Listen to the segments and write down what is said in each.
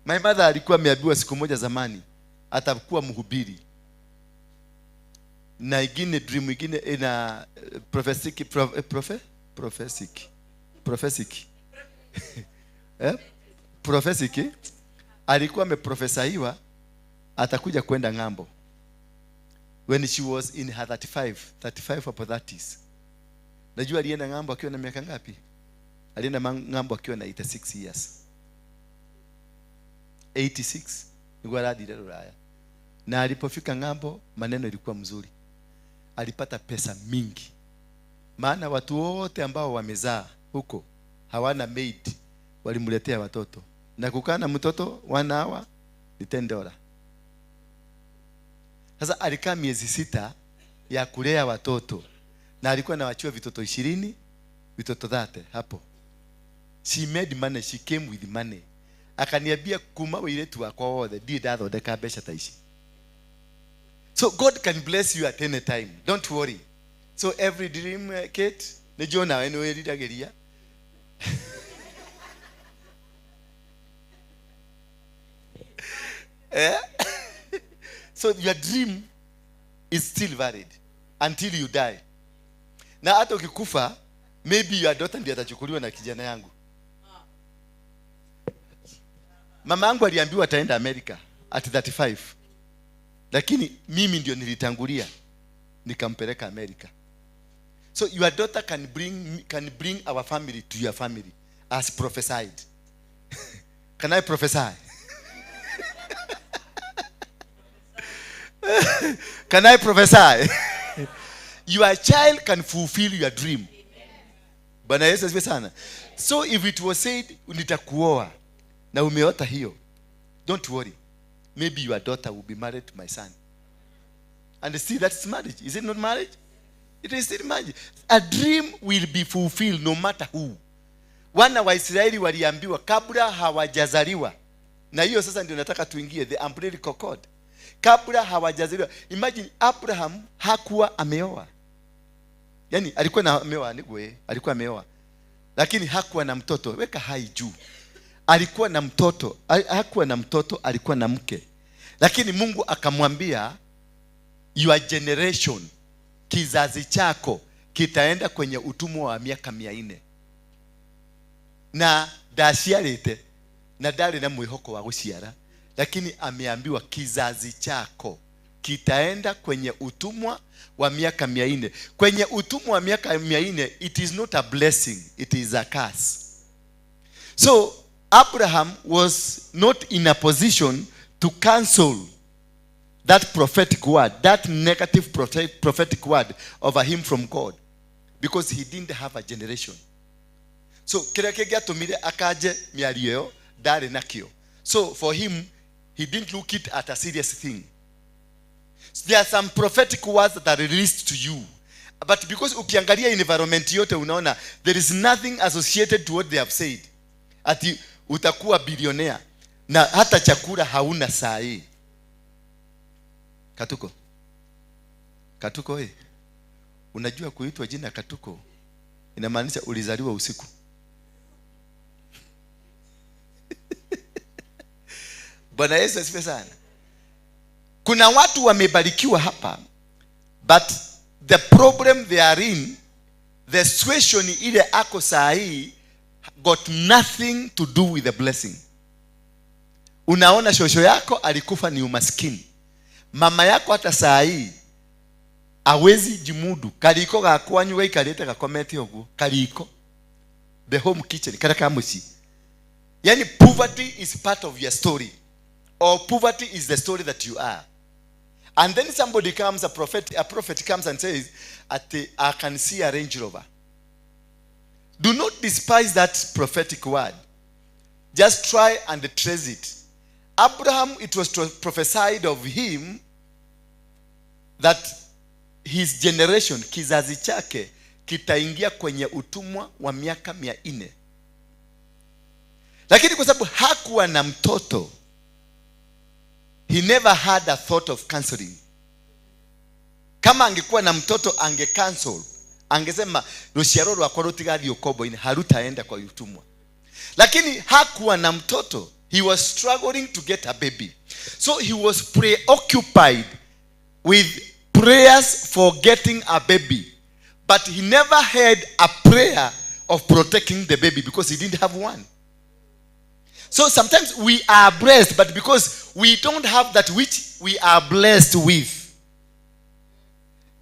My mother alikuwa ameambiwa siku moja zamani atakuwa mhubiri. Na ingine dream ingine ina prophetic prophetic prophetic prophetic alikuwa ameprofesaiwa atakuja kwenda ng'ambo when she was in her 35 hapo 30s. Najua alienda ng'ambo akiwa na miaka ngapi? Alienda ng'ambo akiwa na 86 years. 86 niguo arathire Ruraya. Na alipofika ng'ambo maneno ilikuwa mzuri. Alipata pesa mingi. Maana watu wote ambao wamezaa huko hawana maid, walimletea watoto. Na kukaa na mtoto 1 hour ni $10. Sasa alikaa miezi 6 ya kulea watoto. Na alikuwa anawachia vitoto 20, vitoto 30 hapo. She made money, she came with money. Akaniambia kuma wairetu wakwa wothe ndiĩ ndathondeka mbeca ta ici. So God can bless you at any time. Don't worry. So every dream, Kate, nĩ nawe nĩ wĩriragĩria. So your dream is still valid until you die. Na hata ukikufa, maybe your daughter ndiye atachukuliwa na kijana yangu. Mama yangu aliambiwa ataenda America at 35. Lakini mimi ndio nilitangulia nikampeleka America. So your daughter can bring our family to your family as prophesied. Can I prophesy? Can I prophesy? Your child can fulfill your dream. Bwana Yesu asifiwe sana. So if it was said nitakuoa na umeota hiyo, don't worry. Maybe your daughter will be married to my son. And see, that's marriage. Is it not marriage? It is still marriage. A dream will be fulfilled no matter who. Wana wa Israeli waliambiwa kabla hawajazaliwa. Na hiyo sasa ndio nataka tuingie the umbilical cord. Kabla hawajazaliwa. Imagine Abraham hakuwa ameoa. Yaani alikuwa na ameoa nigwe, alikuwa ameoa. Lakini hakuwa na mtoto. Weka hai juu. Alikuwa na mtoto, hakuwa na mtoto, alikuwa na mke. Lakini Mungu akamwambia your generation, kizazi chako kitaenda kwenye utumwa wa miaka 400. Na ndaciarĩte na ndarĩ na mwĩhoko wa gũciara, lakini ameambiwa kizazi chako kitaenda kwenye utumwa wa miaka 400. Kwenye utumwa wa miaka 400, it is not a blessing, it is a curse. So Abraham was not in a position to cancel that prophetic word, that negative prophetic word over him from God, because he didn't have a generation. So kĩrĩa kĩngĩatũmire akaje mĩario ĩyo ndarĩ nakĩo. So for him, he didn't look it at a serious thing. There are some prophetic words that are released to you, but because ukiangalia environment yote unaona there is nothing associated to what they have said. Ati utakuwa bilionea na hata chakula hauna saa hii. Katuko. Katuko eh. Unajua kuitwa jina Katuko inamaanisha ulizaliwa usiku. Bwana Yesu asifiwe sana. Kuna watu wamebarikiwa hapa, but the problem they are in, the situation ile ako saa hii got nothing to do with the blessing. Unaona shosho yako alikufa ni umaskini. Mama yako hata saa hii hawezi jimudu. Kariko ga kwanyu gaikarĩte gakomete ũguo. Kariko. The home kitchen, kara ka mũciĩ. Yani poverty is part of your story. Or poverty is the story that you are. And then somebody comes, a prophet comes and says, I can see a Range Rover. Do not despise that prophetic word. Just try and trace it. Abraham, it was prophesied of him that his generation, kizazi chake, kitaingia kwenye utumwa wa miaka 400. Lakini kwa sababu hakuwa na mtoto, he never had a thought of canceling. Kama angekuwa na mtoto ange cancel, angesema ruciaro rwakwa rutigathiĩ ũkombo-inĩ, harutaenda kwa utumwa. Lakini hakuwa na mtoto. He was struggling to get a baby. So he was preoccupied with prayers for getting a baby. But he never had a prayer of protecting the baby because he didn't have one. So sometimes we are blessed, but because we don't have that which we are blessed with,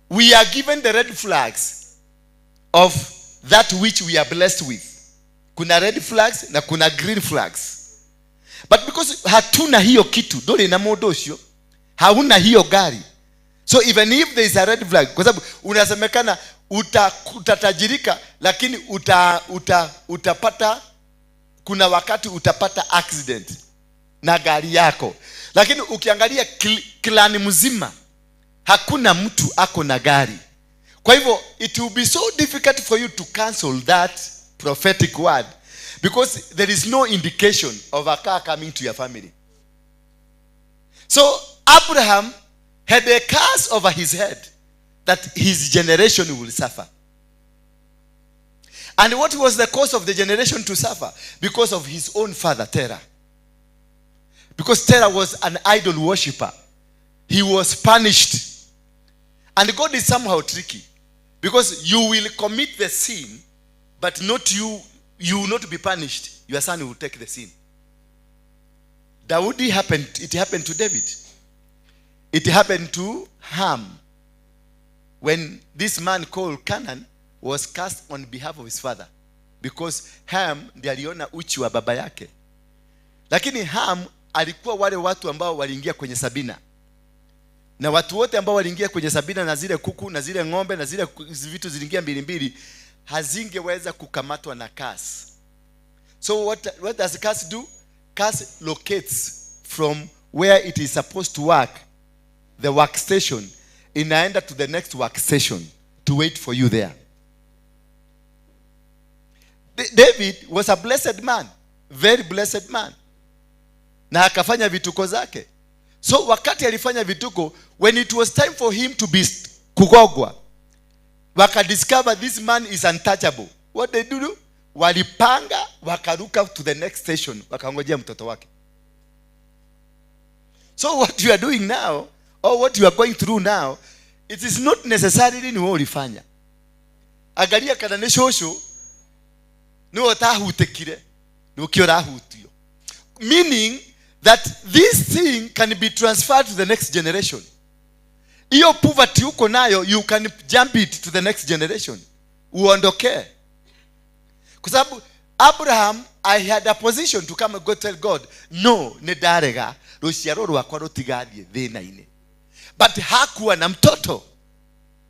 we are given the red flags of that which we are blessed with. Kuna red flags na kuna green flags. But because hatuna hiyo kitu, ndũrĩ na mũndũ ũcio, hauna hiyo gari. So even if there is a red flag, kwa sababu unasemekana utatajirika, lakini utapata, kuna wakati utapata accident na gari yako. Lakini ukiangalia clan mzima, hakuna mtu ako na gari. Kwa hivyo it will be so difficult for you to cancel that prophetic word because there is no indication of a car coming to your family. So Abraham had a curse over his head that his generation will suffer. And what was the cause of the generation to suffer? Because of his own father, Terah. Because Terah was an idol worshipper. He was punished. And God is somehow tricky. Because you will commit the sin, but not you, you will not be punished. Your son will take the sin. Daudi happened, it happened to David. It happened to Ham. When this man called Canaan was cast on behalf of his father. Because Ham ndiye aliona uchi wa baba yake. Lakini Ham alikuwa wale watu ambao waliingia kwenye Sabina. Na watu wote ambao waliingia kwenye Sabina na zile kuku na zile ng'ombe na zile vitu ziliingia mbili mbili, hazingeweza kukamatwa na curse. So what does curse do? Curse locates from where it is supposed to work, the workstation, inaenda to the next workstation to wait for you there. David was a blessed man, very blessed man. Na akafanya vituko zake. So wakati alifanya vituko, when it was time for him to be kugogwa, wakadiscover this man is untouchable. What they do? Walipanga, wakaruka to the next station, wakangojea mtoto wake. So what you are doing now, or what you are going through now, it is not necessarily ni wewe ulifanya. Angalia kana nĩ cũcũ nĩwe ũtahutikire, nĩũkĩo ũrahutio. Meaning that this thing can be transferred to the next generation. Hiyo poverty uko nayo, you can jump it to the next generation. Uondokee. Kwa sababu Abraham, I had a position to come and go tell God, no, nĩ ndarega, rũciaro rwakwa rũtigathiĩ thĩna-inĩ. But hakuwa na mtoto.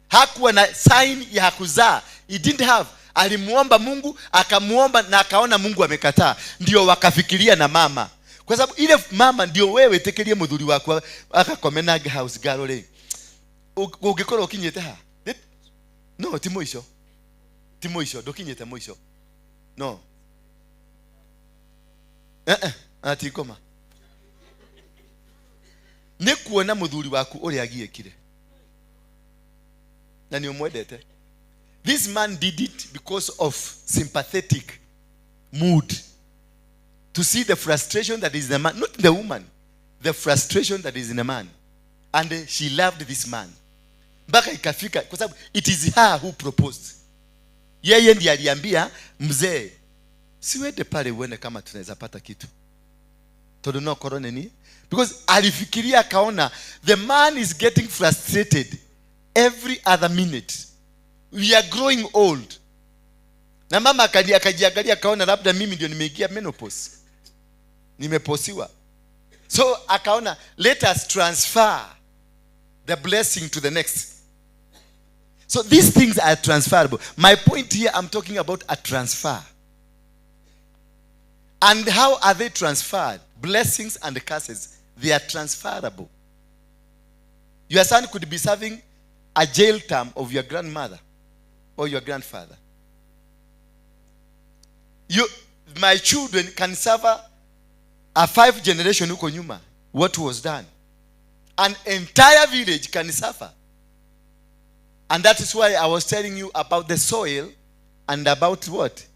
Hakuwa na sign ya kuzaa. He didn't have. Alimuomba Mungu, akamuomba na akaona Mungu amekataa. Ndio wakafikiria na mama. Kwa sababu ile mama ndio wewe tekerie muthuri wakwa akakome na house girl rĩ. Ũngĩkorwo ũkinyĩte ha? No, ti mũico. Ti mũico, ndũkinyĩte mũico. No. Ti ngoma. Nĩ kuona mũthuri waku ũrĩa agiĩkire. Na nĩ ũmwendete. This man did it because of sympathetic mood. To see the frustration that is in the man, not the woman, the frustration that is in the man. And she loved this man. Mpaka ikafika, kwa sababu it is her who proposed. Yeye ndiye aliambia mzee, siwende pale uone kama tunaweza pata kitu. Tondu no korwo nini? Because alifikiria akaona the man is getting frustrated every other minute. We are growing old. Na mama akajiangalia akaona labda mimi ndio nimeingia menopause. Nimeposiwa. So akaona let us transfer the blessing to the next. So these things are transferable. My point here, I'm talking about a transfer. And how are they transferred? Blessings and curses, they are transferable. Your son could be serving a jail term of your grandmother or your grandfather. My children can suffer a 5 generation huko nyuma. What was done? An entire village can suffer. And that is why I was telling you about the soil and about what?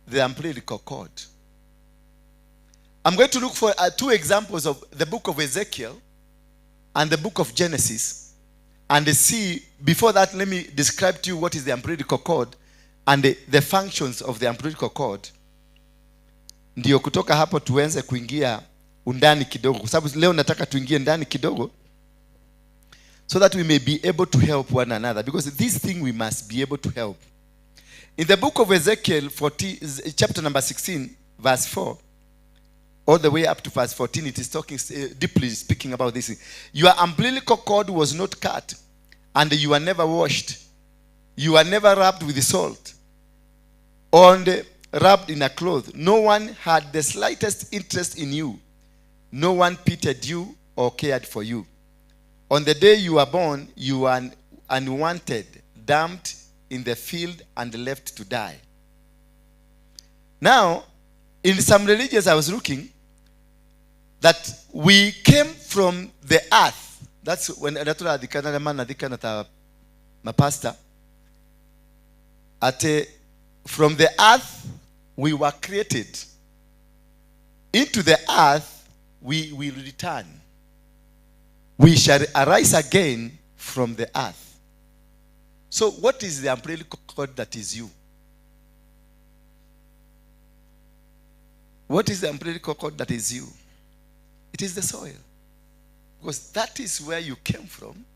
the umbilical cord. I'm going to look for two examples of the book of Ezekiel and the book of Genesis. And see, before that, let me describe to you what is the umbilical cord and the functions of the umbilical cord. Ndio kutoka hapo tuanze kuingia undani kidogo, kwa sababu leo nataka tuingie ndani kidogo so that we may be able to help one another, because this thing we must be able to help. In the book of Ezekiel 40, chapter number 16, verse 4, all the way up to verse 14, it is talking deeply speaking about this. Your umbilical cord was not cut, and you were never washed. You were never wrapped with salt and wrapped in a cloth. No one had the slightest interest in you. No one pitied you or cared for you. On the day you were born, you were unwanted, dumped in the field and left to die. Now, in some religions I was looking, that we came from the earth. That's when pastor. From the earth we were created. Into the earth we will return. We shall arise again from the earth. So what is the umbilical cord that is you? What is the umbilical cord that is you? It is the soil. Because that is where you came from.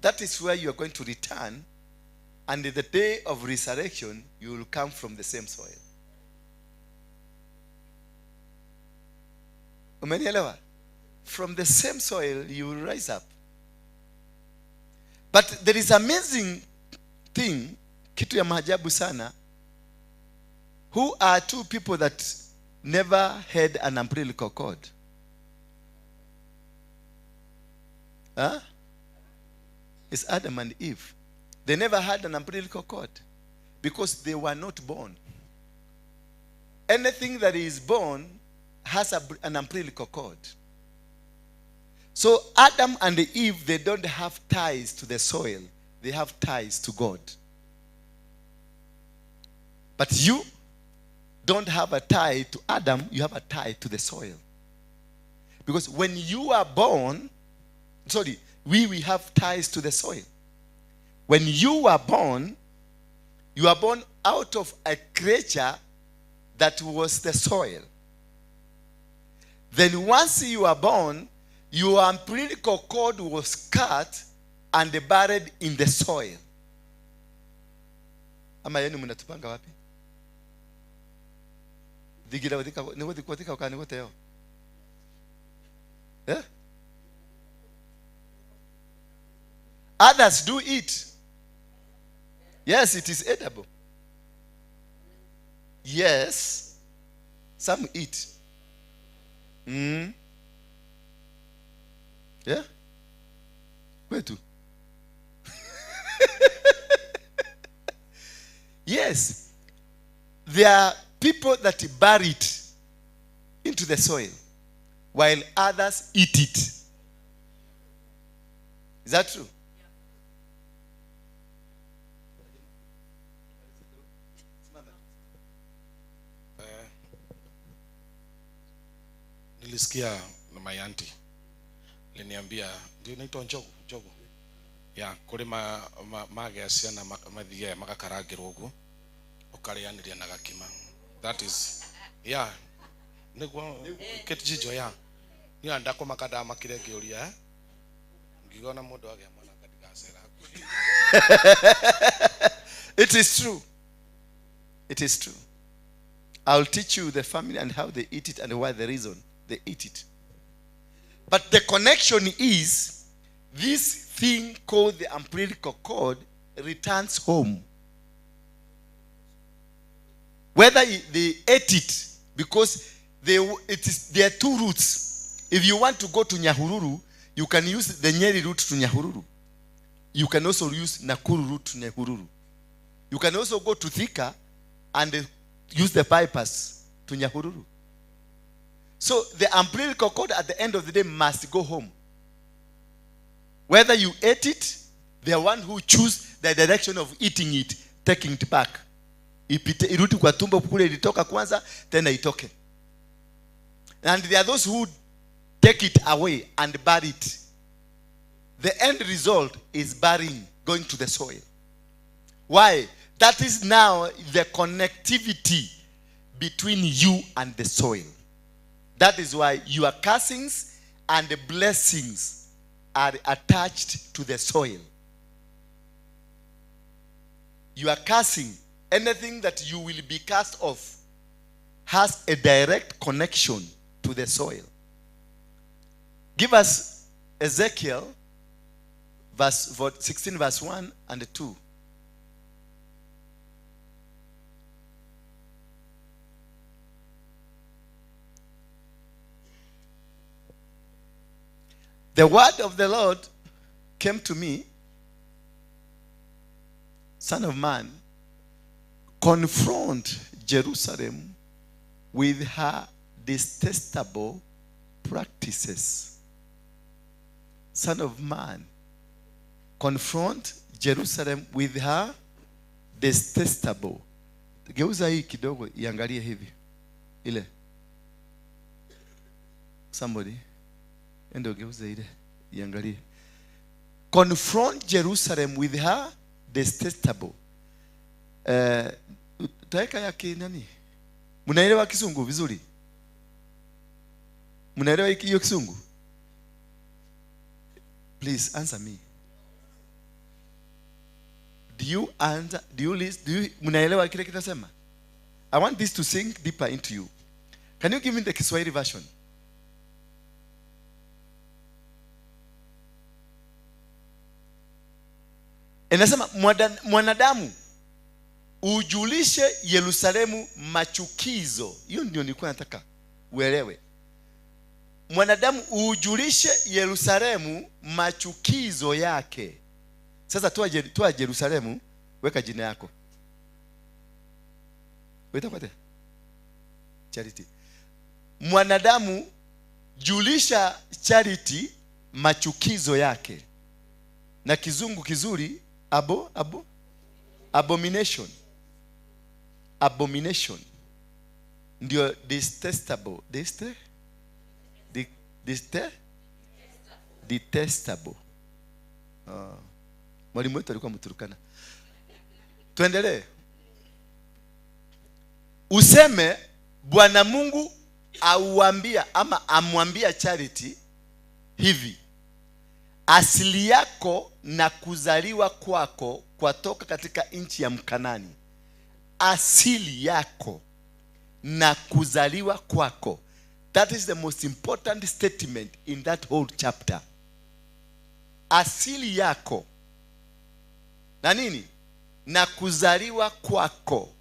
That is where you are going to return. And in the day of resurrection, you will come from the same soil. Umenielewa? From the same soil, you will rise up. But there is amazing thing, kitu ya maajabu sana, who are two people that never had an umbilical cord? Huh? It's Adam and Eve. They never had an umbilical cord because they were not born. Anything that is born has an umbilical cord. So Adam and Eve, they don't have ties to the soil. They have ties to God. But you don't have a tie to Adam. You have a tie to the soil. Because when you are born, sorry, we have ties to the soil. When you are born, you are born out of a creature that was the soil. Then once you are born, your umbilical cord was cut and buried in the soil. Ama yenu mnatupanga wapi? Digira wadika wakani wote yao. Yeah? Others do eat. Yes, it is edible. Yes, some eat. Mm. Yeah? Where to? Yes. There are people that bury it into the soil while others eat it. Is that true? Nilisikia na my auntie aliniambia ndio inaitwa njogu njogu ya kuri magea ciana mathiaga magakarangirwo uguo ukarianiria na gakima. That is yeah niguo kitijijo ya ni anda kumaka ndamakire ngiuria ngigona mundu agĩa mwana ndigacera. It is true. It is true. I'll teach you the family and how they eat it and why the reason they eat it. But the connection is this thing called the umbilical cord returns home. Whether they ate it, because there are two routes. If you want to go to Nyahururu, you can use the Nyeri route to Nyahururu. You can also use Nakuru route to Nyahururu. You can also go to Thika and use the bypass to Nyahururu. So the umbilical cord at the end of the day must go home. Whether you ate it, the one who choose the direction of eating it, taking it back. Ipite, irudi kwa tumbo kule ilitoka kwanza, tena itoke. And there are those who take it away and bury it. The end result is burying, going to the soil. Why? That is now the connectivity between you and the soil. That is why your cursings and the blessings are attached to the soil. You are cursing. Anything that you will be cast off has a direct connection to the soil. Give us Ezekiel verse 16 verse 1 and 2. The word of the Lord came to me, Son of man, confront Jerusalem with her detestable practices. Son of man, confront Jerusalem with her detestable. Geuza hii kidogo iangalie hivi. Ile. Somebody. Endo geuza ile iangalie. Confront Jerusalem with her detestable. Utaweka yake nani? Mnaelewa Kisungu vizuri? Mnaelewa hiyo Kisungu? Please answer me. Do you answer? Do you listen? Do you mnaelewa kile kinasema? I want this to sink deeper into you. Can you give me the Kiswahili version? Inasema mwanadamu ujulishe Yerusalemu machukizo. Hiyo ndio nilikuwa nataka uelewe. Mwanadamu ujulishe Yerusalemu machukizo yake. Sasa toa Yerusalemu, weka jina yako. Weta Charity. Mwanadamu julisha Charity machukizo yake. Na kizungu kizuri abomination. Abomination. Ndio detestable. Detestable. Mwalimu wetu alikuwa Mturukana. Tuendelee. Useme Bwana Mungu auambia ama amwambia Charity hivi: asili yako na kuzaliwa kwako kwatoka katika nchi ya Mkanani. Asili yako na kuzaliwa kwako. That is the most important statement in that whole chapter. Asili yako na nini? Na kuzaliwa kwako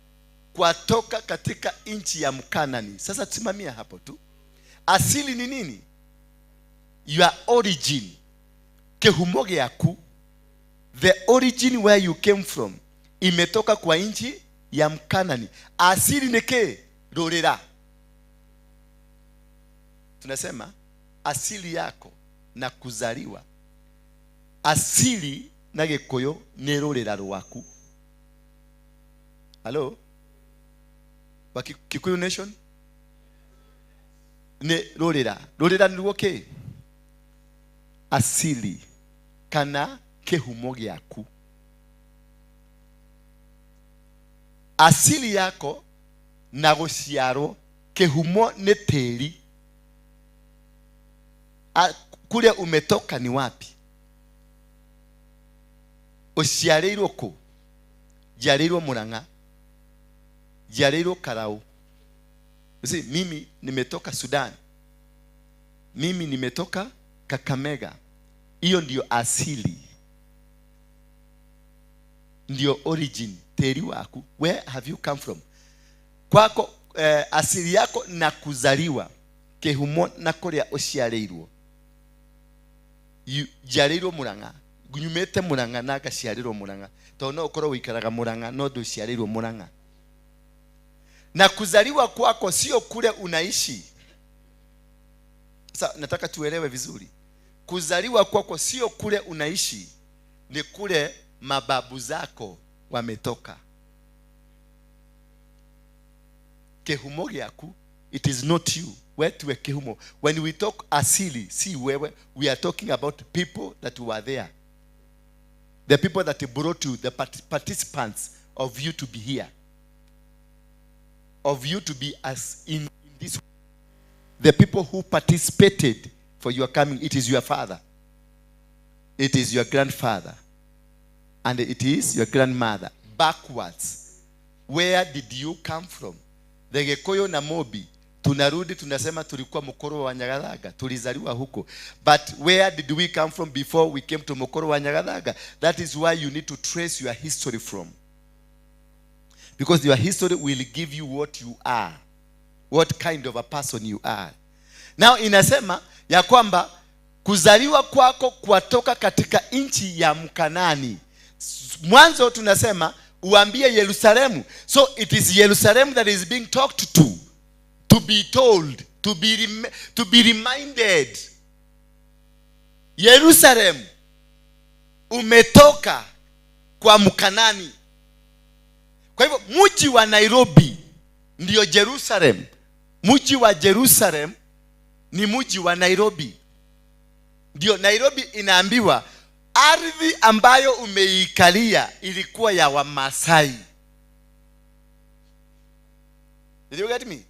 kwatoka katika nchi ya Mkanani. Sasa tusimamia hapo tu. Asili ni nini? Your origin. Kehumo gyaku. The origin where you came from. Imetoka kwa nchi ya Mkanani. Asili ni ke? Rorera. Tunasema asili yako na kuzaliwa. Asili na Gikuyu ni rorera rwaku. Hello? Wa Kikuyu nation? Ni rorera. Rorera ni ruo ke? Asili kana kehumo gyaku. Asili yako na guciarwo kehumo ni tĩri. Kule umetoka ni wapi? Uciarĩirwo kũ? Njiarĩirwo Murang'a. Njiarĩirwo Karau. You see, mimi nimetoka Sudan. Mimi nimetoka Kakamega. Hiyo ndio asili. Ndio origin, tĩri waku. Where have you come from? Kwako asili yako na kuzaliwa kehumo na kũrĩa ũciarĩirwo. Njiarĩirwo Murang'a. Nyumĩte Murang'a na ngaciarĩrwo Murang'a. Tondũ no ũkorwo ũikaraga Murang'a no ndũciarĩirwo Murang'a. Na kuzaliwa kwako sio kule unaishi. Sasa nataka tuelewe vizuri. Kuzaliwa kwako sio kule unaishi, ni kule mababu zako wametoka. Kĩhumo gĩaku, it is not you. We tuwe kĩhumo. When we talk asili, si wewe. We are talking about people that were there, the people that brought you, the participants of you to be here, of you to be as in this, the people who participated for your coming. It is your father, it is your grandfather, and it is your grandmother. Backwards, where did you come from? The Gikuyu na Mobi, tunarudi tunasema tulikuwa Mukoro wa Nyagathaga, tulizaliwa huko. But where did we come from before we came to Mukoro wa Nyagathaga? That is why you need to trace your history from, because your history will give you what you are, what kind of a person you are now. Inasema ya kwamba kuzaliwa kwako kwatoka katika nchi ya Mkanani. Mwanzo tunasema uambie Yerusalemu. So it is Yerusalem that is being talked to be told, to be reminded. Yerusalem, umetoka kwa Mkanani. Kwa hivyo mji wa Nairobi ndiyo Jerusalem. Mji wa Jerusalem ni mji wa Nairobi. Ndio Nairobi inaambiwa ardhi ambayo umeikalia ilikuwa ya Wamasai. Did you get me?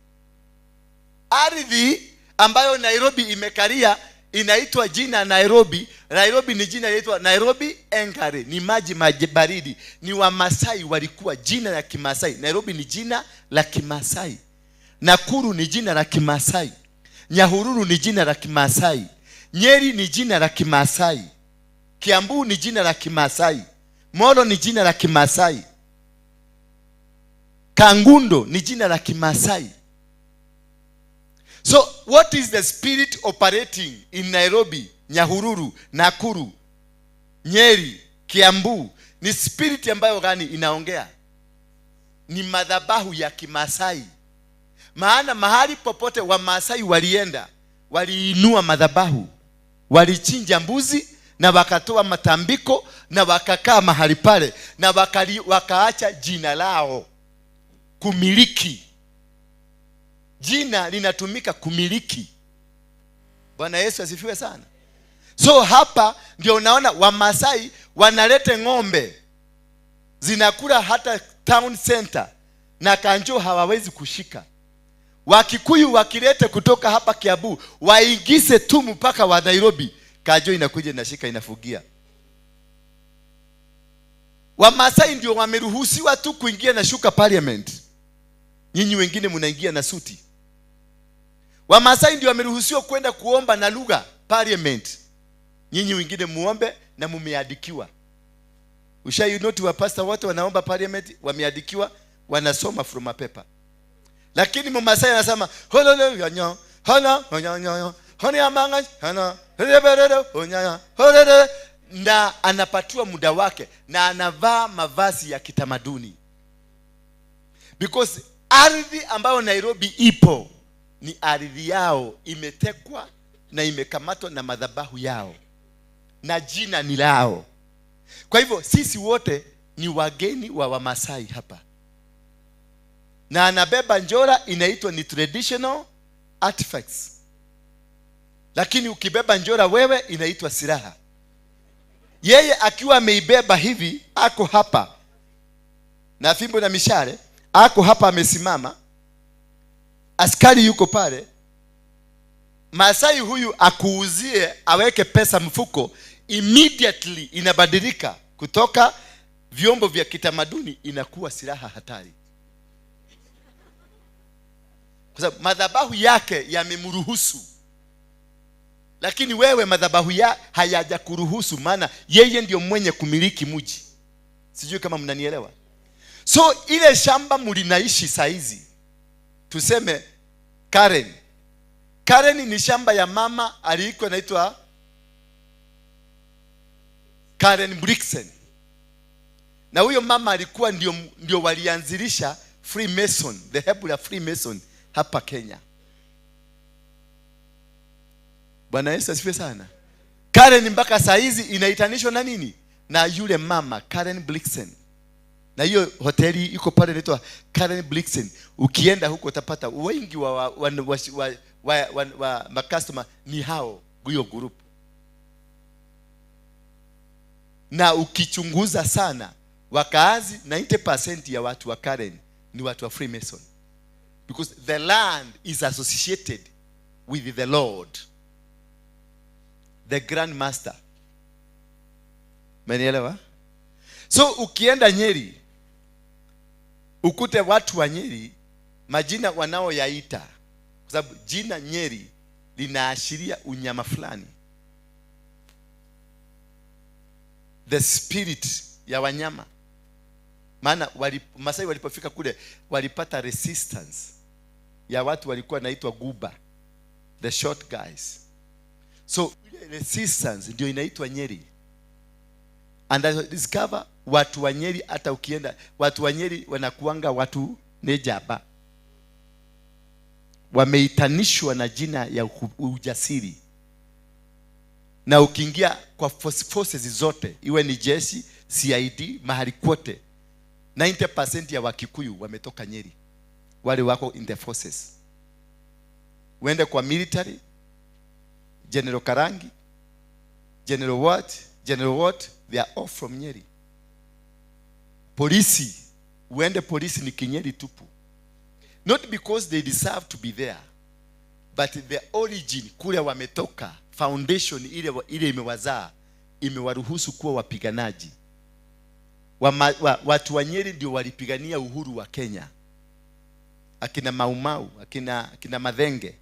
Ardhi ambayo Nairobi imekalia inaitwa jina Nairobi. Nairobi ni jina inaitwa Nairobi Engare, ni maji maji baridi. Ni Wamasai walikuwa jina la Kimasai. Nairobi ni jina la Kimasai. Nakuru ni jina la Kimasai. Nyahururu ni jina la Kimasai. Nyeri ni jina la Kimasai. Kiambu ni jina la Kimasai. Molo ni jina la Kimasai. Kangundo ni jina la Kimasai. So what is the spirit operating in Nairobi, Nyahururu, Nakuru, Nyeri, Kiambu? Ni spirit ambayo gani inaongea? Ni madhabahu ya Kimasai. Maana mahali popote Wamasai walienda, waliinua madhabahu, walichinja mbuzi na wakatoa matambiko na wakakaa mahali pale na wakaacha jina lao kumiliki. Jina linatumika kumiliki. Bwana Yesu asifiwe sana. So hapa ndio unaona Wamasai wanalete ng'ombe zinakula hata town center na kanjo hawawezi kushika. Wakikuyu wakilete kutoka hapa Kiambu waingize tu mpaka wa Nairobi, kanjo inakuja inashika inafugia. Wamasai ndio wameruhusiwa tu kuingia na shuka parliament. Nyinyi wengine mnaingia na suti. Wamasai ndio wameruhusiwa kwenda kuomba na lugha parliament. Nyinyi wengine muombe na mumeandikiwa. Ushai note wa pastor wote wanaomba parliament wameandikiwa, wanasoma from a paper. Lakini Mmasai anasema hololo yanyo hala yanyo honi amanga hana heberere onyanya holele, na anapatiwa muda wake na anavaa mavazi ya kitamaduni. Because ardhi ambayo Nairobi ipo ni ardhi yao, imetekwa na imekamatwa na madhabahu yao na jina ni lao. Kwa hivyo sisi wote ni wageni wa Wamasai hapa. Na anabeba njora inaitwa ni traditional artifacts. Lakini ukibeba njora wewe inaitwa silaha. Yeye akiwa ameibeba hivi, ako hapa na fimbo na mishale, ako hapa amesimama, askari yuko pale. Masai huyu akuuzie aweke pesa mfuko, immediately inabadilika kutoka vyombo vya kitamaduni inakuwa silaha hatari, kwa sababu madhabahu yake yamemruhusu. Lakini wewe madhabahu ya hayajakuruhusu, maana yeye ndio mwenye kumiliki mji. Sijui kama mnanielewa. So ile shamba mlinaishi saizi, tuseme Karen. Karen ni shamba ya mama alikuwa anaitwa Karen Blixen. Na huyo mama alikuwa ndio walianzilisha Freemason, the Hebrew Freemason hapa Kenya. Bwana Yesu asifiwe sana. Karen mpaka saa hizi inaitanishwa na nini? Na yule mama Karen Blixen. Na hiyo hoteli iko pale inaitwa Karen Blixen. Ukienda huko utapata wengi wa macustomer ni hao hiyo group. Na ukichunguza sana, wakaazi 90% ya watu wa Karen ni watu wa Freemason. Because the land is associated with the Lord, the Grand Master. Umenielewa? So ukienda Nyeri, ukute watu wa Nyeri majina wanaoyaita, kwa sababu jina Nyeri linaashiria unyama fulani, the spirit ya wanyama. Maana Masai walipofika kule walipata resistance ya watu walikuwa naitwa Guba, the short guys. So ile resistance ndio inaitwa Nyeri. And I discover watu wa Nyeri, hata ukienda watu wa Nyeri wanakuanga watu nejaba, wameitanishwa na jina ya ujasiri. Na ukiingia kwa forces zote, iwe ni jeshi, CID, mahali kote, 90% ya Wakikuyu wametoka Nyeri, wale wako in the forces. Uende kwa military, General Karangi, General what, General what, they are all from Nyeri. Polisi, uende polisi ni Kinyeri tupu. Not because they deserve to be there, but the origin kule wametoka, foundation ile imewazaa, imewaruhusu kuwa wapiganaji. Watu wa Nyeri ndio walipigania uhuru wa Kenya. Akina Maumau, akina Mathenge,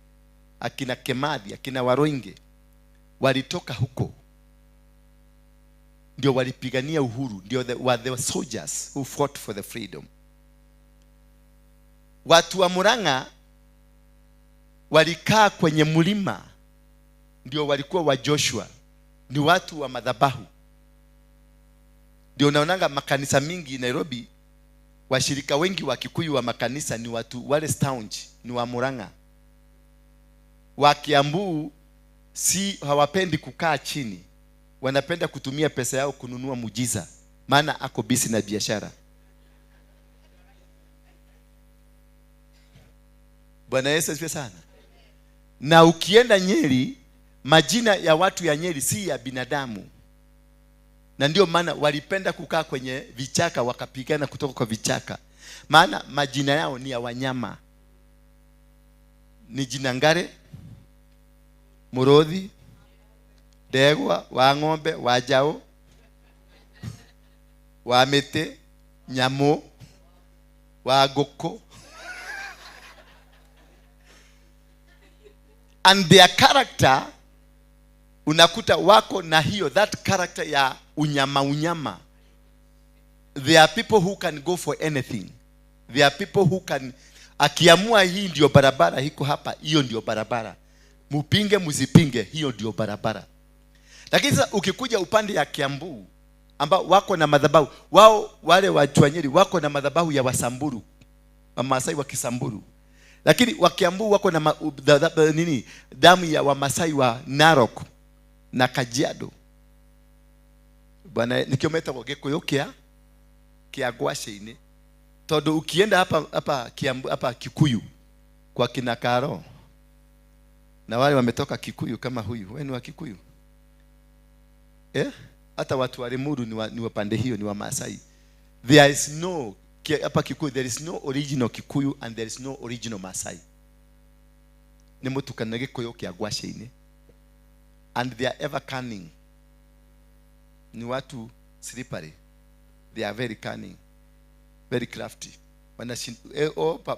akina Kemathi, akina Waroinge walitoka huko, ndio walipigania uhuru, ndio were the soldiers who fought for the freedom. Watu wa Murang'a walikaa kwenye mlima, ndio walikuwa wa Joshua, ni watu wa madhabahu. Ndio unaonanga makanisa mingi Nairobi, washirika wengi wa Kikuyu wa makanisa ni watu wale staunch, ni wa Murang'a. Wa Kiambu si hawapendi kukaa chini, wanapenda kutumia pesa yao kununua muujiza, maana ako busy na biashara. Bwana Yesu asifiwe sana. Na ukienda Nyeri, majina ya watu ya Nyeri si ya binadamu. Na ndio maana walipenda kukaa kwenye vichaka, wakapigana kutoka kwa vichaka, maana majina yao ni ya wanyama. Ni jina Ngare, Murothi, Ndegwa, wa ng'ombe, wa jao, wa mĩtĩ, nyamũ, wa ngũkũ. And their character, unakuta wako na hiyo that character ya unyama unyama. There are people who can go for anything. There are people who can, akiamua hii ndio barabara iko hapa, hiyo ndio barabara. Mupinge msipinge, hiyo ndio barabara. Lakini sasa ukikuja upande ya Kiambu ambao wako na madhabahu wao, wale wa Nyeri wako na madhabahu ya Wasamburu, Wamasai wa Kisamburu. Lakini wa Kiambu wako na damu ya Wamasai wa Narok na Kajiado. Bwana nikiometa kwa Gikuyu kia Gwaceinĩ. Tondu ukienda hapa Kiambu, hapa Kikuyu kwa kina Karo na wale wametoka Kikuyu kama huyu, wewe ni wa Kikuyu? Hata watu wa Limuru ni wa pande hiyo, ni wa Maasai. There is no hapa Kikuyu, there is no original Kikuyu and there is no original Maasai. Ni mutukana Gikuyu kia Gwaceinĩ. And they are ever cunning. Ni watu slippery. They are very cunning, very crafty.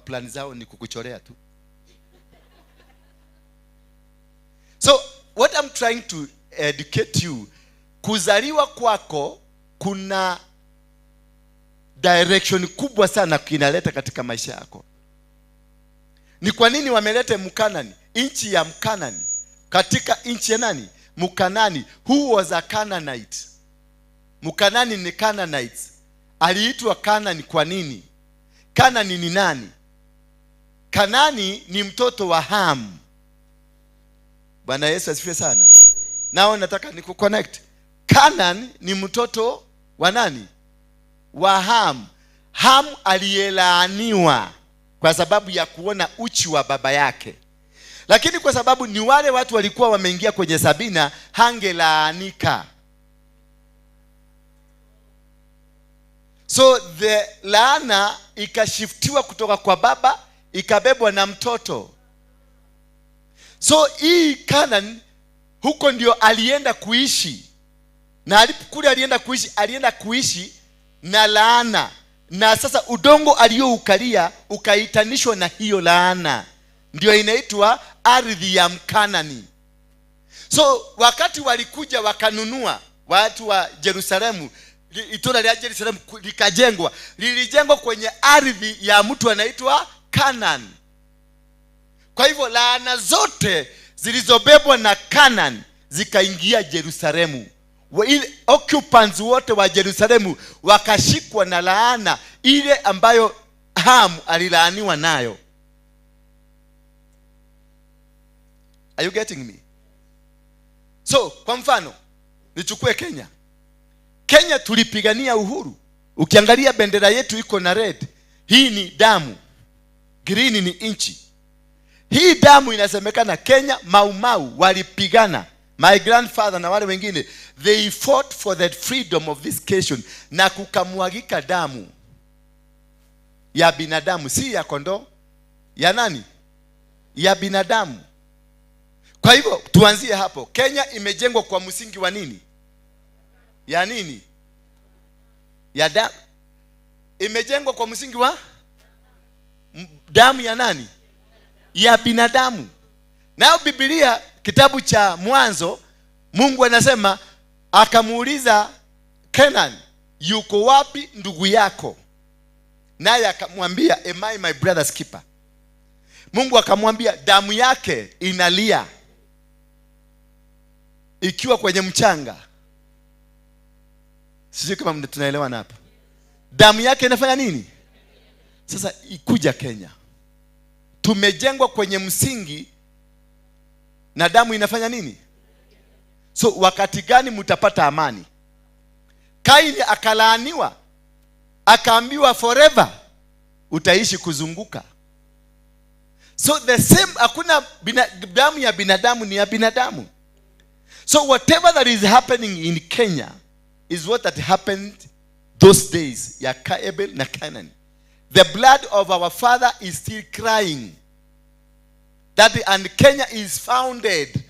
Plan zao ni kukuchorea tu. So what I'm trying to educate you, kuzaliwa kwako kuna direction kubwa sana kinaleta katika maisha yako. Ni kwa nini wameleta Mkanani, nchi ya Mkanani? Katika nchi ya nani? Mkanani. Who was a Canaanite? Mkanani ni Canaanites. Aliitwa Kanani kwa nini? Kanani ni nani? Kanani ni mtoto wa Ham. Bwana Yesu asifiwe sana. Nao nataka nikuconnect. Kanan ni mtoto wa nani? Wa Ham. Ham aliyelaaniwa kwa sababu ya kuona uchi wa baba yake. Lakini kwa sababu ni wale watu walikuwa wameingia kwenye Sabina, hangelaanika. So the laana ikashiftiwa kutoka kwa baba ikabebwa na mtoto. So hii Canaan huko ndio alienda kuishi. Na alipokule alienda kuishi na laana. Na sasa udongo aliyoukalia ukaitanishwa na hiyo laana. Ndio inaitwa ardhi ya Mkanani. So wakati walikuja wakanunua watu wa Yerusalemu, itona la Yerusalemu likajengwa, lilijengwa kwenye ardhi ya mtu anaitwa Canaan. Kwa hivyo laana zote zilizobebwa na Canaan zikaingia Yerusalemu. Occupants wote wa Yerusalemu wakashikwa na laana ile ambayo Ham alilaaniwa nayo. Are you getting me? So kwa mfano nichukue Kenya. Kenya tulipigania uhuru. Ukiangalia bendera yetu iko na red. Hii ni damu. Green ni inchi. Hii damu inasemekana Kenya Mau Mau walipigana. My grandfather na wale wengine, they fought for the freedom of this nation, na kukamwagika damu ya binadamu, si ya kondoo, ya nani? Ya binadamu. Kwa hivyo tuanzie hapo. Kenya imejengwa kwa msingi wa nini? Ya nini? Ya damu. Imejengwa kwa msingi wa damu ya nani? Ya binadamu. Nayo Biblia kitabu cha Mwanzo, Mungu anasema akamuuliza Kenan, yuko wapi ndugu yako? Naye akamwambia, am I my brother's keeper? Mungu akamwambia damu yake inalia ikiwa kwenye mchanga. Sijui kama tunaelewana hapa. Damu yake inafanya nini? Sasa ikuja Kenya, tumejengwa kwenye msingi na damu inafanya nini? So wakati gani mtapata amani? Kaini akalaaniwa, akaambiwa forever utaishi kuzunguka. So the same, hakuna damu ya binadamu ni ya binadamu. So whatever that is happening in Kenya is what that happened those days ya Abel na Canaan. The blood of our father is still crying. That and Kenya is founded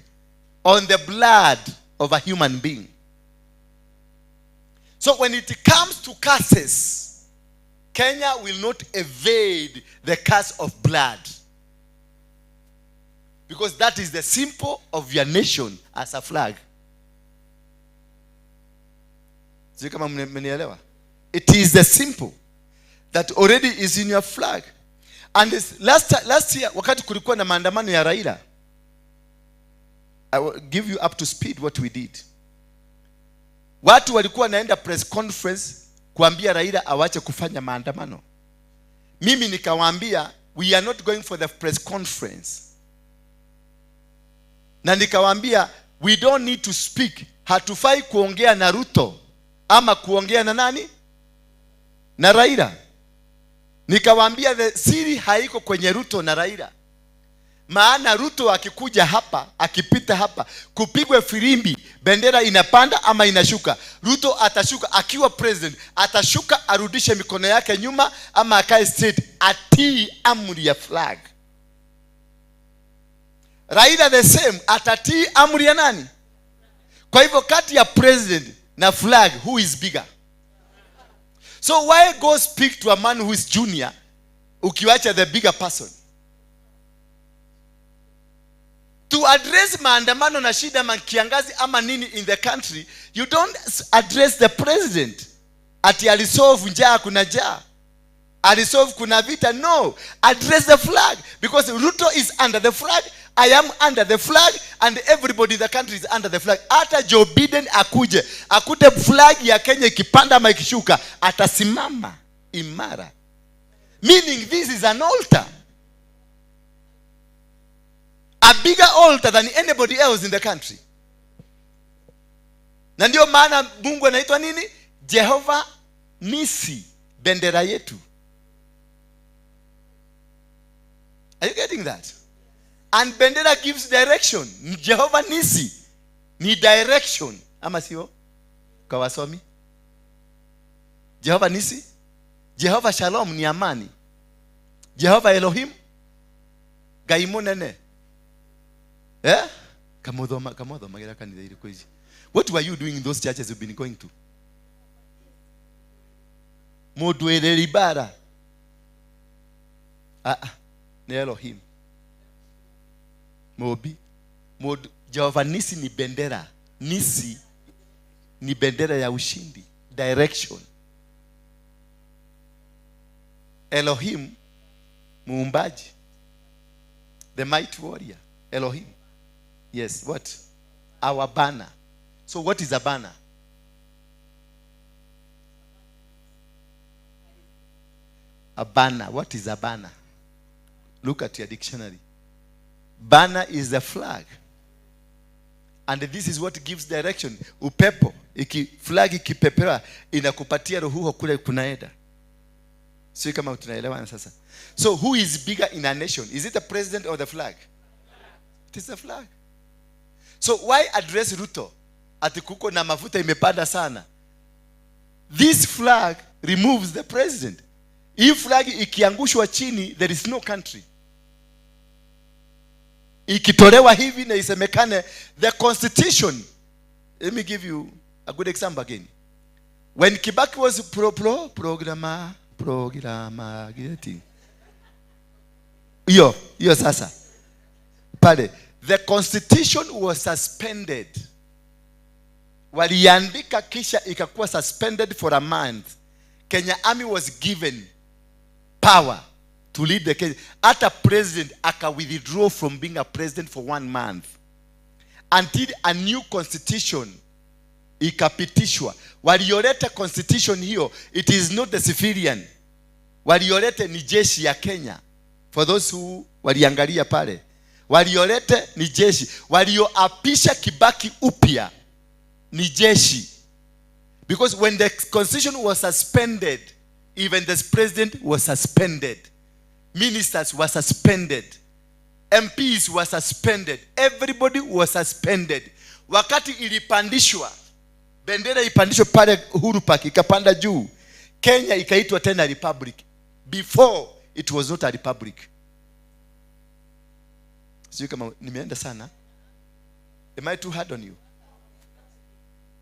on the blood of a human being. So when it comes to curses, Kenya will not evade the curse of blood. Because that is the symbol of your nation as a flag. Sio kama mmenielewa? It is the symbol that already is in your flag. And this last year wakati kulikuwa na maandamano ya Raila, I will give you up to speed what we did. Watu walikuwa naenda press conference kuambia Raila awache kufanya maandamano. Mimi nikawaambia we are not going for the press conference. Na nikawaambia we don't need to speak. Hatufai kuongea na Ruto ama kuongea na nani? Na Raila. Nikawaambia the siri haiko kwenye Ruto na Raila. Maana Ruto akikuja hapa, akipita hapa, kupigwe firimbi, bendera inapanda ama inashuka. Ruto atashuka akiwa president, atashuka arudishe mikono yake nyuma ama akae straight, atii amri ya flag. Raila the same, atatii amri ya nani? Kwa hivyo kati ya president na flag, who is bigger? So why go speak to a man who is junior ukiwacha the bigger person? To address maandamano na shida kiangazi ama nini in the country, you don't address the president. Ati alisolve njaa kuna njaa, alisolve kuna vita. No, address the flag, because Ruto is under the flag, I am under the flag, and everybody in the country is under the flag. Hata Joe Biden akuje akute flag ya Kenya ikipanda ama ikishuka, atasimama imara. Meaning this is an altar, a bigger altar than anybody else in the country. Na ndio maana Mungu anaitwa nini? Jehovah Nisi, Bendera yetu. Are you getting that? And bendera gives direction. Jehovah Nisi ni direction. Ama sio? Kwa wasomi. Jehovah Nisi, Jehovah Shalom ni amani. Jehovah Elohim Ngai munene. Eh? Kamuthoma kamuthoma kanitha iriko ici. What were you doing in those churches you've been going to? Mundu ĩrĩ ibara. Ah, ni Elohim. Mobi. Mundu Jehovah Nisi ni bendera. Nisi ni bendera ya ushindi, direction. Elohim muumbaji, the mighty warrior, Elohim. Yes, what? Our banner. So what is a banner? A banner. What is a banner? Look at your dictionary. Banner is the flag. And this is what gives direction. Upepo, flag ikipepera, inakupatia ruhuho kule kunaenda. Sio kama tunaelewana sasa. So who is bigger in a nation? Is it the president or the flag? It is the flag. So why address Ruto? Ati kuko na mafuta imepanda sana. This flag removes the president. Hii flag ikiangushwa chini, there is no country. Ikitolewa hivi na isemekane the constitution. Let me give you a good example again. When Kibaki was programmer hiyo sasa pale, the constitution was suspended. Waliandika kisha ikakuwa suspended for a month. Kenya Army was given power to lead the Kenya. Hata president aka withdraw from being a president for 1 month until a new constitution ikapitishwa. Walioleta constitution hiyo, it is not the civilian. Walioleta ni jeshi ya Kenya. For those who waliangalia pale, walioleta ni jeshi. Walioapisha Kibaki upya ni jeshi. Because when the constitution was suspended, even the president was suspended. Ministers were suspended. MPs were suspended. Everybody was suspended. Wakati ilipandishwa, bendera ipandishwe pale Uhuru Park, ikapanda juu, Kenya ikaitwa tena republic. Before it was not a republic. Sijui kama nimeenda sana. Am I too hard on you?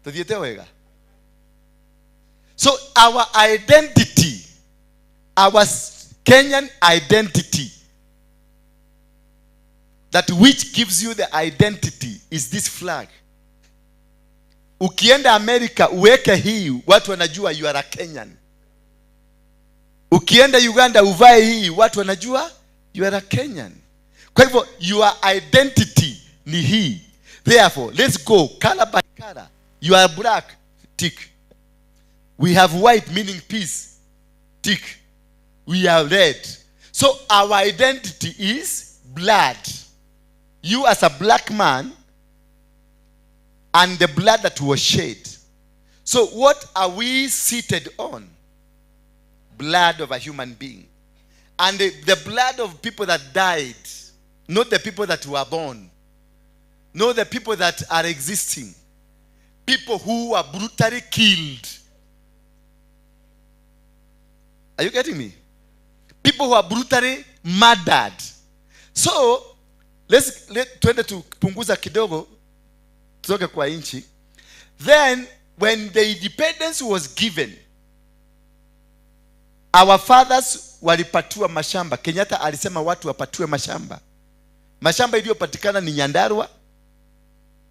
Tuthiete wega. So our identity, our Kenyan identity, that which gives you the identity is this flag. Ukienda America uweke hii, watu wanajua you are a Kenyan. Ukienda Uganda uvae hii, watu wanajua you are a Kenyan. Kwa hivyo your identity ni hii. Therefore, let's go color by color. You are black, tick. We have white, meaning peace, tick. We are red. So our identity is blood. You as a black man and the blood that was shed. So what are we seated on? Blood of a human being. And the blood of people that died, not the people that were born, not the people that are existing. People who were brutally killed. Are you getting me? People who are brutally murdered. So, let's twende tupunguza kidogo, tutoke kwa inchi. Then, when the independence was given, our fathers walipatiwa mashamba. Kenyatta alisema watu wapatiwe mashamba. Mashamba iliyopatikana ni Nyandarua,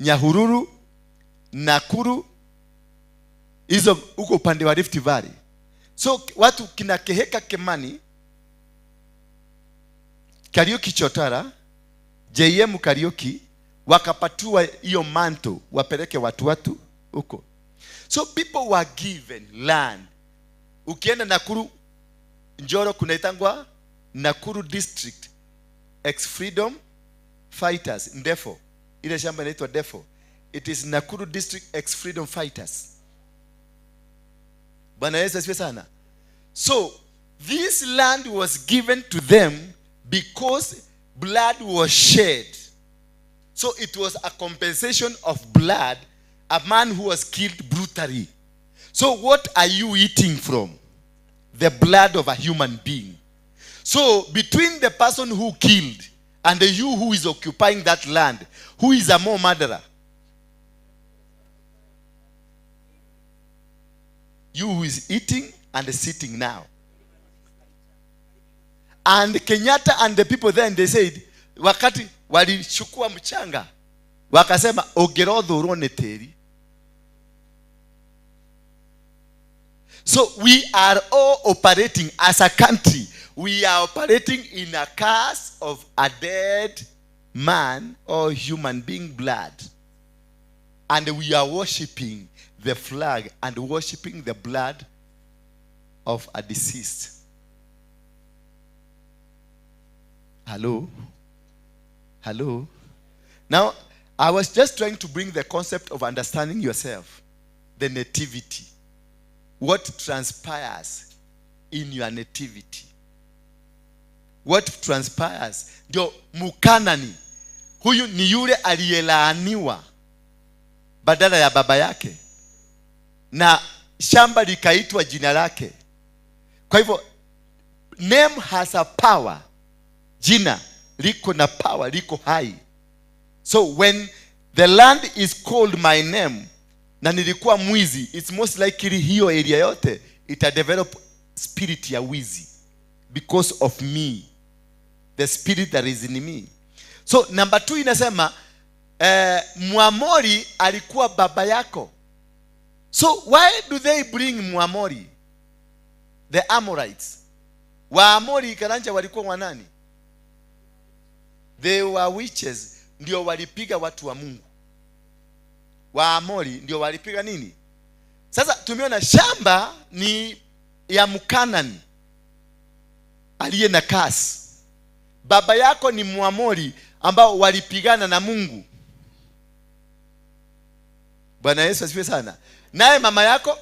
Nyahururu, Nakuru, hizo huko upande wa Rift Valley. So watu kina Keheka Kimani, Kariuki Chotara, JM Kariuki wakapatiwa hiyo manto wapeleke watu huko. So people were given land. Ukienda Nakuru Njoro kunaitangwa Nakuru District ex Freedom Fighters Ndefo. Ile shamba inaitwa Ndefo. It is Nakuru District ex Freedom Fighters. Bwana Yesu asifiwe sana. So this land was given to them because blood was shed. So it was a compensation of blood, a man who was killed brutally. So what are you eating from? The blood of a human being. So between the person who killed and the you who is occupying that land, who is a more murderer? You who is eating and sitting now. And Kenyatta and the people then, they said, wakati walichukua mchanga, wakasema ũngĩrothũrwo nĩ tĩri. So we are all operating as a country. We are operating in a curse of a dead man or human being blood. And we are worshiping the flag and worshiping the blood of a deceased. Hello? Hello? Now, I was just trying to bring the concept of understanding yourself, the nativity. What transpires in your nativity? What transpires? Ndio Mukanani. Huyu ni yule aliyelaaniwa badala ya baba yake, na shamba likaitwa jina lake. Kwa hivyo name has a power. Jina liko na power, liko hai. So when the land is called my name, na nilikuwa mwizi, it's most likely hiyo area yote ita develop spirit ya wizi because of me, the spirit that is in me. So number 2 inasema Muamori alikuwa baba yako. So why do they bring Muamori? The Amorites. Waamori Karanja walikuwa wanani? They were witches. Ndio walipiga watu wa Mungu. Waamori ndio walipiga nini? Sasa tumeona shamba ni ya Mkanani aliye na kasi. Baba yako ni Muamori ambao walipigana na Mungu. Bwana Yesu asifiwe sana. Naye mama yako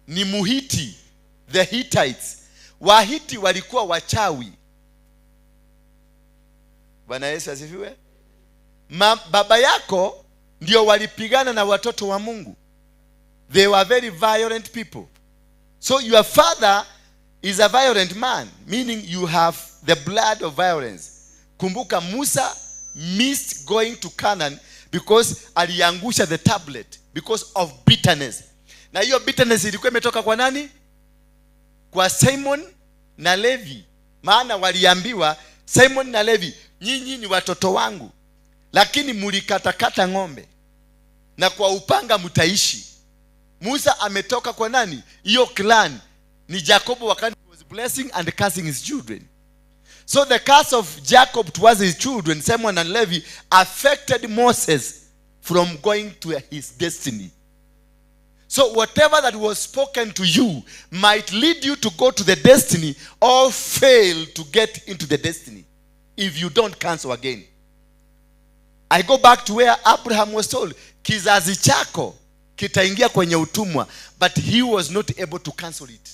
ni Muhiti, the Hittites. Wahiti walikuwa wachawi. Bwana Yesu asifiwe. Baba yako ndio walipigana na watoto wa Mungu. They were very violent people. So your father is a violent man, meaning you have the blood of violence. Kumbuka Musa missed going to Canaan because aliangusha the tablet because of bitterness. Na hiyo bitterness ilikuwa imetoka kwa nani? Kwa Simon na Levi. Maana waliambiwa Simon na Levi, nyinyi ni watoto wangu, lakini mlikatakata ng'ombe na kwa upanga mtaishi. Musa ametoka kwa nani? Hiyo clan ni Jacob wakati was blessing and cursing his children. So the curse of Jacob towards his children, Simon and Levi, affected Moses from going to his destiny. So whatever that was spoken to you might lead you to go to the destiny or fail to get into the destiny if you don't cancel again. I go back to where Abraham was told, kizazi chako kitaingia kwenye utumwa, but he was not able to cancel it.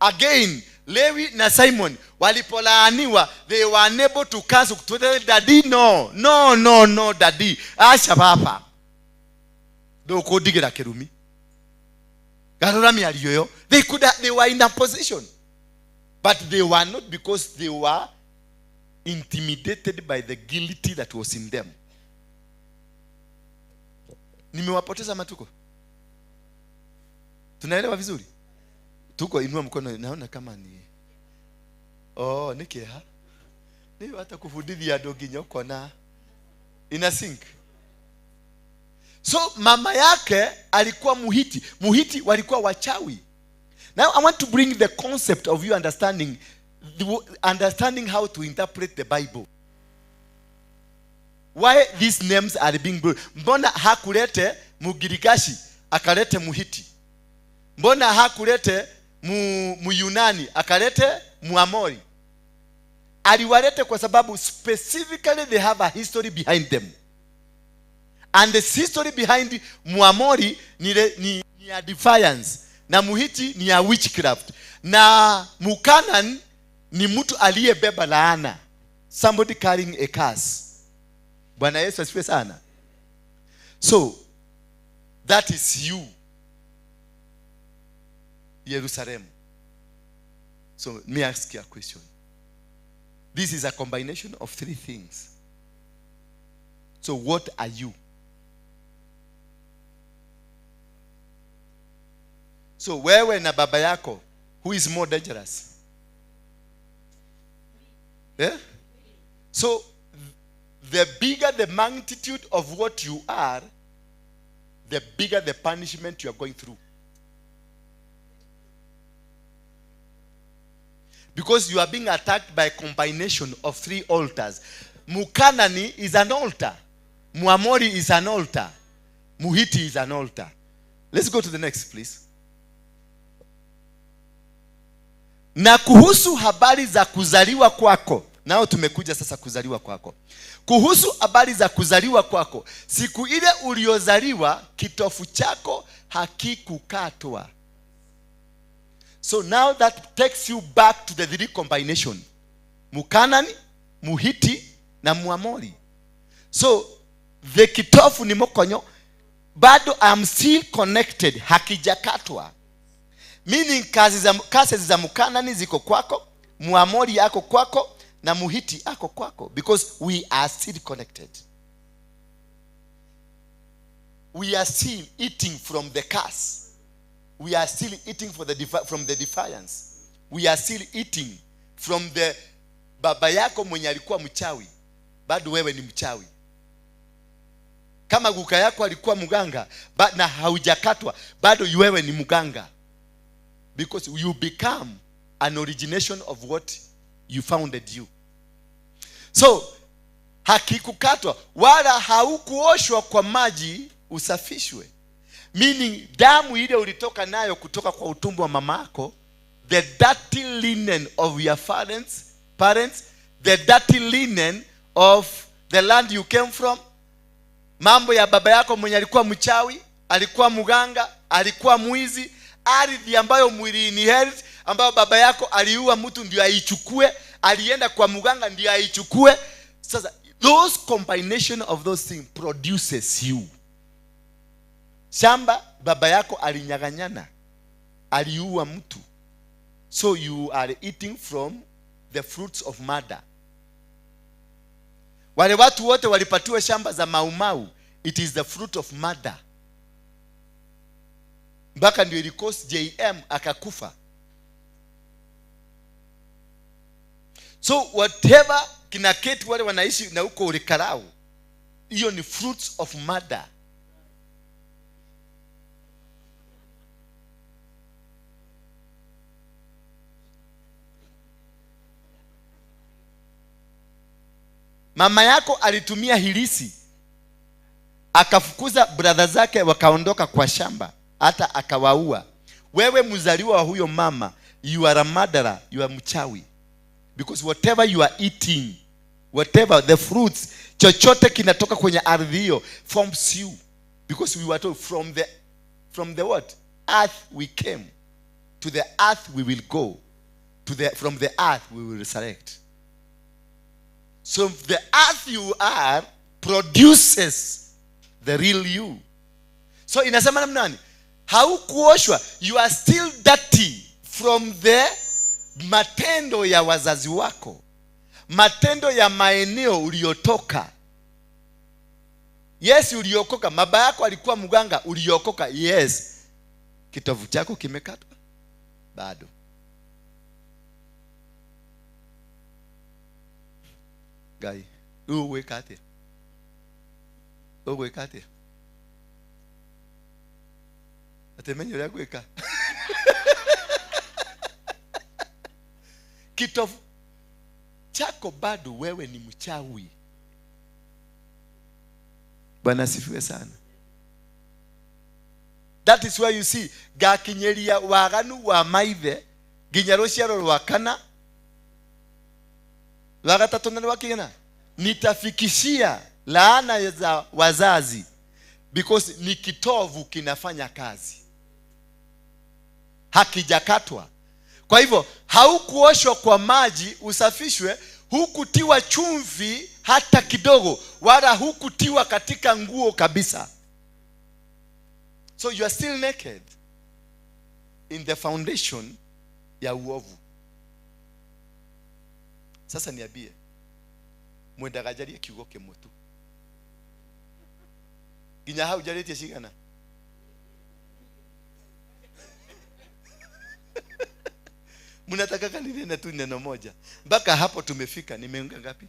Again, Lewi na Simon walipolaaniwa, they were unable to cancel. To tell daddy, no, no, no, no, daddy, acha papa. Ndokundigira kirumi. Garura miario yo. They were in a position, but they were not, because they were intimidated by the guilty that was in them. Nimewapoteza matuko. Tunaelewa vizuri? Tuko, inua mkono, naona kama ni oh, nikeha. Ni hata kufundithia andu nginya ukona ina sink. So mama yake alikuwa Muhiti. Muhiti walikuwa wachawi. Now I want to bring the concept of you understanding how to interpret the Bible. Why these names are being brought? Mbona hakulete Mugirigashi akalete Muhiti? Mbona hakulete Muyunani akalete Muamori? Aliwalete kwa sababu specifically they have a history behind them. And the history behind Muamori ni a defiance. Na Muhiti ni ya witchcraft. Na Mukanan ni mtu aliyebeba laana. Somebody carrying a curse. Bwana Yesu asifiwe sana. So that is you, Jerusalem. So let me ask you a question. This is a combination of three things. So what are you? So wewe na baba yako, who is more dangerous? Yeah? So the bigger the magnitude of what you are, the bigger the punishment you are going through. Because you are being attacked by a combination of three altars. Mukanani is an altar. Muamori is an altar. Muhiti is an altar. Let's go to the next, please. Na kuhusu habari za kuzaliwa kwako. Nao tumekuja sasa kuzaliwa kwako. Kuhusu habari za kuzaliwa kwako, siku ile uliozaliwa kitofu chako hakikukatwa. So now that takes you back to the three combination. Mukanani, Muhiti na Muamori. So the kitofu ni mokonyo, bado I'm still connected, hakijakatwa. Meaning kazi za Mukanani ziko kwako, Muamori yako kwako na Muhiti ako kwako, because we are still connected. We are still eating from the curse. We are still eating from the defiance. We are still eating from the baba yako mwenye alikuwa mchawi, bado wewe ni mchawi. Kama guka yako alikuwa mganga na haujakatwa, bado wewe ni mganga. Because you become an origination of what you founded you. So hakikukatwa wala haukuoshwa kwa maji usafishwe. Meaning damu ile ulitoka nayo kutoka kwa utumbo wa mamako, the dirty linen of your parents, the dirty linen of the land you came from, mambo ya baba yako mwenye alikuwa mchawi, alikuwa mganga, alikuwa mwizi, ardhi ambayo mwili inherit, ambayo baba yako aliua mtu ndio aichukue, alienda kwa mganga ndio aichukue. Sasa those combination of those things produces you. Shamba baba yako alinyang'anyana, aliua mtu. So you are eating from the fruits of murder. Wale watu wote walipatiwa shamba za maumau, it is the fruit of murder. Mpaka ndio ilikosi JM akakufa. So whatever kinaketi wale wanaishi na huko Ulikarau, hiyo ni fruits of murder. Mama yako alitumia hilisi, akafukuza brother zake wakaondoka kwa shamba, hata akawaua. Wewe mzaliwa wa huyo mama, you are a murderer, you are mchawi. Because whatever you are eating, whatever the fruits, chochote kinatoka kwenye ardhi hiyo forms you. Because we were told from the what? Earth we came. To the earth we will go. From the earth we will resurrect. So the earth you are produces the real you. So inasema namna gani? Haukuoshwa, you are still dirty from the matendo ya wazazi wako, matendo ya maeneo uliotoka. Yes, uliokoka. Baba yako alikuwa mganga, uliokoka. Yes. Kitovu chako kimekatwa? Bado. Gai, uweka atia? Uweka atia? Atemenyo ya kuweka. Kitovu chako bado, wewe ni mchawi. Bwana asifiwe sana. That is why you see gakinyeria waganu wa maithe nginya rũciaro rwa kana rwa gatatũ na rwa kĩgana, nitafikishia laana za wazazi, because ni kitovu kinafanya kazi. Hakijakatwa. Kwa hivyo haukuoshwa kwa maji usafishwe, hukutiwa chumvi hata kidogo, wala hukutiwa katika nguo kabisa. So you are still naked in the foundation ya uovu. Sasa niambie, mwendaga njarie kiugo kimwe tu nginya hau njarĩtie cigana? Mnataka ninene tu neno moja mpaka hapo tumefika? Nimeunga ngapi?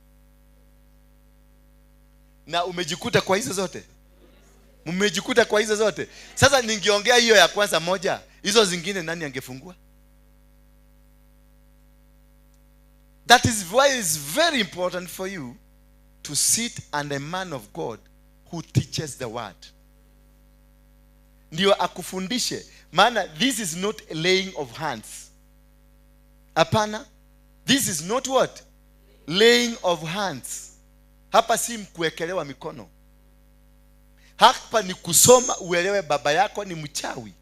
Na umejikuta kwa hizo zote? Mmejikuta kwa hizo zote? Sasa ningeongea hiyo ya kwanza moja, hizo zingine nani angefungua? That is why it's very important for you to sit and a man of God who teaches the word. Ndio akufundishe, maana this is not a laying of hands. Hapana, this is not what? Laying of hands. Hapa si kuwekelewa mikono. Hapa ni kusoma uelewe baba yako ni mchawi,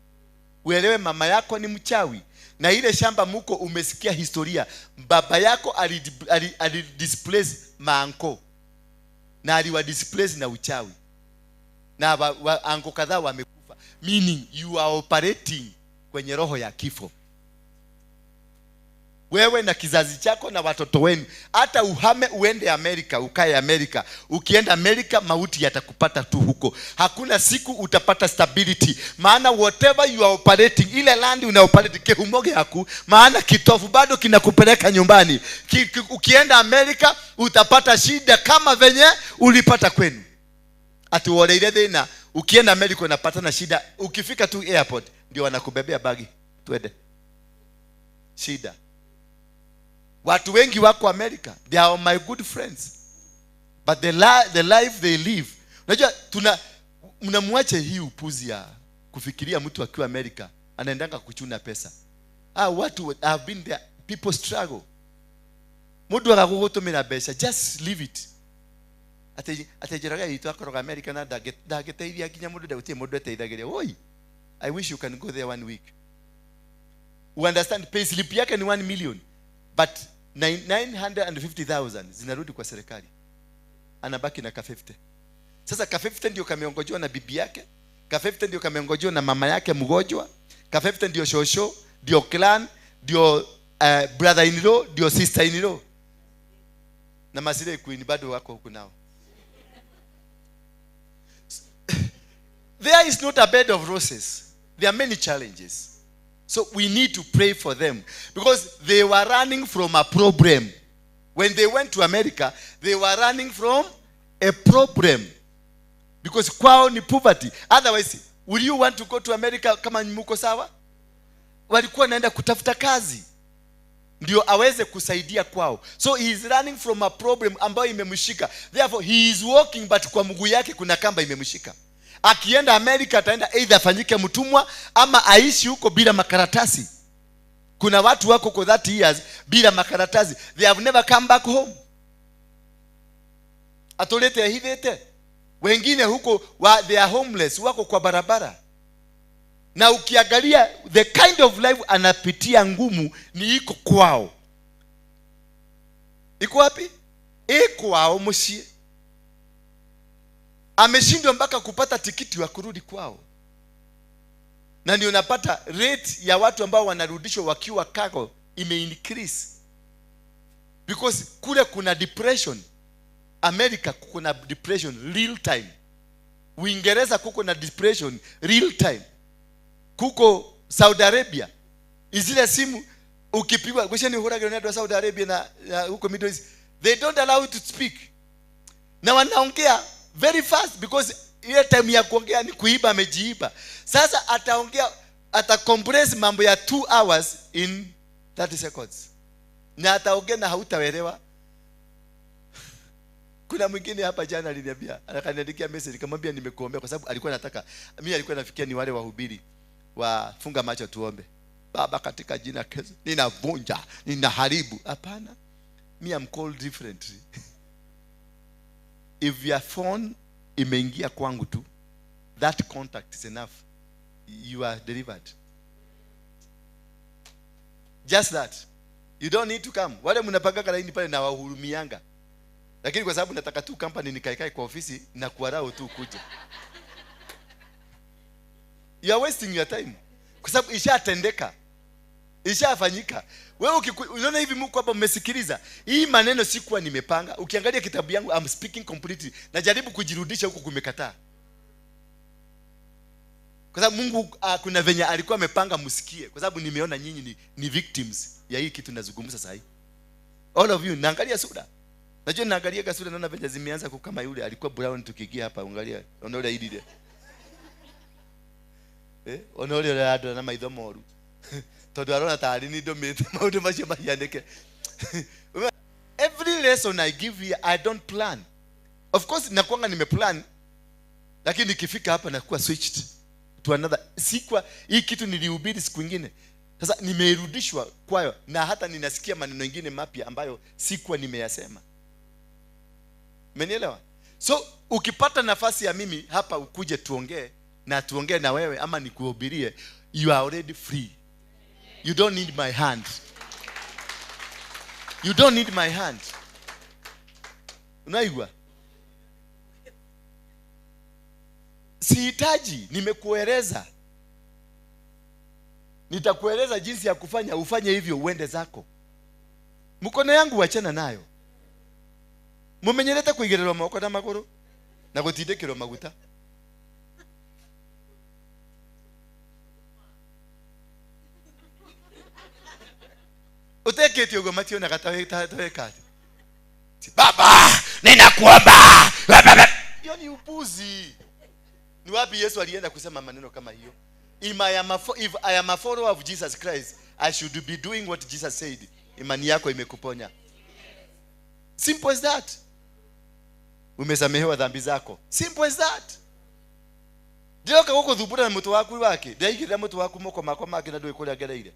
uelewe mama yako ni mchawi. Na ile shamba muko umesikia historia, baba yako ali displace maanko na aliwa displace na uchawi, na anko kadhaa wamekufa, meaning you are operating kwenye roho ya kifo, wewe na kizazi chako na watoto wenu. Hata uhame uende Amerika, ukae Amerika, ukienda Amerika mauti yatakupata tu huko. Hakuna siku utapata stability, maana whatever you are operating, ile land una operate kihumo gyaku, maana kitofu bado kinakupeleka nyumbani. Ukienda Amerika utapata shida kama venye ulipata kwenu. Ati woreire thina, ukienda Amerika unapata na shida, ukifika tu airport ndio wanakubebea bagi, twende. Shida. Watu wengi wako America, they are my good friends, but the life they live, unajua tuna mnamwache hii upuzi ya kufikiria mtu akiwa America anaendanga kuchuna pesa. Ah, watu have been there, people struggle. Mundu agagugutumira mbeca, just leave it. Ati njĩraga itũ akoroga America na ndangĩteithia nginya mũndũ, ndagũtirĩ mũndũ eteithagĩria. Oi, I wish you can go there one week. You understand, pay slip yake ni 1 million, but 950,000 zinarudi kwa serikali, anabaki na ka 50. Sasa ka 50 ndio kameongojewa na bibi yake, ka 50 ndio kameongojewa na mama yake mgonjwa, ka 50 ndio shosho, ndio clan, ndio brother in law, ndio sister in law, na masile queen bado wako huku nao. There is not a bed of roses. There are many challenges. So we need to pray for them because they were running from a problem. When they went to America, they were running from a problem because kwao ni poverty. Otherwise, will you want to go to America kama muko sawa? Walikuwa naenda kutafuta kazi ndio aweze kusaidia kwao. So he is running from a problem ambayo imemshika. Therefore he is walking, but kwa mguu yake kuna kamba imemshika. Akienda Amerika ataenda either afanyike mtumwa ama aishi huko bila makaratasi. Kuna watu wako kwa 30 years bila makaratasi, they have never come back home. Atolete ahithite wengine huko they are homeless, wako kwa barabara. Na ukiangalia the kind of life anapitia ngumu ni iko kwao. Iko wapi? Iko kwao muciĩ. Ameshindwa mpaka kupata tikiti wa kurudi kwao, na ndio unapata rate ya watu ambao wanarudishwa wakiwa cargo ime increase because kule kuna depression. America kuna depression real time, Uingereza kuko na depression real time, kuko Saudi Arabia izile simu ukipigwa gwĩciria nĩ ũhũragĩrwo nĩ andũ a Saudi Arabia na huko Middle East, they don't allow you to speak, na wanaongea very fast because ile time ya kuongea ni kuiba, amejiiba. Sasa ataongea, atacompress mambo ya 2 hours in 30 seconds, na ataongea na hautaelewa. Kuna mwingine hapa jana aliniambia, akaniandikia message, nikamwambia nimekuombea, kwa sababu alikuwa anataka mimi, alikuwa nafikia ni wale wahubiri wafunga macho tuombe, Baba, katika jina Yesu ninavunja, ninaharibu. Hapana, me, I'm called differently. If your phone imeingia kwangu tu, that contact is enough, you are delivered. Just that. You don't need to come. Wale mnapanga laini pale na wahurumianga. Lakini kwa sababu nataka tu company nikaekae kwa ofisi na kuwarao tu kuja. You are wasting your time. Kwa sababu ishatendeka. Ishafanyika. Wewe unaona hivi mko hapa mmesikiliza. Hii maneno sikuwa nimepanga. Ukiangalia kitabu yangu I'm speaking completely. Najaribu kujirudisha huko kumekataa. Kwa sababu Mungu kuna venye alikuwa amepanga msikie. Kwa sababu nimeona nyinyi ni victims ya hii kitu nazungumza sasa hivi. All of you naangalia sura. Najua naangalia sura naona venye zimeanza kama yule alikuwa brown tukiingia hapa angalia. Unaona ile ile. Ona ule ule andũ na maitho moru. Tondu arona tari ni ndumite maundu macio mahianike. Every lesson I give here I don't plan. Of course nakuanga nimeplan, lakini nikifika hapa nakuwa switched to another. Sikwa hii kitu nilihubiri siku nyingine. Sasa nimerudishwa kwayo na hata ninasikia maneno mengine mapya ambayo sikuwa nimeyasema. Umenielewa? So ukipata nafasi ya mimi hapa ukuje tuongee na tuongee na wewe ama nikuhubirie, you are already free. You don't need my hand. You don't need my hand. Unaigwa? Sihitaji, nimekueleza. Nitakueleza jinsi ya kufanya, ufanye hivyo uende zako. Mkono yangu wachana nayo. Mumenyerete kuigererwa moko na maguru na gutindikirwo maguta. Utekete ugo mationaga ta weka. Baba, ninakuomba. Hiyo ni upuzi. Ni wapi Yesu alienda kusema maneno kama hiyo? If I am a follower of Jesus Christ, I should be doing what Jesus said. Imani yako imekuponya. Simple as that. Umesamehewa dhambi zako. Simple as that. Ndiroka guku thumbura na mutu waku wake. Ndaigirira mutu waku moko makwa make na ndui kuria ngereire.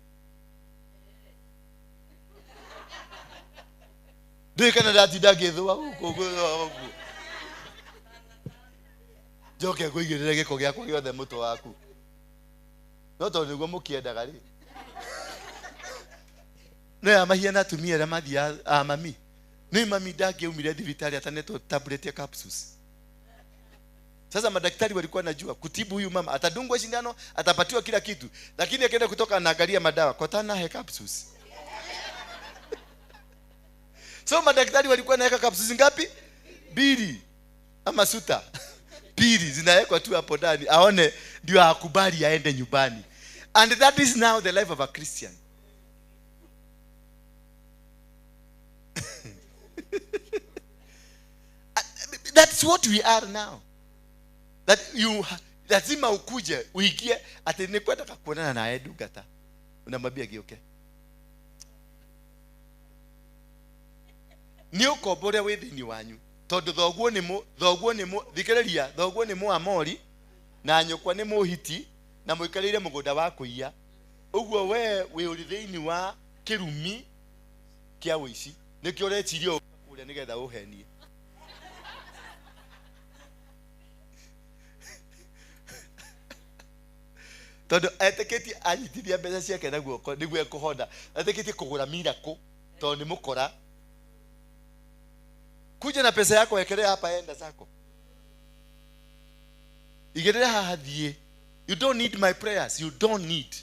Ndui kana ndatinda ngĩthũa gũkũ gũkũ. Njoke ngũigĩrĩre gĩko gĩakwa gĩothe mũtwe waku. No tondũ nĩguo mũkĩendaga rĩ. No ya mahiana atumia arĩa mathiaga a mami. Nĩ mami ndangĩaumire thibitarĩ atanetwo tablet ya capsules. Sasa madaktari walikuwa najua kutibu huyu mama atadungwa sindano, atapatiwa kila kitu, lakini akaenda kutoka anaangalia madawa kotana he capsules. So madaktari walikuwa naweka capsules ngapi? 2 ama 6. 2 zinawekwa tu hapo ndani aone ndio akubali aende nyumbani. And that is now the life of a Christian. That's what we are now. That you lazima ukuje uingie ati nikwenda kuonana na Edugata. Unamwambia gioke. Ni ukombore wi thiini wanyu tondu thoguo ni mu thikiriria thoguo ni mu Amori na nyukwa ni Muhiti na muikarire mugunda wa kuiya uguo we wi uri thiini wa kirumi kia uici nikio ureciria kuria nigetha uhenie. Tondu eteketie anyitithia mbeca ciake na guoko niguo ekuhonda, eteketie kugura miracle tondu ni mukora. Kuja na pesa yako wekelea hapa, enda zako. Igerera haha thie. You don't need my prayers, you don't need.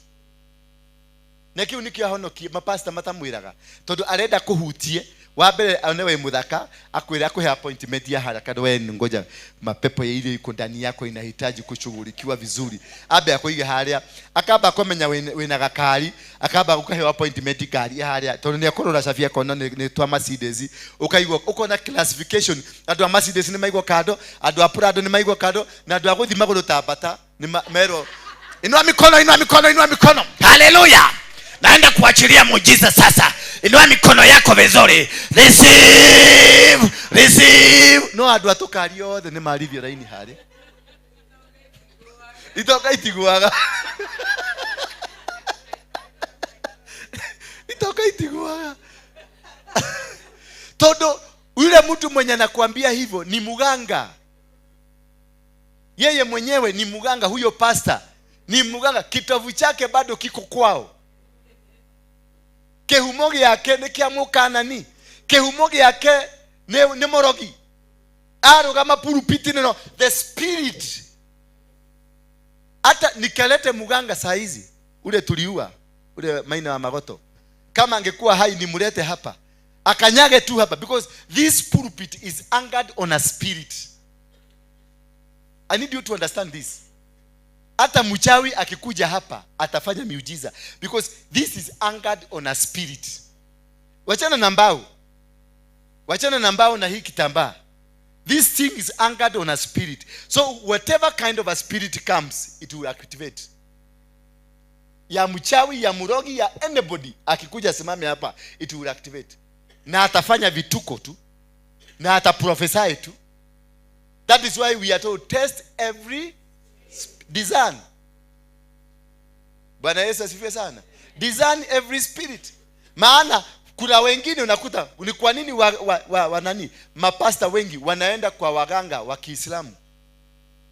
Na kiu nikio ahonokie mapasta matamwiraga tondu arenda kuhutie wa mbere one we muthaka akwira akuhe appointment ya haraka we ngoja mapepo ya ile iko ndani yako inahitaji kushughulikiwa vizuri. Abe akuige haria akaba akomenya wina gakari akaba gukahe appointment gari haria tondu ni akorora cabia kona ni twa Mercedes ukaigwa ukona classification andu a Mercedes ni maigwo kando andu a Prado ni maigwo kando na andu a guthi maguru ta mbata ni mero inua mikono inua mikono inua mikono. Haleluya. Naenda kuachilia muujiza sasa. Inua mikono yako vizuri. Receive, receive. No andu atukari othe ni marithio raini hari. Itoka itiguaga. Itoka itiguaga. Todo yule mtu mwenye anakuambia hivyo ni muganga. Yeye mwenyewe ni muganga, huyo pastor ni muganga, kitovu chake bado kiko kwao. Kihumo giake ni kia mukanani, kihumo giake ni morogi. Arugama pulpiti neno the spirit. Hata nikalete muganga saa hizi ule tuliua ule Maina wa Magoto, kama angekuwa hai nimlete hapa akanyage tu hapa, because this pulpit is anchored on a spirit. I need you to understand this. Hata mchawi akikuja hapa atafanya miujiza, because this is anchored on a spirit. Wachana na mbao, wachana na mbao na hii kitambaa. This thing is anchored on a spirit. So whatever kind of a spirit comes, it will activate. Ya mchawi, ya murogi, ya anybody akikuja simame hapa, it will activate. Na atafanya vituko tu, na ataprophesy tu. That is why we are told test every discern. Bwana Yesu asifiwe sana. Discern every spirit. Maana kuna wengine unakuta ni kwa nini wa nani mapasta wengi wanaenda kwa waganga wa Kiislamu?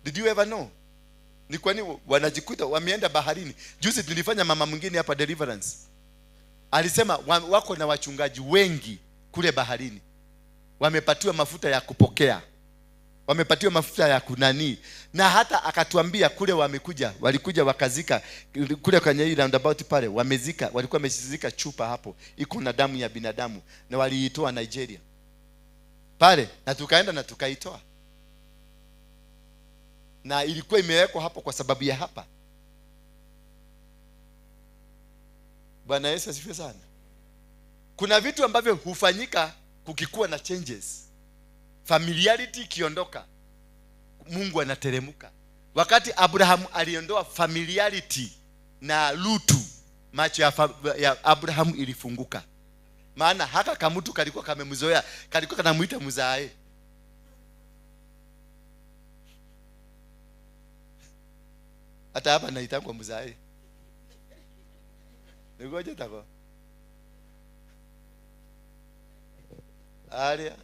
Did you ever know? Ni kwa nini wanajikuta wameenda baharini? Juzi tulifanya mama mwingine hapa deliverance. Alisema wako na wachungaji wengi kule baharini. Wamepatiwa mafuta ya kupokea. Wamepatiwa mafuta ya kunani. Na hata akatuambia kule wamekuja, walikuja wakazika kule kwenye hii roundabout pale, wamezika, walikuwa wamezika chupa hapo iko na damu ya binadamu, na waliitoa Nigeria pale, na tukaenda na tukaitoa. Na ilikuwa imewekwa hapo kwa sababu ya hapa. Bwana Yesu asifiwe sana. Kuna vitu ambavyo hufanyika kukikuwa na changes. Familiarity ikiondoka, Mungu anateremka. Wakati Abraham aliondoa familiarity na Lutu, macho ya Abraham ilifunguka. Maana haka kamutu kalikuwa kamemzoea, kalikuwa kanamuita mzae. Hata hapa naitangwa mzae. Ngoja tako. Aria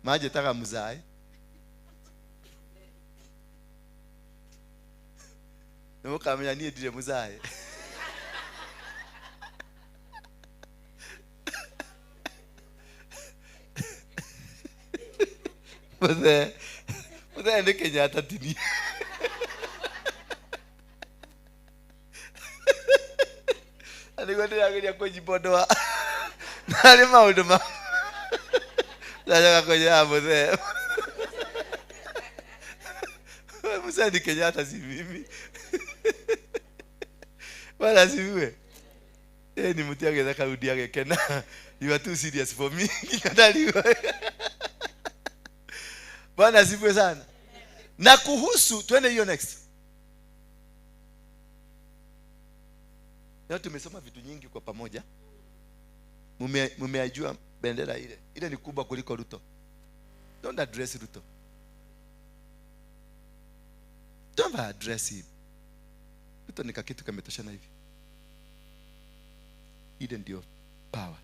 maje taka mzae. Nimukamenya nie ndire mzae. Mzee, mzee ndi Kenyatta tini. Alikuwa ndirageria kujibodoa. Nari maundu ma. Ndajaga kwenye mzee. Mzee ni Kenyatta si mimi. Bwana asifiwe. Ni mtu yake karudi yake kena. You are too serious for me. Kikataliwa. Bwana asifiwe sana. Na kuhusu twende hiyo next. Leo tumesoma vitu nyingi kwa pamoja. Mumeajua bendera ile. Ile ni kubwa kuliko Ruto. Don't address Ruto. Don't address him. Ruto ni kakitu kametoshana hivi. Ile ndio power.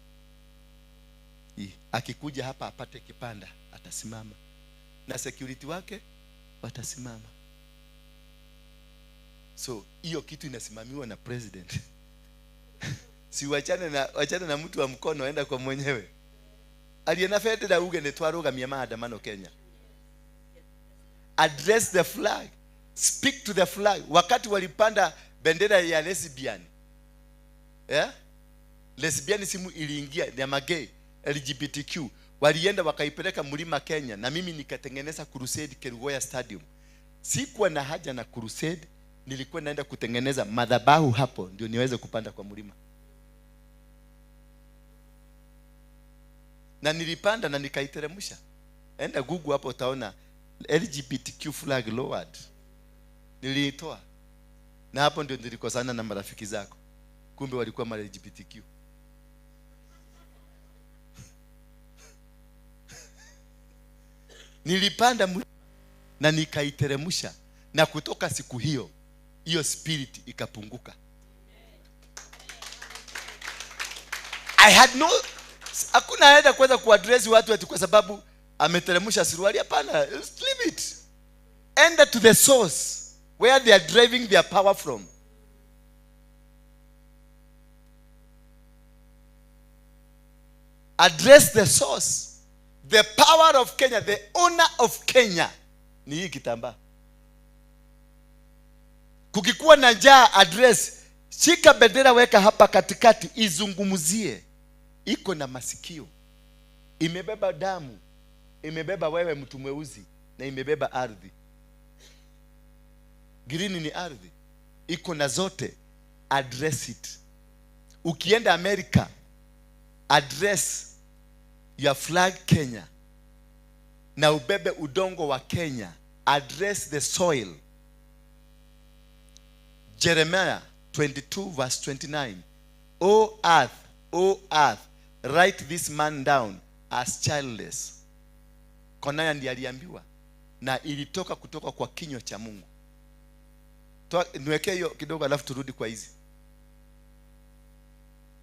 Akikuja hapa apate kipanda, atasimama. Na security wake watasimama. So hiyo kitu inasimamiwa na president. Si wachane na mtu wa mkono, aenda kwa mwenyewe. Aliena federa uge ne twarugamia maandamano Kenya. Address the flag. Speak to the flag. Wakati walipanda bendera ya lesbian. Yeah? Lesbianism iliingia ya magay, LGBTQ. Walienda wakaipeleka mlima Kenya, na mimi nikatengeneza crusade Kerugoya Stadium. Sikuwa na haja na crusade, nilikuwa naenda kutengeneza madhabahu hapo ndio niweze kupanda kwa mlima. Na nilipanda na nikaiteremsha. Enda Google hapo utaona LGBTQ flag lowered. Niliitoa. Na hapo ndio nilikosana na marafiki zako. Kumbe walikuwa ma LGBTQ. Nilipanda na nikaiteremsha, na kutoka siku hiyo hiyo spirit ikapunguka. I had no, hakuna haja kuweza kuaddress watu ati kwa sababu ameteremsha suruali. Hapana, leave it. Enter to the source where they are driving their power from. Address the source. The power of Kenya, the owner of Kenya ni hii kitambaa. Kukikuwa na njaa, address, shika bendera, weka hapa katikati, izungumzie. Iko na masikio, imebeba damu, imebeba wewe mtu mweusi, na imebeba ardhi. Green ni ardhi, iko na zote. Address it. Ukienda America, address your flag Kenya, na ubebe udongo wa Kenya. Address the soil. Jeremiah 22 verse 29. O earth, O earth, write this man down as childless. Konaya ndiye aliambiwa, na ilitoka kutoka kwa kinywa cha Mungu. Niweke hiyo kidogo alafu turudi kwa hizi.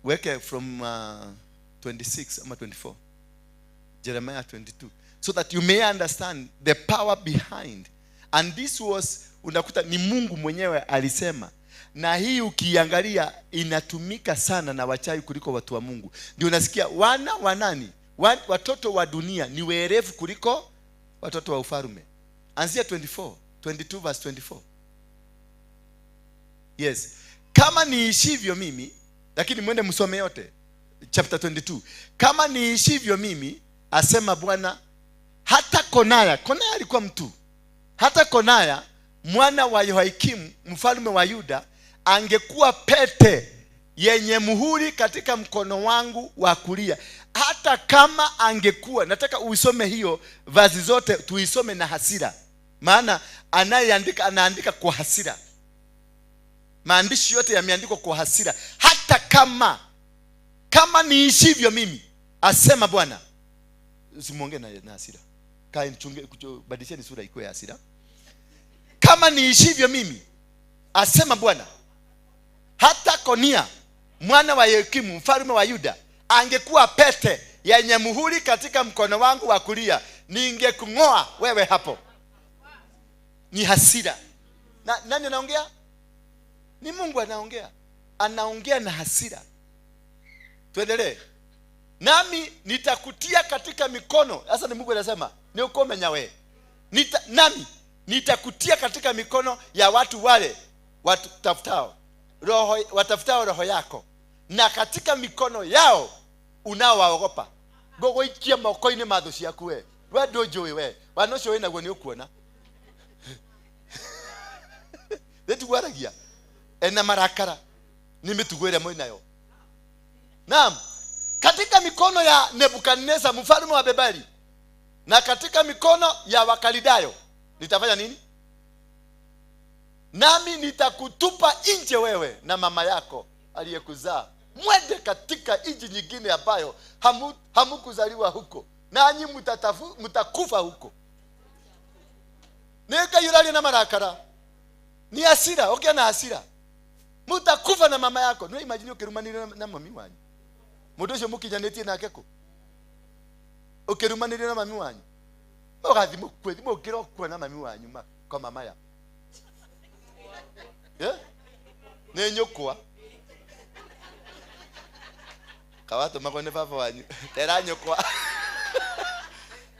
Weke from 26 ama 24. Jeremiah 22. So that you may understand the power behind. And this was, unakuta ni Mungu mwenyewe alisema. Na hii ukiangalia inatumika sana na wachawi kuliko watu wa Mungu. Ndio unasikia wana wa nani? Watoto wa dunia ni werevu kuliko watoto wa ufalme. Anzia 24, 22 verse 24. Yes. Kama niishivyo mimi, lakini mwende msome yote. Chapter 22. Kama niishivyo mimi, asema Bwana, hata Konaya, Konaya alikuwa mtu. Hata Konaya mwana wa Yehoyakimu mfalme wa Yuda angekuwa pete yenye muhuri katika mkono wangu wa kulia. Hata kama angekuwa, nataka uisome hiyo vazi zote, tuisome na hasira. Maana anayeandika anaandika kwa hasira. Maandishi yote yameandikwa kwa hasira. Hata kama niishivyo mimi, asema Bwana. Usimuongee na hasira. Kae mchunge, badilisheni sura ikuwe ya hasira. Kama niishivyo mimi, asema Bwana, hata Konia mwana wa Yehoyakimu mfalme wa Yuda angekuwa pete yenye muhuri katika mkono wangu wa kulia, ningekung'oa wewe hapo. Ni hasira. Na nani anaongea? Ni Mungu anaongea. Anaongea na hasira. Tuendelee. Nami nitakutia katika mikono. Sasa ni Mungu anasema, ni ukomenya wewe. Nami nitakutia katika mikono ya watu wale watafutao roho yako, na katika mikono yao unaowaogopa. Gogoikia moko-inĩ ma thũ ciaku we. We ndũnjũĩ we. Wana ũcio wĩnaguo nĩ ũkuona. Nĩtiguaragia. Ena marakara. Nĩ mĩtugo ĩrĩa mwĩnayo. Naam. Katika mikono ya Nebukadneza mfalme wa Babeli na katika mikono ya Wakalidayo nitafanya nini? Nami nitakutupa nje wewe na mama yako aliyekuzaa, mwende katika nchi nyingine ambayo hamukuzaliwa huko, nanyi mtakufa huko. Neka yurali na marakara. Ni hasira, ongea na hasira. Mtakufa na mama yako. No imagine ukirumanire na mami wanyu. Mundu ucio mukinyanĩtie nake kũ? Ũkĩrumanĩrio na mami wanyu. Mũgathiĩ mũkue, mũngĩrokua na mami wanyu kwa mama ya. Nĩ nyũkwa. Kawatũmagwo nĩ baba wanyu. Tera nyũkwa.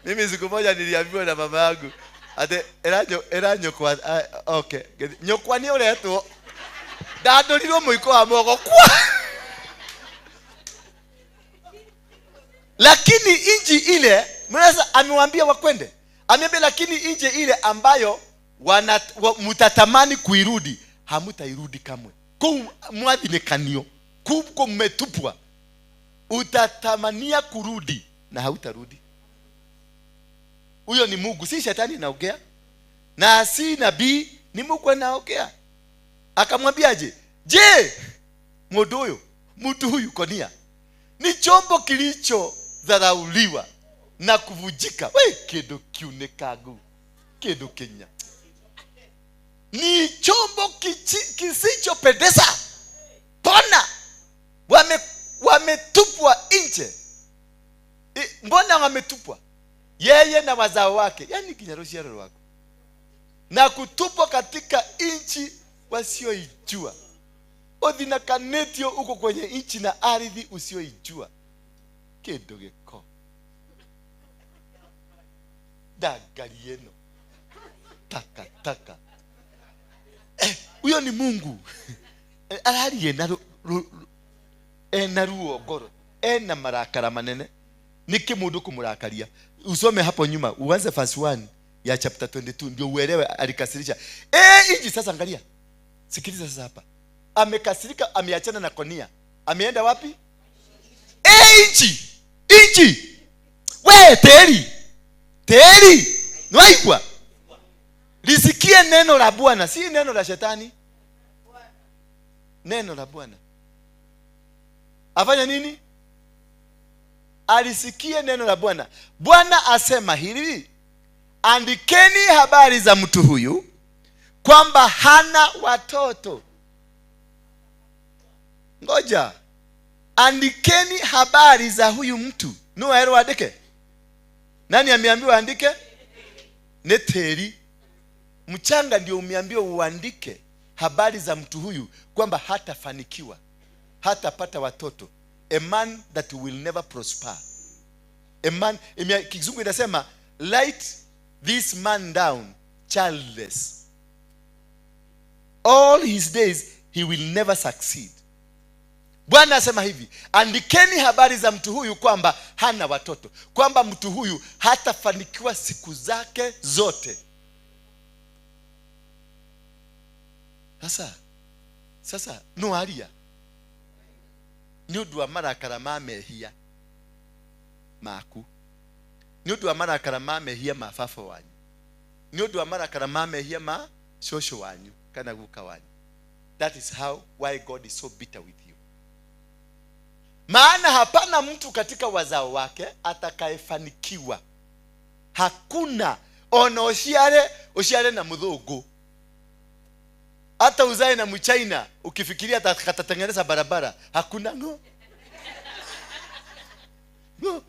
Mimi siku moja niliambiwa na mama yangu ate era nyũkwa, okay. Nyũkwa nĩ ũretwo. Ndandũrirwo mũiko wa moko kwa. Lakini inji ile, mnaweza amewaambia wakwende. Ameambia lakini inji ile ambayo mtatamani kuirudi, hamutairudi kamwe. Kou mwadhinekanio, kuko mmetupwa. Utatamania kurudi na hautarudi. Huyo ni Mungu, si shetani anaongea. Na si nabii, ni Mungu anaongea. Akamwambiaje? Je, mtu huyu, mtu huyu Konia ni chombo kilicho dharauliwa na kuvujika. We kindu kiunekagu, kindu kinya. Ni chombo kisichopendeza. Mbona wametupwa nje? Mbona wametupwa? Yeye na wazao wake, yani kinyarushia wako. Na kutupwa katika nchi wasioijua. Odhinakanetio uko kwenye nchi na ardhi usioijua. Kindu giko ndangari ĩno takataka. Huyo ni Mungu. Ararie na ena ruo ngoro, ena marakara manene. Niki mundu kumurakaria? Usome hapo nyuma, uanze verse 1 ya chapter 22 ndio uelewe alikasirisha. Inji sasa angalia. Sikiliza sasa hapa. Amekasirika, ameachana na Konia. Ameenda wapi? Inji. Inji. We teri. Teri. Nwaigwa. Lisikie neno la Bwana, si neno la shetani. Neno la Bwana. Afanya nini? Alisikie neno la Bwana. Bwana asema hili: andikeni habari za mtu huyu kwamba hana watoto. Ngoja. Andikeni habari za huyu mtu. No aero andike. Nani ameambiwa andike? Neteri. Mchanga ndio umeambiwa uandike habari za mtu huyu kwamba hatafanikiwa, hatapata watoto. A man that will never prosper. A man, Kizungu inasema light this man down childless. All his days he will never succeed. Bwana asema hivi: andikeni habari za mtu huyu kwamba hana watoto, kwamba mtu huyu hatafanikiwa siku zake zote. Sasa no aria ni undu wa marakara ma mehia maku, ni undu wa marakara ma mehia ma baba wanyu, ni undu wa marakara ma mehia ma shosho wanyu kana guka wanyu. That is how why God is so bitter with you. Maana hapana mtu katika wazao wake atakayefanikiwa. Hakuna. Ona uciare na muthungu, hata uzae na mchina, ukifikiria atakatengeneza barabara, hakuna. No. No.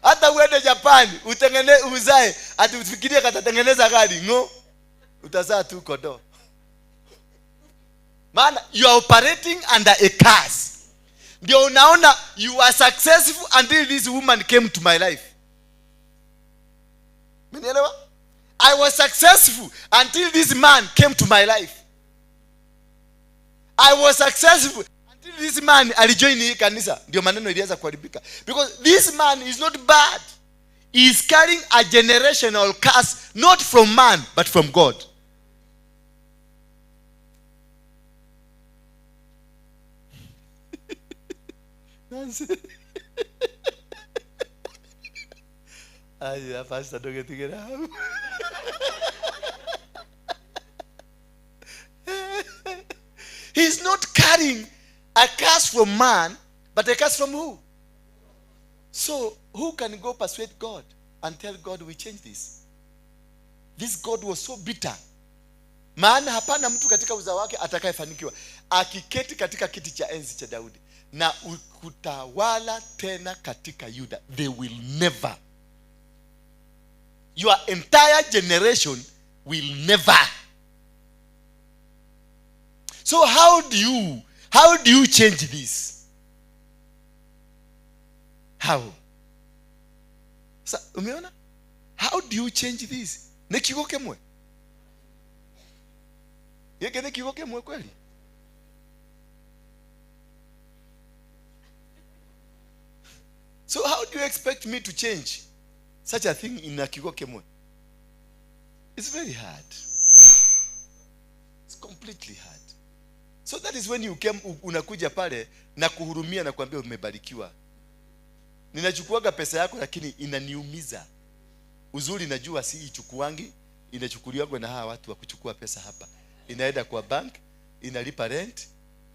Hata uende Japan utengeneze uzae, ati ufikirie katatengeneza gari, no. Utazaa tu kondoo. Maana you are operating under a curse. Ndio unaona you are successful until this woman came to my life. Mnielewa? I was successful until this man came to my life. I was successful until this man alijoin hii kanisa. Ndio maneno ilianza kuharibika. Because this man is not bad. He is carrying a generational curse, not from man, but from God. Nancy. Ay, pastor, don't get together. He's not carrying a curse from man, but a curse from who? So, who can go persuade God and tell God we change this? This God was so bitter. Maana hapana mtu katika uzao wake atakayefanikiwa akiketi katika kiti cha enzi cha Daudi na kutawala tena katika Yuda. They will never. Your entire generation will never. So how do you change this? How? Sa, umeona? How do you change this? Ni kiugo kimwe. Yeke ni kiugo kimwe kweli? So how do you expect me to change such a thing in a kiugo kimwe? It's very hard. It's completely hard. So that is when you came, unakuja pale na kuhurumia na kuambia umebarikiwa. Ninachukuaga pesa yako lakini inaniumiza. Uzuri najua si ichukuangi, inachukuliwa na hawa watu wa kuchukua pesa hapa. Inaenda kwa bank, inalipa rent,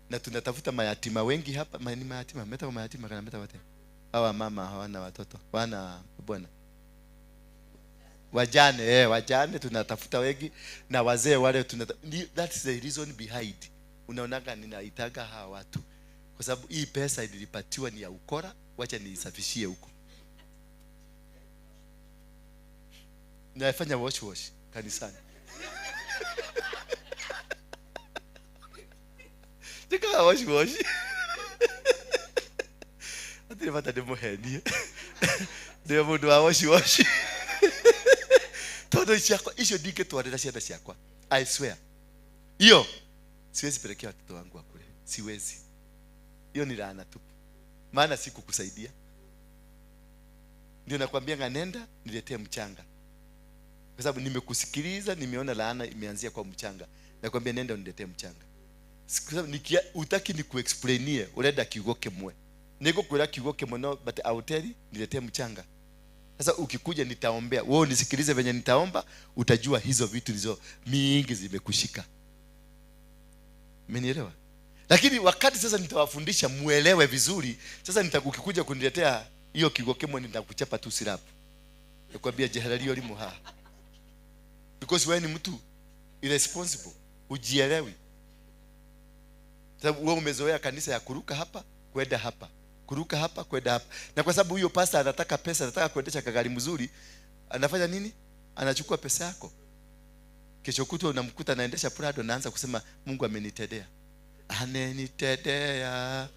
na tunatafuta mayatima wengi hapa. Ni mayatima, meta mayatima kana meta wote. Hawa mama hawana watoto, wana bwana. Wajane, wajane tunatafuta wengi na wazee wale that's the reason behind. Unaonaga ninaitaga hawa watu kwa sababu hii pesa ilipatiwa ni ya ukora, wacha niisafishie huko. Nafanya wash wash kanisani. Tika wash wash. Hatirĩ bata ndĩmũhenie. Ndĩ mũndũ wa woshi woshi. Tondũ ciakwa icio ndingĩtwarĩra ciana ciakwa. I swear. Hiyo siwezi pelekea watoto wangu wakule. Siwezi. Hiyo ni laana tupu. Maana sikukusaidia. Ndio nakwambia nenda niletee mchanga. Kwa sababu nimekusikiliza, nimeona laana imeanzia kwa mchanga. Nakwambia nenda uniletee mchanga. Kwa sababu utaki nikuexplainie, urenda kiugo kimwe. Nigukwira kiugo kimwe no, but I will tell you, niletee mchanga. Sasa ukikuja nitaombea. Wewe unisikilize venye nitaomba, utajua hizo vitu hizo mingi zimekushika. Umenielewa? Lakini wakati sasa nitawafundisha muelewe vizuri, sasa ukikuja kuniletea hiyo kiugo kimwe nitakuchapa tu sirapu. Nakwambia jeheralio limo ha. Because wewe ni mtu irresponsible, hujielewi. Sababu wewe umezoea kanisa ya kuruka hapa, kwenda hapa, kuruka hapa, kwenda hapa. Na kwa sababu huyo pastor anataka pesa, anataka kuendesha kagari mzuri, anafanya nini? Anachukua pesa yako. Kesho kutwa unamkuta anaendesha Prado, anaanza kusema Mungu amenitendea. Amenitendea.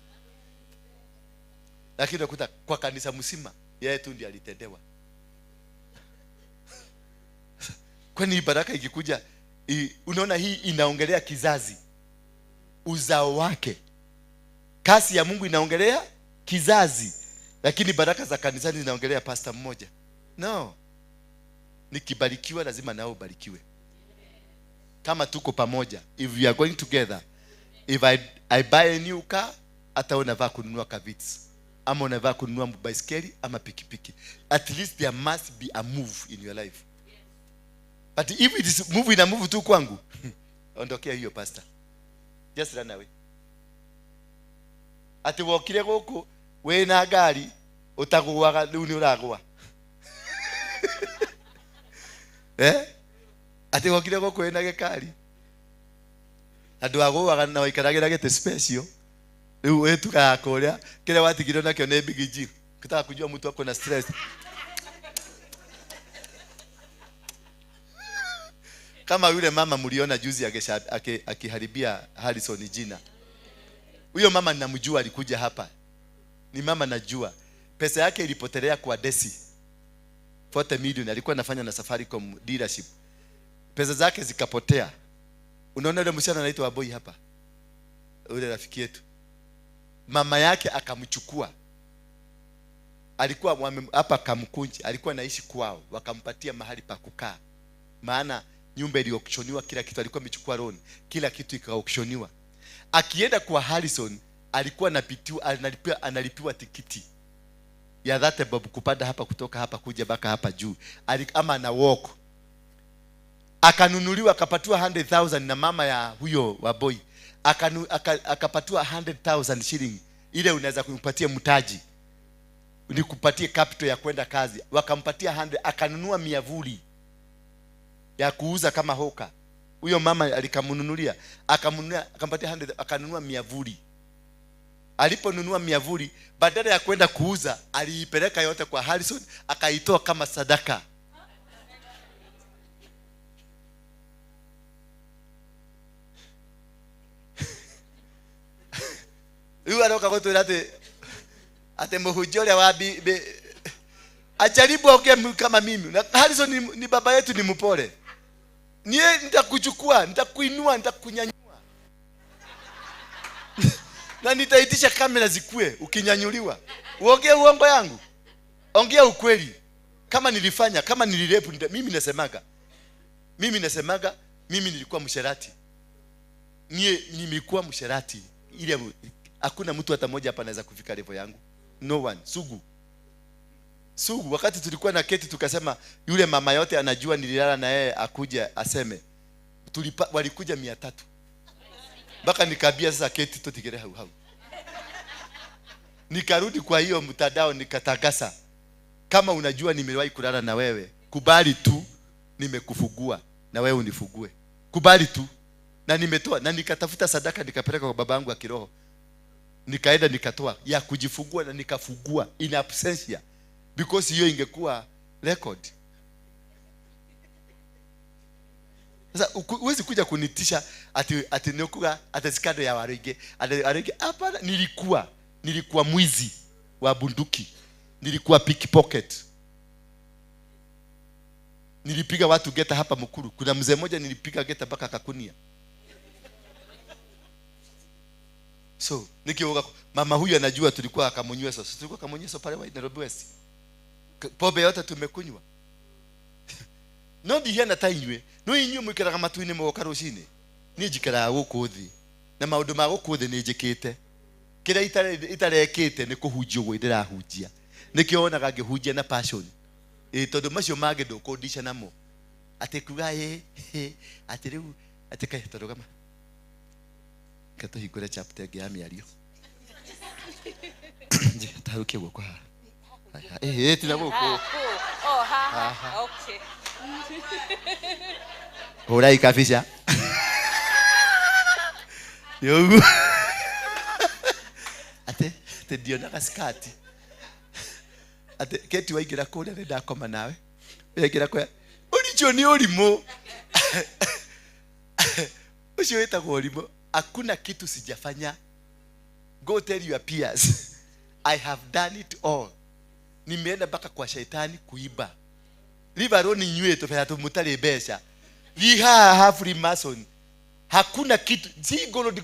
Lakini unakuta kwa kanisa mzima yeye tu ndiye alitendewa. Kwani baraka ikikuja, unaona hii inaongelea kizazi, uzao wake. Kasi ya Mungu inaongelea kizazi, lakini baraka za kanisani zinaongelea pastor mmoja. No. Nikibarikiwa lazima nao ubarikiwe. Kama tuko pamoja, if we are going together, if I buy a new car, hata unavaa kununua kavits, ama unavaa kununua baiskeli ama pikipiki. At least there must be a move in your life. But if it is move ina move tu kwangu, ondokea hiyo pastor. Just run away. Ati wokire guku wina ngari utaguaga riu ni uragwa. Ati wokire guku wina gikari. Andu aguaga na waikaragira giti special. Riu witukaga kuria kiria watigirwo nakio ni Big G. Ukitaka kujua mtu ako na stress. Kama yule mama mliona juzi akiharibia Harrison jina. Huyo mama ninamjua, alikuja hapa. Ni mama najua. Pesa yake ilipotelea kwa Desi. 40 million alikuwa anafanya na Safaricom dealership. Pesa zake zikapotea. Unaona yule msichana anaitwa Boy hapa? Yule rafiki yetu. Mama yake akamchukua. Alikuwa hapa Kamkunji, alikuwa anaishi kwao, wakampatia mahali pa kukaa. Maana nyumba iliauctioniwa, kila kitu, alikuwa amechukua loan, kila kitu ikaauctioniwa. Akienda kwa Harrison alikuwa analipiwa tikiti ya that bob kupanda hapa kutoka hapa kuja baka hapa juu. Ama ana walk. Akanunuliwa akapatiwa 100,000 na mama ya huyo wa boy. Akapatiwa 100,000 shilling. Ile unaweza kumpatia mtaji. Nikupatie capital ya kwenda kazi. Wakampatia 100, akanunua miavuli ya kuuza kama hoka. Huyo mama alikamnunulia, akamnunulia, akampatia 100, akanunua miavuli. Aliponunua miavuli, badala ya kwenda kuuza, aliipeleka yote kwa Harrison, akaitoa kama sadaka. Huyu aroka gutwira ati muhunjia uria wa ajaribu aongee kama mimi. Na Harrison ni baba yetu, ni mpole. Nie nitakuchukua, nitakuinua, nitakunyanyua. Na nitaitisha kamera zikue ukinyanyuliwa. Uongee uongo yangu. Ongea ukweli. Kama nilifanya, kama nilirepu, mimi nasemaga. Mimi nasemaga, mimi nilikuwa msherati. Nie nimekuwa msherati. Ile hakuna mtu hata mmoja hapa anaweza kufika level yangu. No one. Sugu. Sugu, wakati tulikuwa na keti tukasema yule mama yote anajua nililala na yeye akuja aseme. Walikuja 300. Mpaka nikabia sasa keti tutigere hau hau. Nikarudi kwa hiyo mtandao nikatangaza, kama unajua nimewahi kulala na wewe, kubali tu nimekufugua na wewe unifugue. Kubali tu. Na nimetoa, na nikatafuta sadaka nikapeleka kwa babangu wa kiroho. Nikaenda nikatoa ya kujifugua na nikafugua in absentia. Because hiyo ingekuwa record. Sasa huwezi kuja kunitisha ati nikuga ati skado ya warege. Ati warege hapana, nilikuwa mwizi wa bunduki, nilikuwa pickpocket, nilipiga watu geta hapa Mukuru. Kuna mzee mmoja nilipiga geta mpaka akakunia. So nikioga, mama huyu anajua tulikuwa akamunyweso. Tulikuwa akamunyweso pale wa Nairobi West. Pombe yote tumekunywa. No ndihiana ta inyuĩ, no inyuĩ mũikaraga matu-inĩ mũgoka rũcinĩ. Niĩ njikaraga gũkũ thĩ, na maũndũ ma gũkũ thĩ nĩ njĩkĩte. Kĩrĩa itarekĩte nĩ kũhunjia ũguo ndĩrahunjia. Nĩkĩo wonaga ngĩhunjia na passion. Tondũ macio mangĩ ndũkũndica namo. Atĩ kuga ĩ, atĩ rĩu, atĩ kaĩ, tũrũgama. Reke tũhingũre chapter ĩngĩ ya mĩario. Tarũkie guoko haha. Ĩ, tiga gũkũ. Oh, haha. Okay. Hũrai kabica. Nĩ ũguo. Atĩ ndionaga skati. Atĩ Keti waingĩra kũrĩa nĩ ndakoma nawe. Waingĩra kũrĩa. Ũricio nĩ ũrimũ. Ũcio wĩtagwo ũrimũ. Hakuna kitu sijafanya. Go tell your peers. I have done it all. Nimeenda mpaka kwa shaitani kuiba. Leave alone inyuĩ tũbera tũmũtarĩ mbeca. Thiĩ haha Freemason. Hakuna kitu, si gold,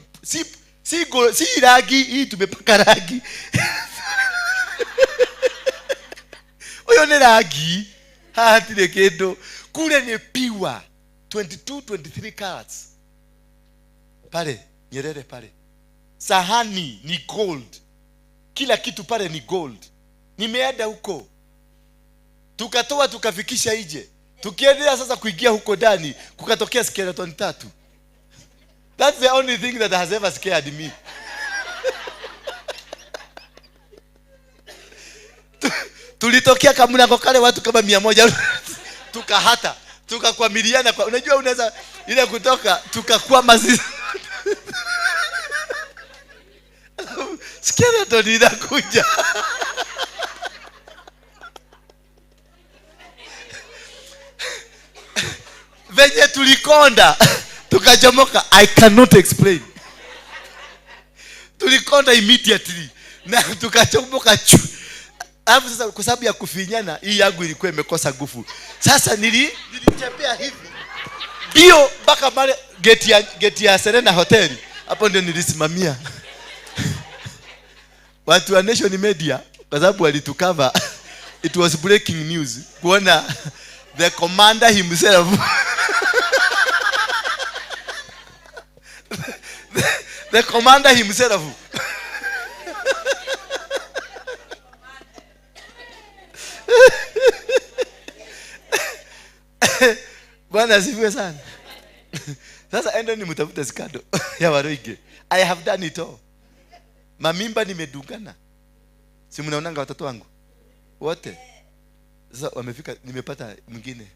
si gold, si rangi, hii tumepaka rangi. Ũyũ nĩ rangi. Haha hatirĩ kĩndũ. Kule ni piwa 22 23 carats. Pale Nyerere pale. Sahani ni gold. Kila kitu pale ni gold. Nimeenda huko. Tukatoa tukafikisha nje. Tukiendelea sasa kuingia huko ndani, kukatokea skeleton 3. That's the only thing that has ever scared me. Tulitokea kamlango kale watu kama 100. Tukahata, tukakwamiliana kwa, unajua unaweza ile kutoka tukakwama sisi. Skeleton inakuja. Venye tulikonda tukachomoka, I cannot explain. Tulikonda immediately na tukachomoka. Alafu sasa kwa sababu ya kufinyana, hii yangu ilikuwa imekosa nguvu. Sasa nilitembea hivi bio mpaka pale gate ya Serena Hotel. Hapo ndio nilisimamia. Watu wa Nation Media kwa sababu walitukava, it was breaking news kuona the commander himself. The commander himself. Bwana asifiwe sana. Sasa endo ni mtafute skado ya Waruinge. I have done it all. Mamimba nimedungana. Si mnaonanga watoto wangu wote. Sasa wamefika, nimepata mwingine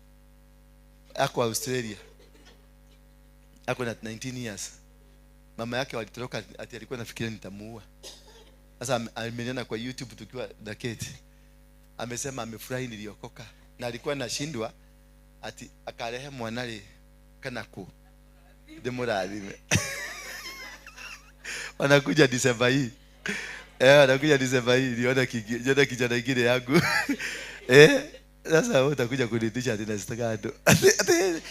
ako Australia. Ako na 19 years. Mama yake walitoroka ati alikuwa anafikiria nitamuua. Sasa ameniona kwa YouTube tukiwa na Kate. Amesema amefurahi niliokoka. Na alikuwa anashindwa ati akarehe mwanale kana ku. Demurathime. Wanakuja December hii. Wanakuja December hii. Niona kijana kingine yangu. Sasa wewe utakuja kunitisha ati nasitaka ndo.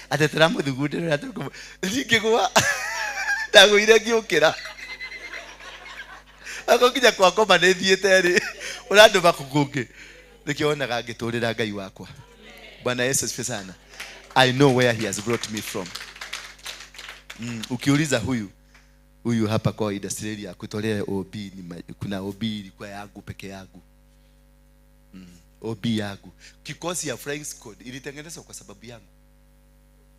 Ati turamuthugundira ati ningĩgwa. Ndagũire ngĩũkĩra. Ako nginya kwa ngoma nĩ thiĩte rĩ. Ũrandũma kũngĩ. Nĩkĩo wonaga ngĩtũrĩra Ngai wakwa. Bwana Yesu asifiwe sana. I know where he has brought me from. Ukiuliza huyu hapa kwa industry ya kutolea OB ni kuna OB ilikuwa yangu peke yangu. OB yangu. Kikosi ya Flying Squad ilitengenezwa kwa sababu yangu.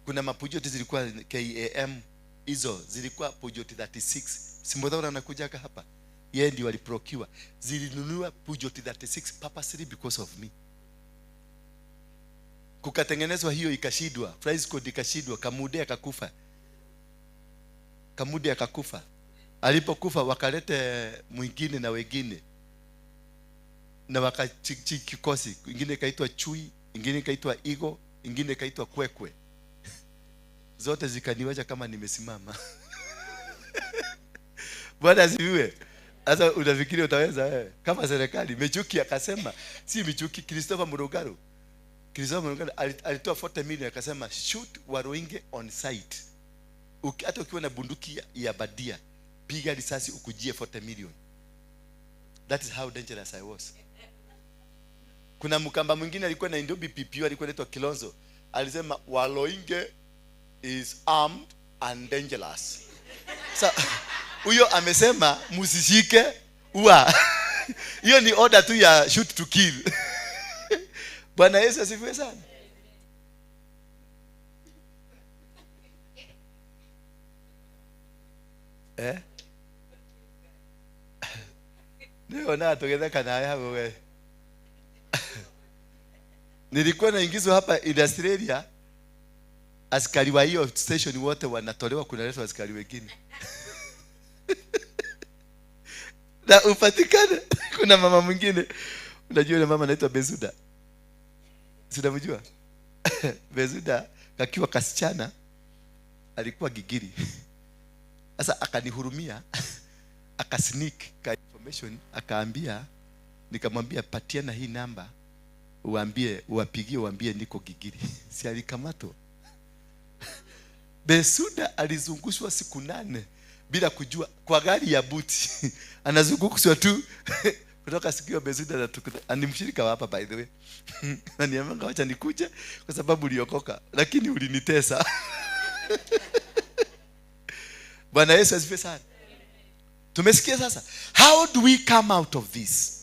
Kuna mapujoti zilikuwa KAM hizo zilikuwa Peugeot 36. Simbodaura anakuja hapa. Yeye ndiye waliprokiwa. Zilinunua Peugeot 36 purposely because of me. Kukatengenezwa hiyo ikashindwa, Flying Squad ikashindwa, Kamude akakufa. Kamude akakufa. Alipokufa wakalete mwingine na wengine. Na wakachi kikosi, ingine ikaitwa Chui, ingine ikaitwa Igo, ingine ikaitwa Kwekwe. Zote zikaniwacha kama nimesimama. Bwana asifiwe. Sasa unafikiri utaweza wewe? Kama serikali Michuki akasema, si Michuki, Christopher Murugaru. Christopher Murugaru alitoa 40 million akasema shoot Waruinge on site. Hata ukiwa na bunduki ya badia, piga risasi ukujie 40 million. That is how dangerous I was. Kuna mkamba mwingine alikuwa na Nairobi PPU, alikuwa anaitwa Kilonzo. Alisema Waruinge is armed and dangerous. Sa huyo amesema msishike ua. Hiyo ni order tu ya shoot to kill. Bwana Yesu asifiwe sana. Eh? Ndio na tugetheka nawe hapo wewe. Nilikuwa naingizwa hapa in Australia, askari wa hiyo station wote wanatolewa, kunaletwa askari wengine. Na upatikane. Kuna mama mwingine, unajua yule mama anaitwa Bezuda. Sinamjua? Bezuda kakiwa kasichana alikuwa gigiri. Sasa akanihurumia, akasneak ka information, akaambia, nikamwambia patiana hii namba uambie, uwapigie uambie niko gigiri. Si alikamatwa? Besuda alizungushwa siku 8 bila kujua, kwa gari ya buti. Anazungushwa tu kutoka siku hiyo. Besuda ni mshirika wa hapa by the way. Ananiambia acha nikuje kwa sababu uliokoka, lakini ulinitesa. Bwana Yesu asifiwe sana. Tumesikia sasa. How do we come out of this?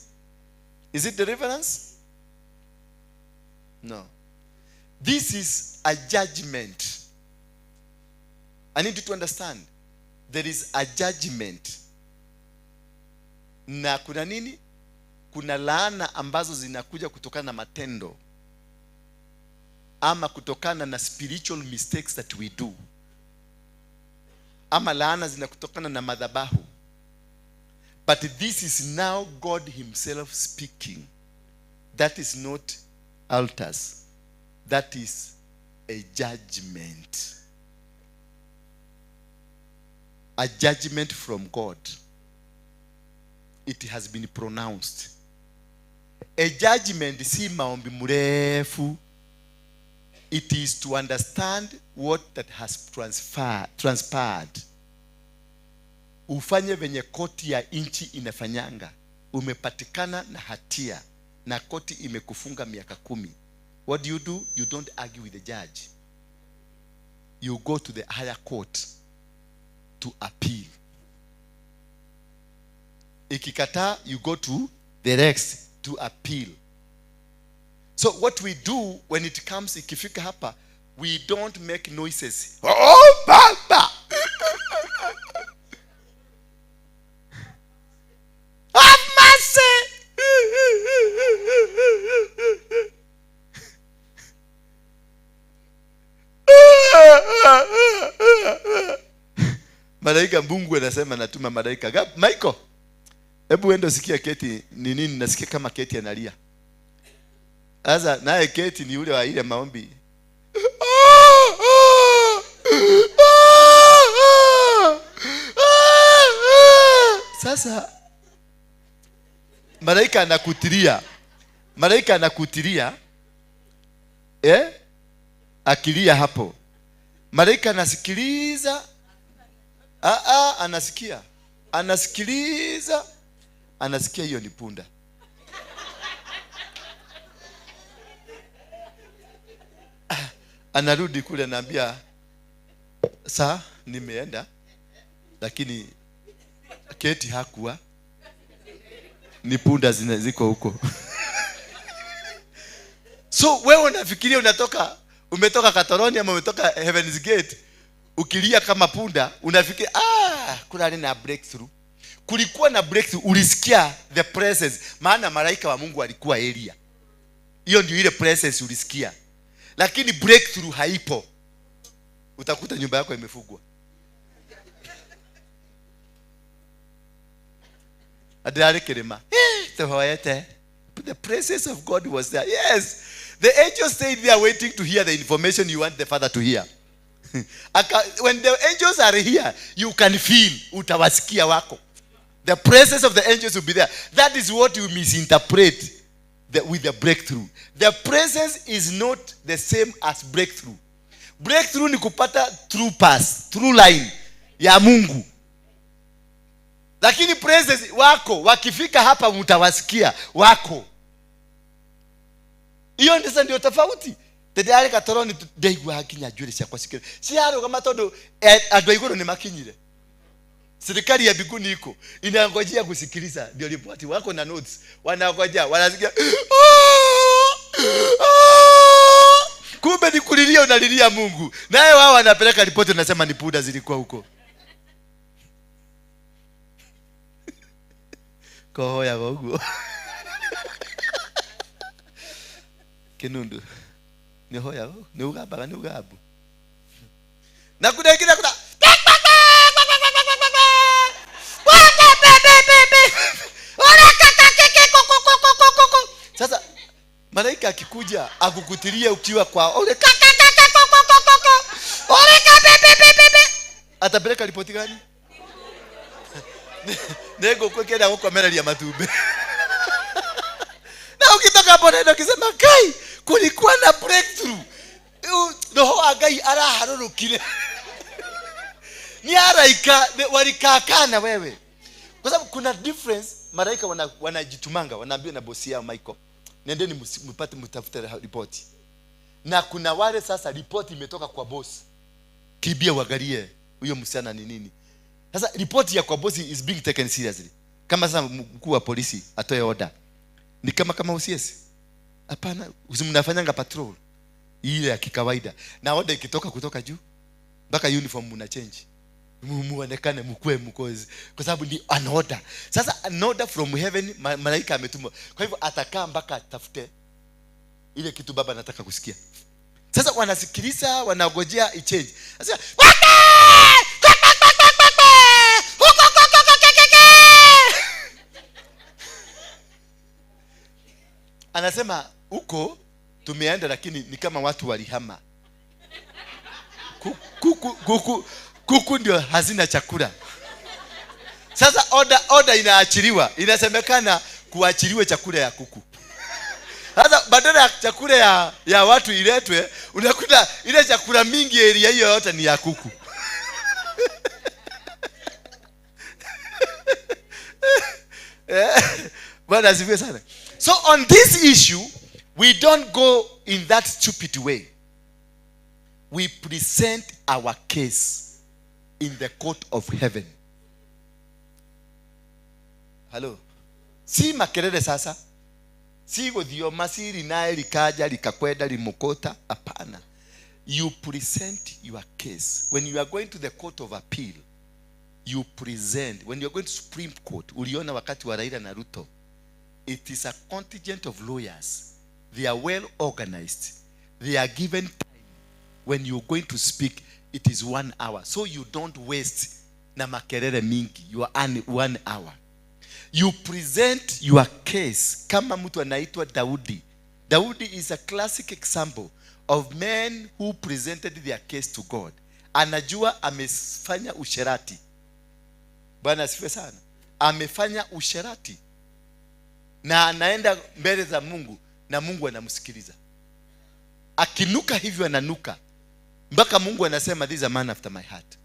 Is it deliverance? No. This is a judgment. I need you to understand. There is a judgment. Na kuna nini? Kuna laana ambazo zinakuja kutokana na matendo ama kutokana na spiritual mistakes that we do, ama laana zinakutokana na madhabahu. But this is now God himself speaking. That is not altars. That is a judgment. A judgment from God. It has been pronounced. A judgment si maombi mrefu. It is to understand what that has transpired. Ufanye venye koti ya nchi inafanyanga. Umepatikana na hatia na koti imekufunga miaka 10. What do you do? You don't argue with the judge. You go to the higher court to appeal. Ikikataa, you go to the next to appeal. So what we do when it comes, ikifika hapa, we don't make noises. Oh, Baba! Have mercy! Malaika, Mungu anasema natuma malaika. Michael, hebu uende usikie Keti ni nini, nasikia kama Keti analia. Sasa naye Keti ni yule wa ile maombi. Sasa malaika anakutilia. Malaika anakutilia. Akilia hapo. Malaika anasikiliza. Anasikia. Anasikiliza. Anasikia hiyo ni punda. Anarudi kule anaambia, saa nimeenda lakini Keti hakuwa, ni punda ziko huko. So wewe unafikiria umetoka Katoroni ama umetoka Heaven's Gate ukilia kama punda, unafikiria kuna na breakthrough. Kulikuwa na breakthrough, ulisikia the presence, maana malaika wa Mungu alikuwa Elia. Hiyo ndio ile presence ulisikia. Lakini breakthrough haipo. Utakuta nyumba yako imefugwa. Adare kirima. The presence of God was there. Yes. The angels stayed there waiting to hear the information you want the Father to hear. When the angels are here, you can feel utawasikia wako. The presence of the angels will be there. That is what you misinterpret with the breakthrough. The presence is not the same as breakthrough. Breakthrough ni kupata through pass, through line ya Mungu. Lakini presence wako wakifika hapa mtawasikia wako. Hiyo ndio ndio tofauti. Tete katoro ni ndaigua hakinya njuĩrĩ ciakwa cikĩrĩ ciarũgama tondũ andũ a igũrũ nĩ makinyire. Serikali ya mbinguni iko inangojea kusikiliza ndio ripoti wako na notes, wanangojea, wanasikia kumbe ni kulilia, unalilia Mungu, naye wao wanapeleka ripoti, wanasema ni punda zilikuwa huko. Kohoya goguo kinundu ni hoya ni ugambaga ni ugambu na kuna ingine kuna sasa malaika akikuja akukutilia ukiwa kwa ole atapeleka ripoti gani? Nego kwekenda gukomereria matumbi. Na ukitoka hapo nenda ukisema kai kulikuwa na breakthrough. Roho wa Ngai araharurukire. Ni araika walikakana wewe. Kwa sababu kuna difference, malaika wanajitumanga, wanaambiwa na bosi yao Michael, nendeni mpate mtafute ripoti. Na kuna wale sasa ripoti imetoka kwa boss. Kibia uangalie huyo msichana ni nini. Sasa ripoti ya kwa boss is being taken seriously. Kama sasa mkuu wa polisi atoe order. Ni kama OCS. Hapana, mnafanyanga patrol ile ya kikawaida. Na order ikitoka kutoka juu mpaka uniform mna change. Muonekane mkue mkozi kwa sababu ni an order. Sasa an order from heaven, malaika ametumwa. Kwa hivyo atakaa mpaka atafute ile kitu baba anataka kusikia. Sasa wanasikiliza, wanagojea ichange. Sasa anasema huko tumeenda lakini ni kama watu walihama. Kuku ndio hazina chakula. Sasa order inaachiliwa. Inasemekana kuachiliwe chakula ya kuku. Sasa badala ya chakula ya watu iletwe, unakuta ile chakula mingi area hiyo yote ni ya kuku. Bwana asifiwe sana. So on this issue, we don't go in that stupid way. We present our case in the court of heaven. Hello. Si makelele sasa. Si guthioma siri naye likaja likakwenda limokota. Hapana. You present your case. When you are going to the court of appeal, you present. When you are going to Supreme Court, uliona wakati wa Raila na Ruto, it is a contingent of lawyers. They are well organized. They are given time. When you're going to speak, it is 1 hour. So you don't waste na makelele mingi. You are 1 hour. You present your case. Kama mtu anaitwa Daudi. Daudi is a classic example of men who presented their case to God. Anajua amefanya usherati. Bwana asifiwe sana. Amefanya usherati. Na anaenda mbele za Mungu na Mungu anamsikiliza. Akinuka hivyo ananuka. Mpaka Mungu anasema this is a man after my heart.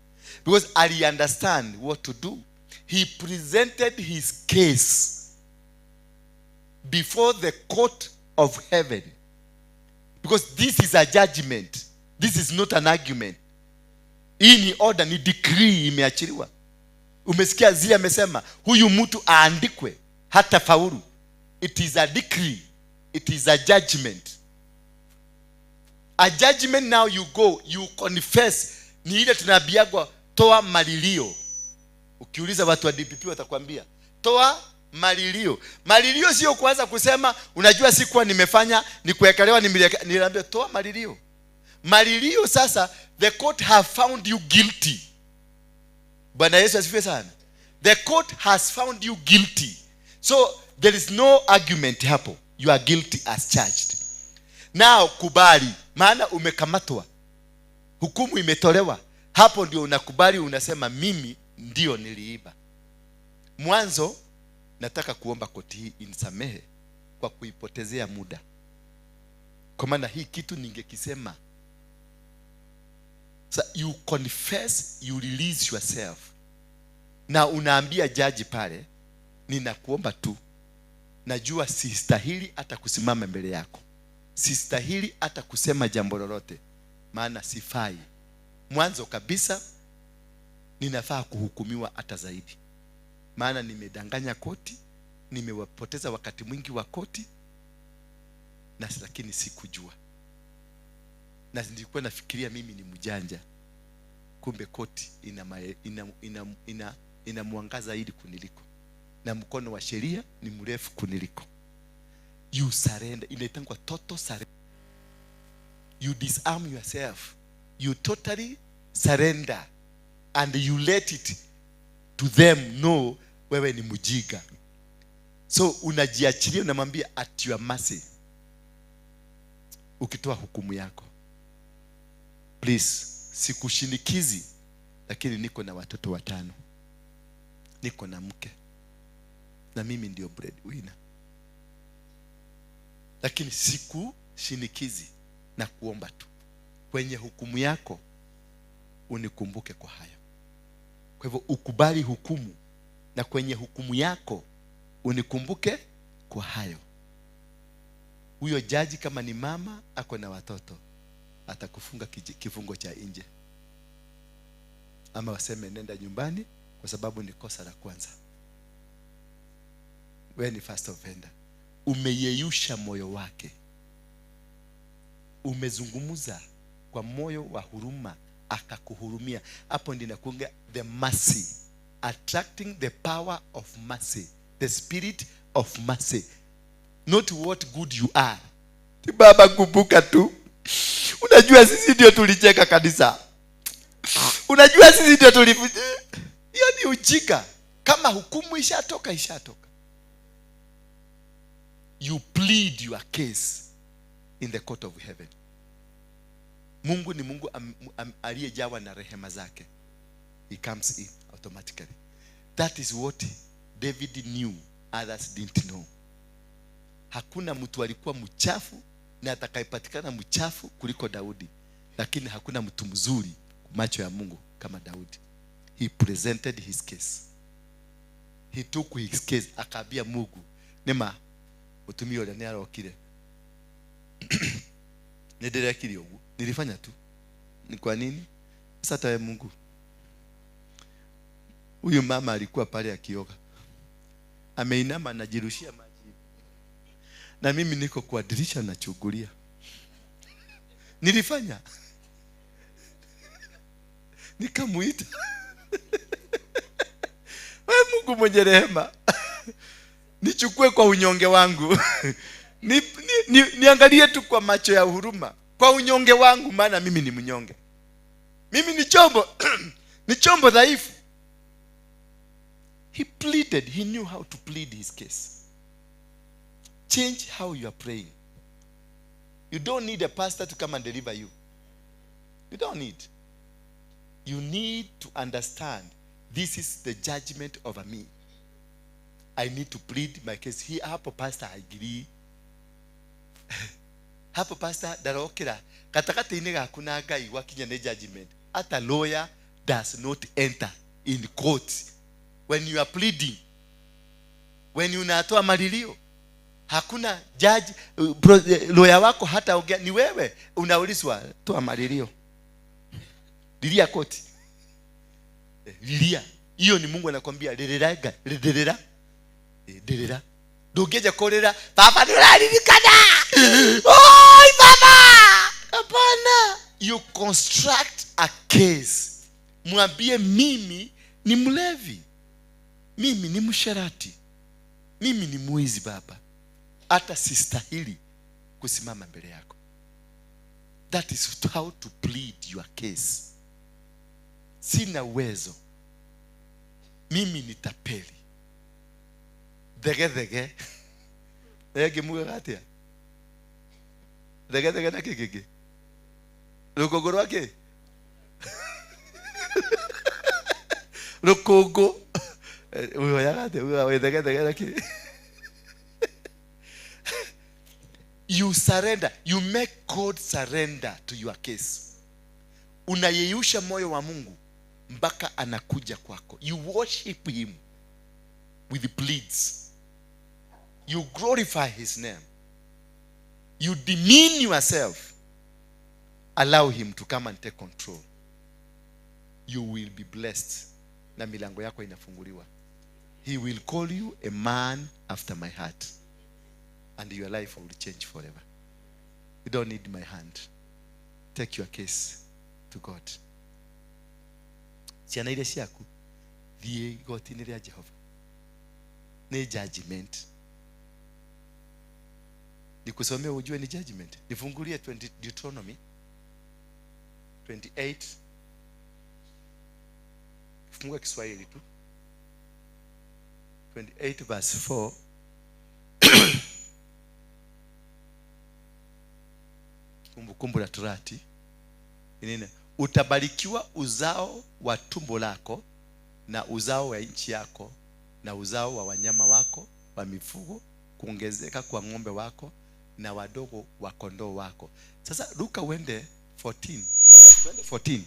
Because I understand what to do. He presented his case before the court of heaven. Because this is a judgment. This is not an argument. Hii ni order, ni decree imeachiliwa. Umesikia zile amesema huyu mtu aandikwe hata faulu. It is a decree. It is a judgment. A judgment now you go, you confess. Ni ile tunaambiagwa toa malilio. Ukiuliza watu wa DPP watakwambia toa malilio. Malilio sio kuanza kusema unajua sikuwa nimefanya, nikuwekelewa, niliambia toa malilio. Malilio sasa the court have found you guilty. Bwana Yesu asifiwe sana. The court has found you guilty. So there is no argument hapo. You are guilty as charged. Now kubali, maana umekamatwa. Hukumu imetolewa. Hapo ndio unakubali, unasema mimi ndio niliiba. Mwanzo nataka kuomba koti hii inisamehe kwa kuipotezea muda, kwa maana hii kitu ningekisema. So you confess, you release yourself, na unaambia jaji pale, ninakuomba tu, najua sistahili hata kusimama mbele yako, sistahili hata kusema jambo lolote, maana sifai. Mwanzo kabisa ninafaa kuhukumiwa hata zaidi, maana nimedanganya koti, nimewapoteza wakati mwingi wa koti, na lakini sikujua, na nilikuwa nafikiria mimi ni mjanja, kumbe koti ina mwangaza zaidi kuniliko, na mkono wa sheria ni mrefu kuniliko. You surrender, inaitangwa total surrender. You disarm yourself, you totally surrender and you let it to them know wewe ni mjinga. So unajiachilia, unamwambia at your mercy. Ukitoa hukumu yako, please, sikushinikizi, lakini niko na watoto 5, niko na mke, na mimi ndio breadwinner, lakini sikushinikizi na kuomba tu kwenye hukumu yako unikumbuke kwa hayo. Kwa hivyo ukubali hukumu, na kwenye hukumu yako unikumbuke kwa hayo. Huyo jaji kama ni mama ako na watoto, atakufunga kifungo cha nje, ama waseme nenda nyumbani, kwa sababu ni kosa la kwanza. Wewe ni first offender. Umeyeyusha moyo wake, umezungumza kwa moyo wa huruma, akakuhurumia. Hapo ndipo nakuongea the mercy, attracting the power of mercy, the spirit of mercy, not what good you are. Baba, kumbuka tu, unajua sisi ndio tulicheka kanisa, unajua sisi ndio tulifuta. Hiyo ni ujinga. Kama hukumu ishatoka, ishatoka. You plead your case in the court of heaven. Mungu ni Mungu aliyejawa na rehema zake. He comes in automatically. That is what David knew, others didn't know. Hakuna mtu alikuwa mchafu na atakayepatikana mchafu kuliko Daudi, lakini hakuna mtu mzuri macho ya Mungu kama Daudi. He presented his case. He took his case, akaambia Mungu, nema mutumia uria ni arokire, nindirekire uguo, nilifanya tu. Ni kwa nini? Sasa tawe Mungu, huyu mama alikuwa pale akioga, ameinama anajirushia maji, na mimi niko kwa dirisha nachungulia. Nilifanya, nikamuita, wewe Mungu mwenye rehema, nichukue kwa unyonge wangu, niangalie tu kwa macho ya huruma, kwa unyonge wangu, maana mimi ni mnyonge, mimi ni chombo ni chombo dhaifu. He pleaded, he knew how to plead his case. Change how you are praying. You don't need a pastor to come and deliver you. You don't need. You need to understand this is the judgment over me. I need to plead my case. Here, hapo pastor agree. Hapo pastor darokera katakati-inĩ gaku na Ngai gwakinya nĩ judgment. Hata lawyer does not enter in court when you are pleading. When you unatoa malilio, hakuna judge, lawyer wako hata ongea, ni wewe unaulizwa toa malilio. Lilia koti. Lilia. Hiyo ni Mungu anakuambia leleraga, lelera. Lelera. Ndũngĩnja kũrĩra, baba nĩũraririkana. Oi baba. Hapana. You construct a case. Mwambie mimi ni mlevi, mimi ni msherati, mimi ni mwizi baba, hata sistahili kusimama mbele yako. That is how to plead your case. Sina uwezo, mimi ni tapeli, dhege dhege. Dhege mugaga atia? Dhege dhege na kikiki rũkũngũ rwake rũkũngũ Uhoyaga atĩa? Ugaga wĩthegethege na kĩ? You surrender. You make God surrender to your case. Unayeyusha moyo wa Mungu mpaka anakuja kwako. You worship him with pleads. You glorify his name. You demean yourself. Allow him to come and take control. You will be blessed. Na milango yako inafunguliwa. He will call you a man after my heart. And your life will change forever. You don't need my hand. Take your case to God. Ciana iria ciaku, thiĩ igoti-inĩ rĩa Jehova. Nĩ judgment. Nikusomee ujue ni judgment. Nifungulie 20, Deuteronomy 28. Fungue Kiswahili tu. 28 verse 4. Kumbukumbu la Torati. Nini? Utabarikiwa uzao wa tumbo lako na uzao wa nchi yako na uzao wa wanyama wako wa mifugo, kuongezeka kwa ng'ombe wako na wadogo wa kondoo wako. Sasa ruka uende 14. Twende 14.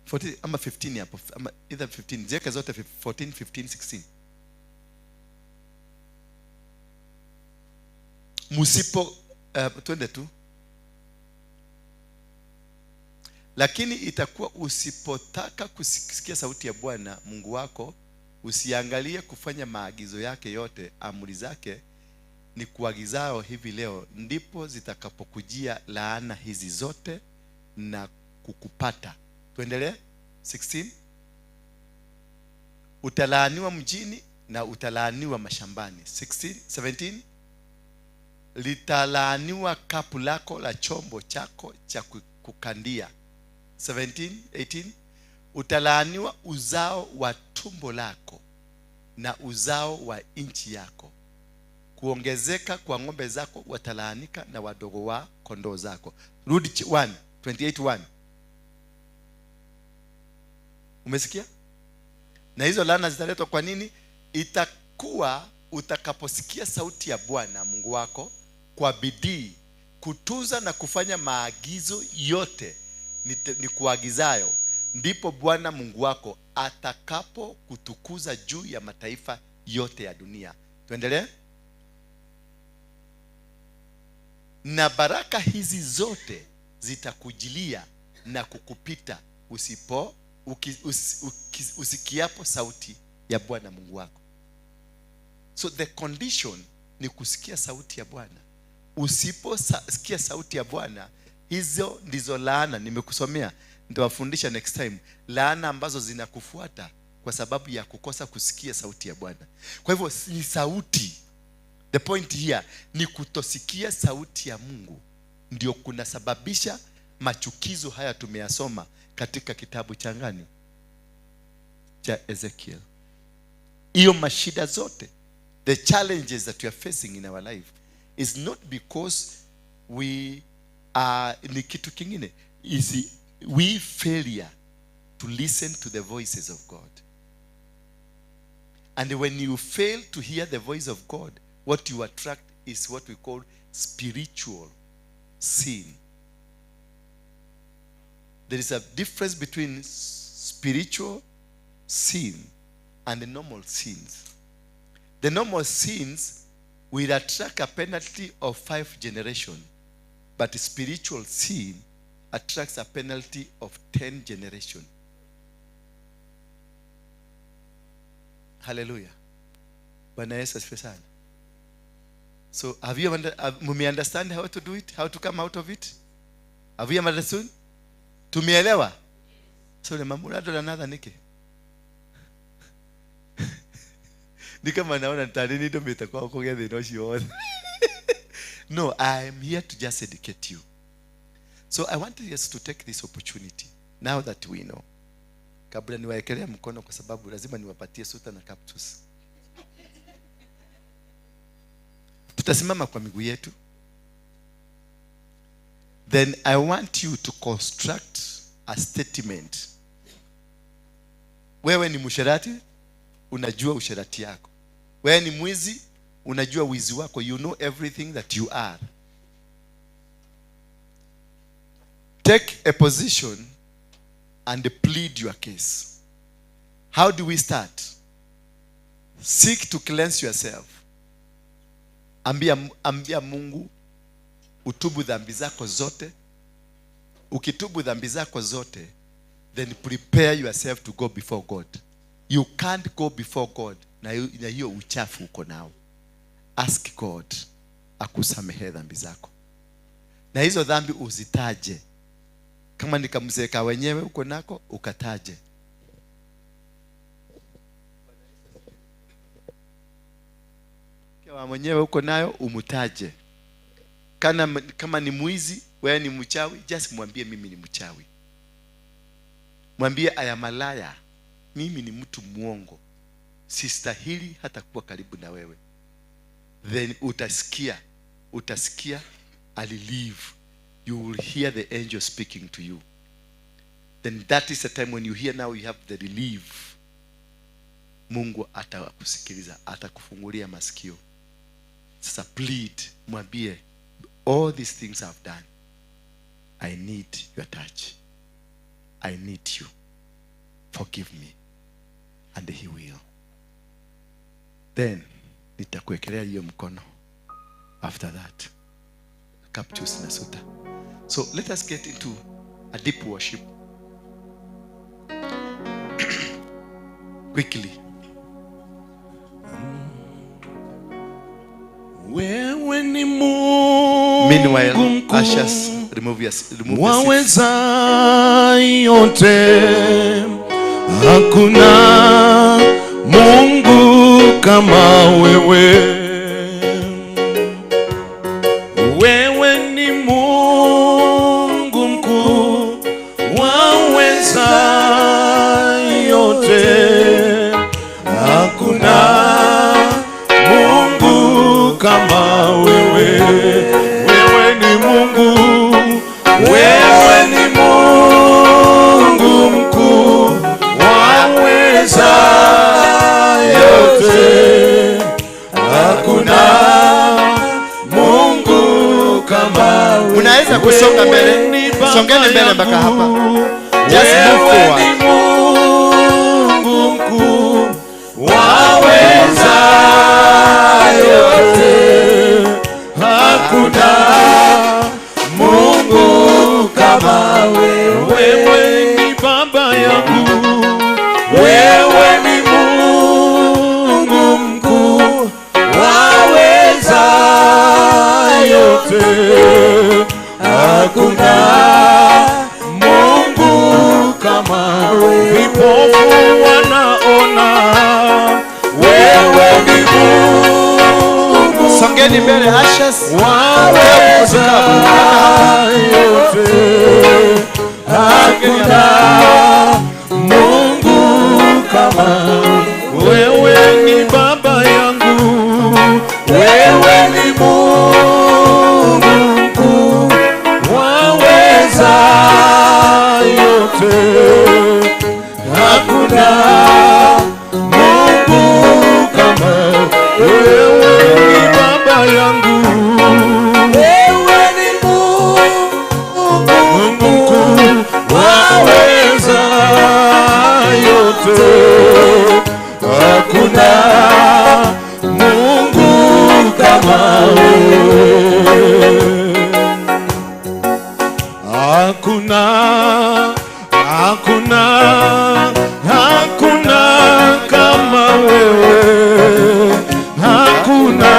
14 ama 15 hapo, ama either 15. Ziweke zote 14, 15, 16. Musipo twende tu. Lakini itakuwa usipotaka kusikia sauti ya Bwana Mungu wako, usiangalie kufanya maagizo yake yote, amri zake ni kuagizao hivi leo, ndipo zitakapokujia laana hizi zote na kukupata. Tuendelee. 16. Utalaaniwa mjini na utalaaniwa mashambani. 16, 17. Litalaaniwa kapu lako la chombo chako cha kukandia. 17, 18. Utalaaniwa uzao wa tumbo lako na uzao wa nchi yako. Kuongezeka kwa ng'ombe zako watalaanika na wadogo wa kondoo zako. Rudi 1, 28:1. Umesikia? Na hizo laana zitaletwa kwa nini? Itakuwa utakaposikia sauti ya Bwana Mungu wako kwa bidii kutunza na kufanya maagizo yote ni kuagizayo, ndipo Bwana Mungu wako atakapo kutukuza juu ya mataifa yote ya dunia. Tuendelee. Na baraka hizi zote zitakujilia na kukupita usipo usikiapo sauti ya Bwana Mungu wako. So the condition ni kusikia sauti ya Bwana. Usiposikia sauti ya Bwana, hizo ndizo laana nimekusomea, nitawafundisha next time, laana ambazo zinakufuata kwa sababu ya kukosa kusikia sauti ya Bwana. Kwa hivyo ni sauti. The point here ni kutosikia sauti ya Mungu ndio kunasababisha machukizo haya tumeyasoma katika kitabu cha ngani? Cha Ezekiel. Hiyo mashida zote, the challenges that we are facing in our life is not because we are ni kitu kingine, is we failure to listen to the voices of God. And when you fail to hear the voice of God, what you attract is what we call spiritual sin. There is a difference between spiritual sin and the normal sins. The normal sins will attract a penalty of 5 generations, but spiritual sin attracts a penalty of 10 generations. Hallelujah. Bwana Yesu asifiwe sana. So have you understand how to do it? How to come out of it? Have you understood? Tumeelewa? So le mambo ndio another nike. Ni kama naona nitani ndio mitakuwa huko gethĩ no cio. No, I am here to just educate you. So I want us to take this opportunity now that we know. Kabla niwaekelea mkono kwa sababu lazima niwapatie suta na cactus. Tutasimama kwa miguu yetu. Then I want you to construct a statement. Wewe ni msherati? Unajua usherati yako. Wewe ni mwizi, unajua wizi wako. You know everything that you are. Take a position and plead your case. How do we start? Seek to cleanse yourself. Ambia Mungu utubu dhambi zako zote. Ukitubu dhambi zako zote, then prepare yourself to go before God. You can't go before God na hiyo uchafu uko nao. Ask God akusamehe dhambi zako. Na hizo dhambi uzitaje. Kama ni kamzeka wenyewe uko nako, ukataje. Kama mwenyewe uko nayo, umutaje. Kama ni mwizi, wewe ni mchawi, just mwambie mimi ni mchawi. Mwambie I am a liar. Mimi ni mtu muongo. Sistahili hata kuwa karibu na wewe. Then utasikia alilive. You will hear the angel speaking to you. Then that is the time when you hear now you have the relief. Mungu atakusikiliza, atakufungulia masikio. Sasa plead, mwambie all these things I've done. I need your touch. I need you. Forgive me. And he will. Then nitakuwekelea hiyo mkono. After that, captives na suta. So let us get into a deep worship. Quickly. Wewe ni Mungu. Meanwhile, ushers, remove the seats. Waweza yote, hakuna Mungu kama wewe. Wewe ni Mungu mkuu, waweza yote, hakuna Mungu kama wewe. Wewe ni Mungu, wewe ni Mungu mkuu, waweza yote, hakuna Mungu kama wewe. Unaweza kusonga mbele, songeni mbele mpaka hapa. Just move forward. Wewe ni Mungu mkuu, waweza yote, hakuna Mungu kama wewe. Wewe ni Baba yangu, wewe ni Mungu mkuu, waweza yote, hakuna Mungu kama wewe. Vipofu wanaona, wewe ni Mungu. Songeni mbele, ushers. Waweza yote, hakuna Mungu kama wewe. Ni Baba yangu, wewe ni Mungu mkuu, waweza yote, hakuna Mungu kama wewe. Ni Baba yangu, wewe ni Mungu mkuu, waweza yote, hakuna Mungu kama wewe. Hakuna, hakuna, hakuna kama wewe. Hakuna,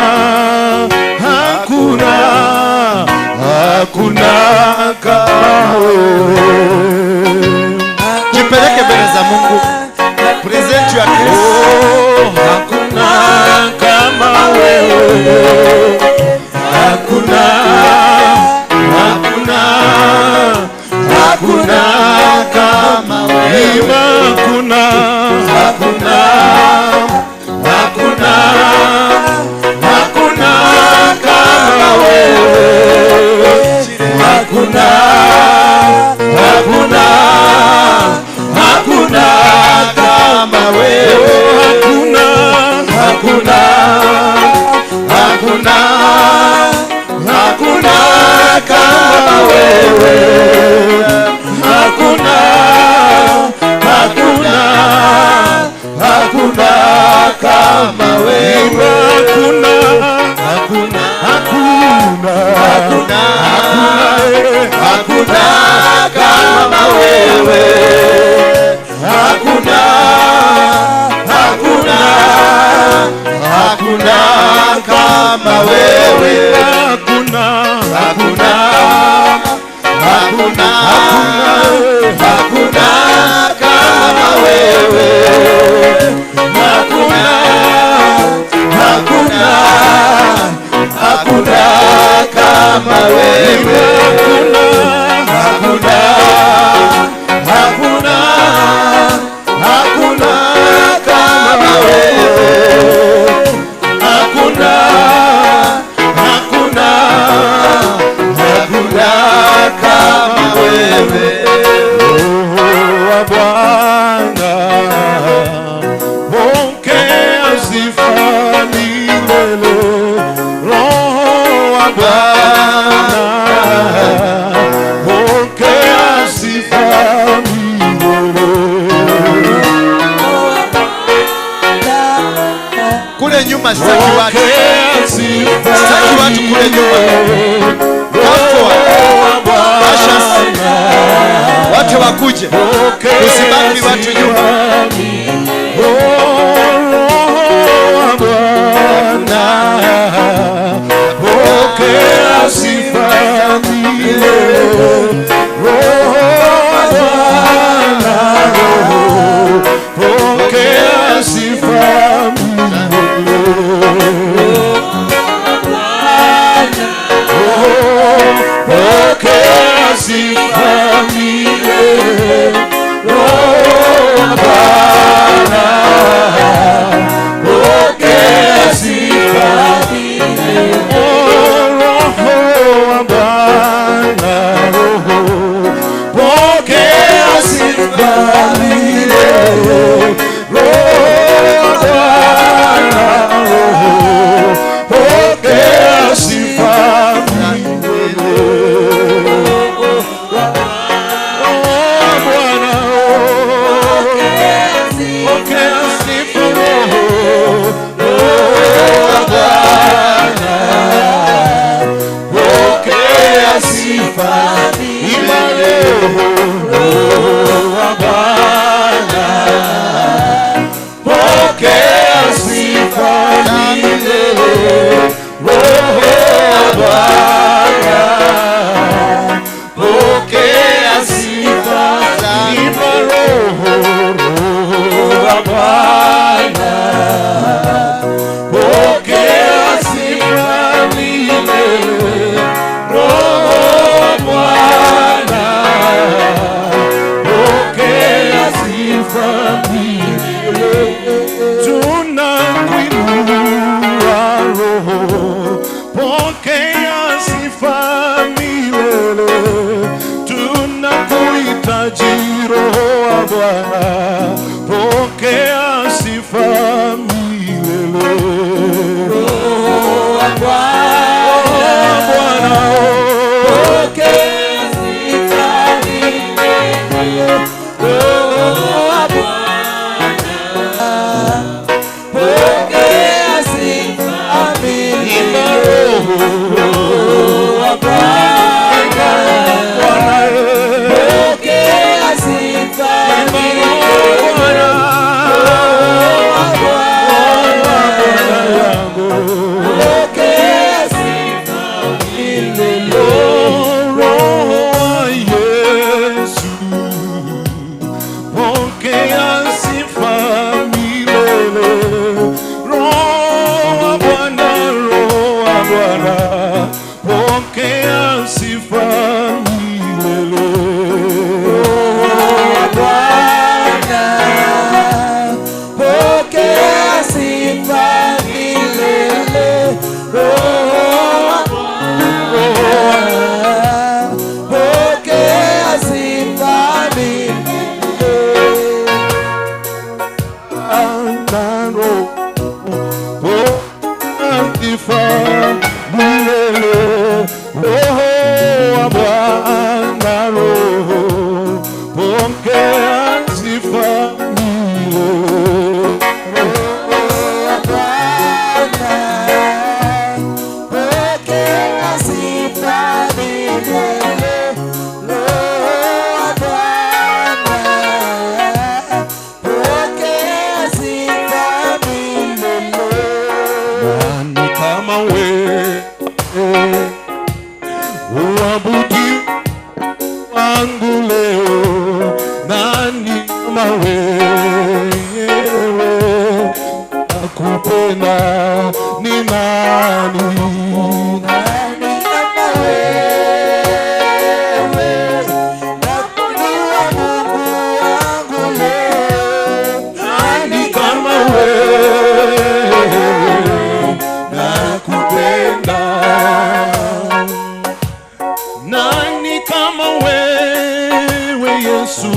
kama wewe. Hakuna, hakuna, hakuna kama wewe. Hakuna, hakuna, hakuna, hakuna, hakuna kama wewe. Hakuna, hakuna, hakuna kama wewe. Hakuna, hakuna, hakuna, hakuna kama wewe. Hakuna, hakuna, hakuna kama wewe. Hakuna, hakuna, hakuna kama wewe. Hakuna, hakuna, hakuna kama wewe. Oh, Bwana, pokea sifa milele. Roho wa Bwana, pokea sifa milele. Kule nyuma sitaki watu. Sitaki watu kule nyuma. Come forward. Ushers. Watu wakuje. Usibaki watu nyuma. Oh, Bwana, pokea sifa milele. Roho wa Bwana, pokea sifa milele. Pokea sifa milele. Roho wa Bwana, pokea sifa milele. Oh, Roho wa Bwana, Roho, pokea sifa milele. Roho wa Bwana, Roho, pokea sifa milele. Oh, Bwana, oh, pokea sifa Roho, Roho wa Bwana, pokea sifa milele. Roho wa Bwana, pokea sifa milele. Roho wa Bwana, pokea sifa milele. Roho, Roho wa Bwana, pokea sifa milele. Roho wa Bwana, pokea sifa milele. Tunakuinua Roho, pokea sifa milele. Tunakuhitaji Roho wa Bwana, pokea sifa milele. Roho wa Bwana, Pokea sifa milele. Roho wa Bwana, pokea sifa milele. Roho wa Bwana, pokea sifa milele. Roho wa Bwana, pokea sifa milele. Roho wa Yesu, pokea sifa milele. Roho wa Bwana, Roho wa Bwana, pokea sifa milele. Roho wa Bwana, pokea sifa milele. Roho wa Bwana, pokea sifa milele. Sifa milele. Roho wa Bwana. kama wewe uabudi wangu leo, nani kama wewe nakupenda ni nani? Nani kama wewe nakuinua Mungu wangu leo, Nani kama wewe nakupenda? Nani kama wewe Yesu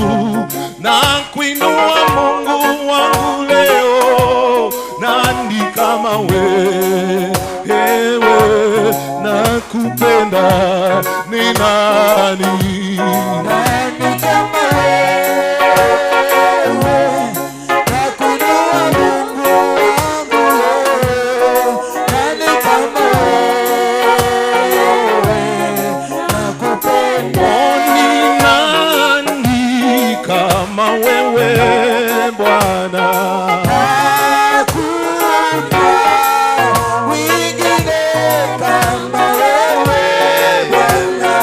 nakuinua Mungu wangu leo, nani kama wewe nakupenda ni nani? Nani kama wewe nakuinua Mungu wangu leo, nani kama wewe nakupenda. Ni nani kama wewe Bwana? Hakuna mwingine kama wewe Bwana,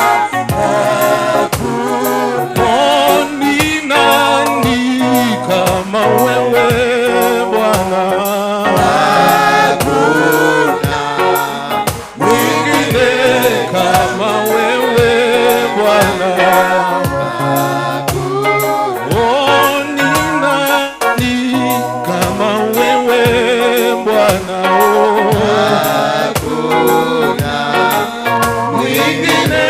hakuna. Ni nani kama wewe Bwana? Hakuna Mwingine kama wewe Bwana. Oh, ni nani kama wewe Bwana? Oh, mwingine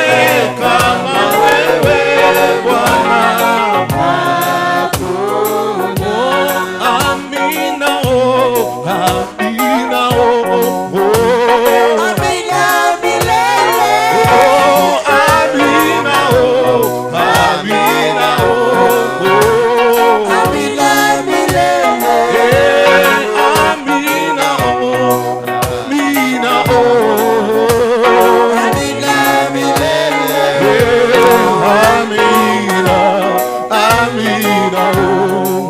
kama wewe Bwana. Oh, amina, oh, amina, oh, oh. Amina milele. Oh, amina, oh, amina, oh, oh. Amina milele. Eh, amina, oh, amina, oh. Amina milele. Eh, amina, amina, oh,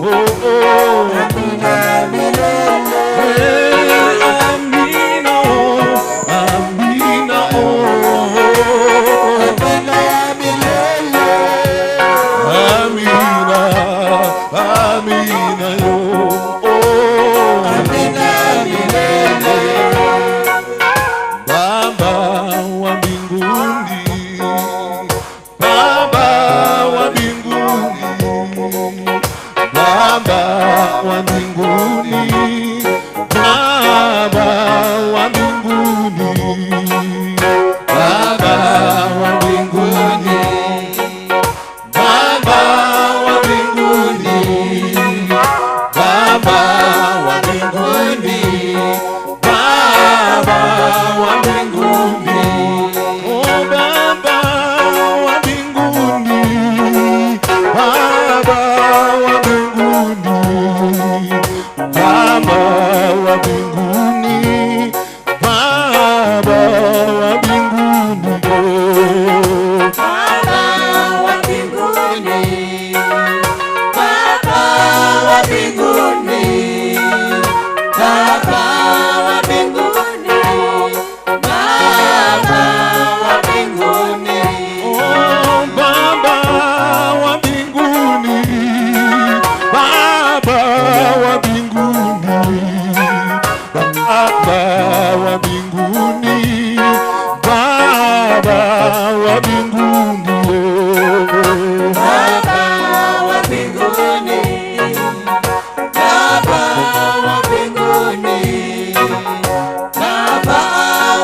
oh, oh. Amina milele. Eh, amina, oh, amina, oh. Amina milele. Amina, amina, yo, oh. Amina milele. Baba wa mbinguni, Baba wa mbinguni, Baba wa mbinguni, Baba wa mbinguni, Baba wa mbinguni, Baba wa mbinguni, Baba wa mbinguni, Baba wa mbinguni, oh Baba wa mbinguni, Baba wa mbinguni, Baba wa mbinguni, Baba wa mbinguni, oh. Baba wa mbinguni, Baba wa mbinguni, Baba wa mbinguni, Baba wa mbinguni. Oh, Baba wa mbinguni, Baba wa mbinguni, Baba wa mbinguni, Baba wa mbinguni, oh. Baba wa mbinguni, Baba wa mbinguni, Baba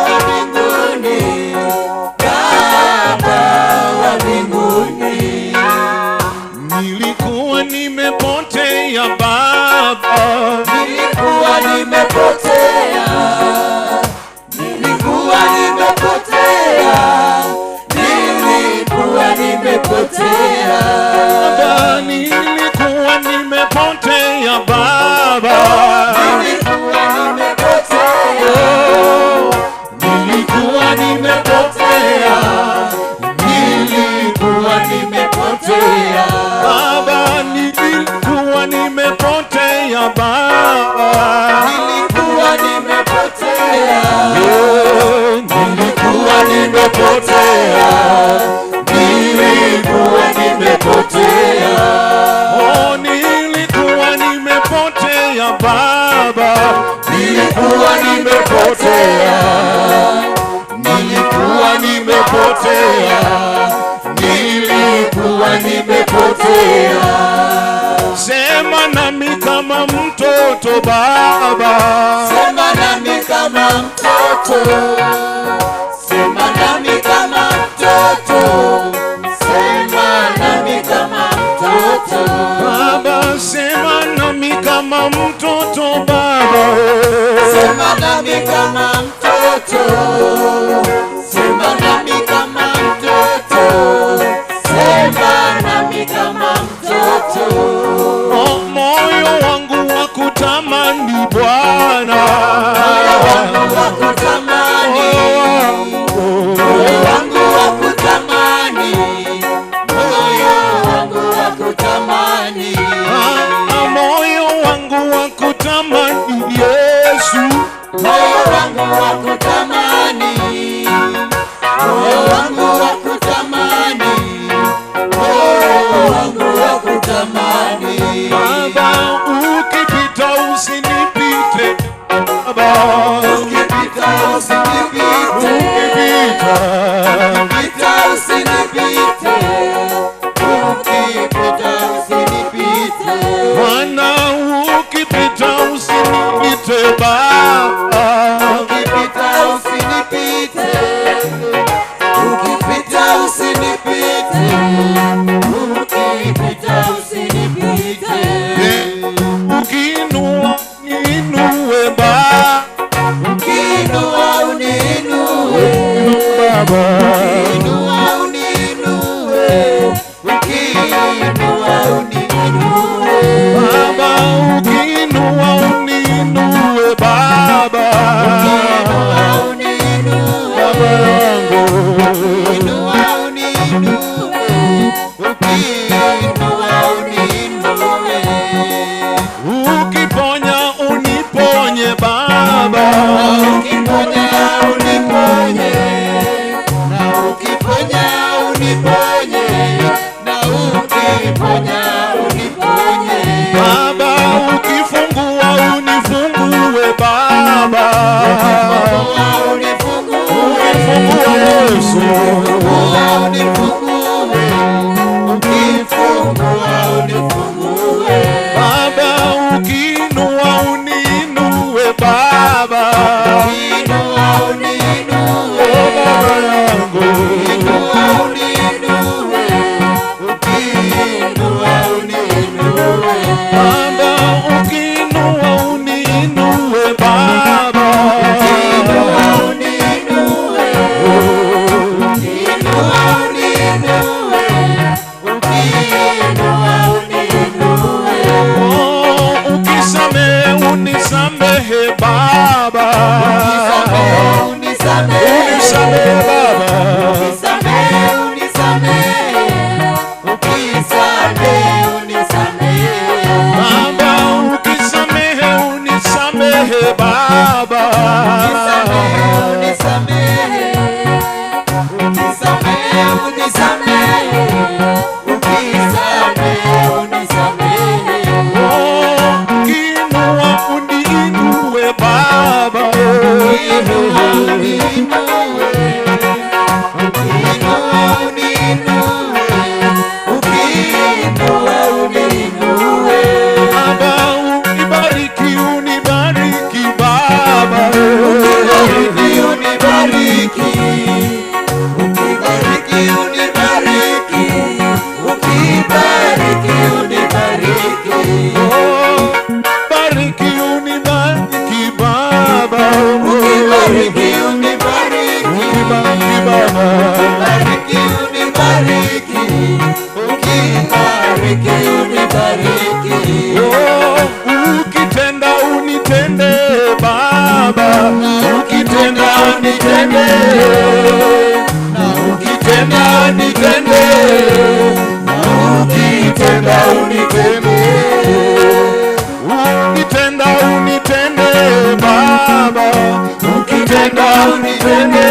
wa mbinguni, Baba wa mbinguni. Nilikuwa nimepotea Baba, Nilikuwa nimepotea, Nilikuwa nimepotea, nilikuwa nimepotea, nilikuwa nimepotea. Sema nami kama mtoto Baba. Sema nami kama mtoto, sema nami kama mtoto, sema nami kama mtoto. Baba, sema nami kama mtoto Baba. Sema nami kama mtoto, sema nami kama mtoto, sema nami kama mtoto. Oh, moyo wangu wakutamani Bwana, moyo wangu wakutamani, moyo wangu wakutamani, moyo wangu wakutamani. Moyo wangu wakutamani Yesu, moyo wangu wakutamani, moyo wangu wakutamani, moyo wangu wakutamani. Baba, ukipita usinipite Baba, ukipita usinipite, ukipita usinipite, ukipita usinipite. Bwana, ukipita usinipite Baba, ukipita usinipite, ukipita usinipite, ukipita usinipite. Ukiinua niinue Baba, ukiinua uniinue Baba, ukiinua uniinue, ukiinua uniinue. Baba, ukiinua uniinue Baba, ukiinua uniinue, Baba yangu, ukiinua uniinue, ukiinua uniinue. Ukiponya uniponye Baba, ukiponya uniponye, na ukiponya uniponye, na ukiponya uniponye. Baba, ukifungua unifungue Baba, Ukifungua unifungue, ukifungua Yesu, ukifungua unifungue, ukifungua unifungue. Baba, ukiinua uniinue Baba, Ukiinua uniinue, Baba yangu, ukiinua uniinue, ukiinua uniinue. Baba, ukiinua uniinue Baba, Ukiinua uniinue, ukiinua uniinue, ukiinua uniinue. Oh, ukisamehe unisamehe Baba, Unisamehe, unisamehe, unisamehe Baba, unisamehe, unisamehe, ukisamehe, unisamehe. Baba, ukisamehe unisamehe Baba, Unisamehe, unisamehe, unisamehe, unisamehe, ukisamehe, unisamehe. Oh, ukiinua uniinue Baba, Ukiinua uniinue, ukiinua uniinue, ukiinua uniinue. Baba, unibariki unibariki Baba, Ukibariki unibariki, ukibariki unibariki, ukibariki unibariki. Oh, bariki unibariki Baba, Ukibariki unibariki, unibariki Baba, ukibariki unibariki, ukibariki unibariki. Oh, ukitenda unitende Baba, ukitenda unitende, ukitenda unitende, ukitenda unitende, ukitenda unitende Baba, ukitenda unitende,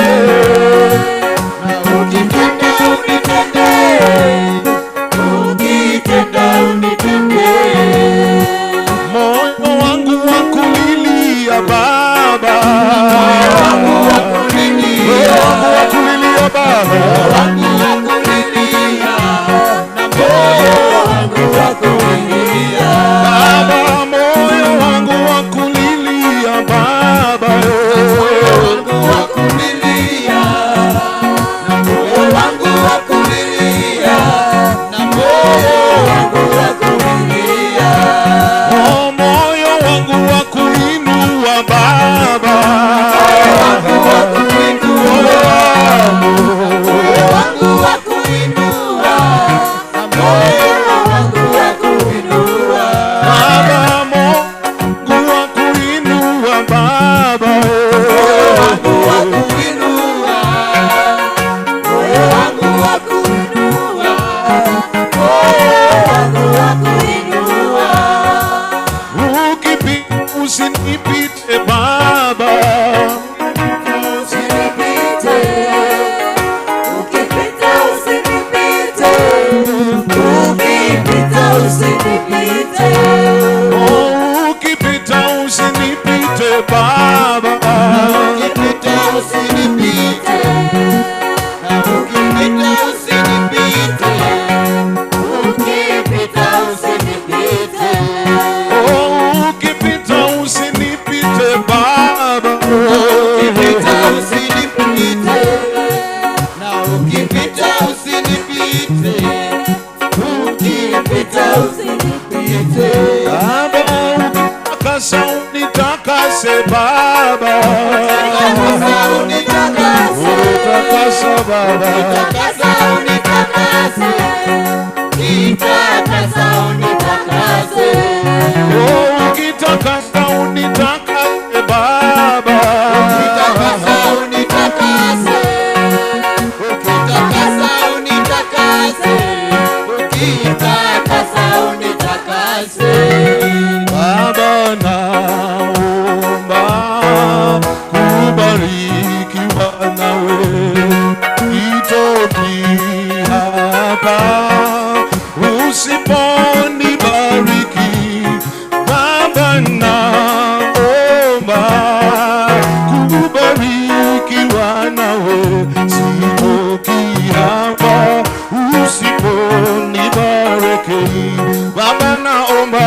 Ukitenda unitende, ukitenda unitende. Moyo wangu wakulilia Baba. Unitakasa, unitakase, unitakasa, unitakase. Oh, ukitakasa unitakase Baba. Unitakasa, unitakase, ukitakasa, unitakase, ukitakasa, unitakase. Baba naomba kubarikiwa nawe, sitoki hapa usiponibariki. Baba naomba kubarikiwa nawe, sitoki hapa usiponibariki. Baba naomba,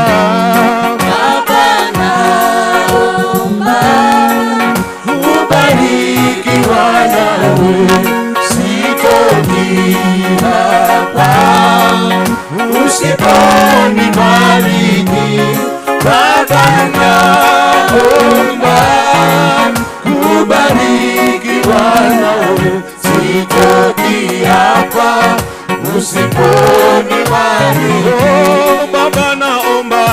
Baba naomba kubarikiwa nawe, sitoki hapa usiponibariki. Baba naomba kubarikiwa nawe, sitoki hapa usiponibariki. Oh, Baba naomba,